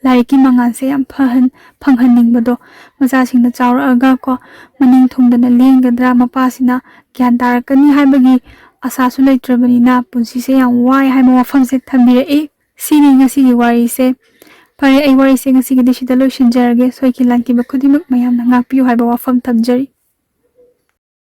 ꯂꯥꯏꯔꯤꯛꯀꯤ ꯃꯉꯥꯜꯁꯦ ꯌꯥꯝ ꯐꯍꯟ-, ꯐꯪꯍꯟꯅꯤꯡꯕꯗꯣ꯫ ꯃꯆꯥꯁꯤꯡꯅ ꯆꯥꯎꯔꯛꯑꯒ ꯀꯣ, ꯃꯅꯤꯡ ꯊꯨꯡꯗꯅ ꯂꯦꯟꯒꯗ꯭ꯔꯥ, ꯃꯄꯥꯁꯤꯅ ꯒ꯭ꯌꯥꯟ ꯇꯥꯔꯛꯀꯅꯤ ꯍꯥꯏꯕꯒꯤ ꯑꯁꯥꯁꯨ ꯂꯩꯇ꯭ꯔꯕꯅꯤꯅ ꯄꯨꯟꯁꯤꯁꯦ ꯌꯥꯝ ꯋꯥꯏ ꯍꯥꯏꯕ ꯋꯥꯐꯝꯁꯦ ꯊꯝꯕꯤꯔꯛꯏ꯫ ꯁꯤꯅꯤ ꯉꯁꯤꯒꯤ ꯋꯥꯔꯤꯁꯦ꯫ ꯐꯔꯦ, ꯑꯩ ꯋꯥꯔꯤꯁꯦ ꯉꯁꯤꯒꯤꯗꯤ ꯁꯤꯗ ꯂꯣꯏꯁꯤꯟꯖꯔꯒꯦ꯫ ꯁꯣꯏꯈꯤ ꯂꯥꯟꯈꯤꯕ ꯈꯨꯗꯤꯡꯃꯛ ꯃꯌꯥꯝꯅ ꯉꯥꯛꯄꯤꯌꯨ ꯍꯥꯏꯕ ꯋꯥꯐꯝ ꯊꯝꯖꯔꯤ꯫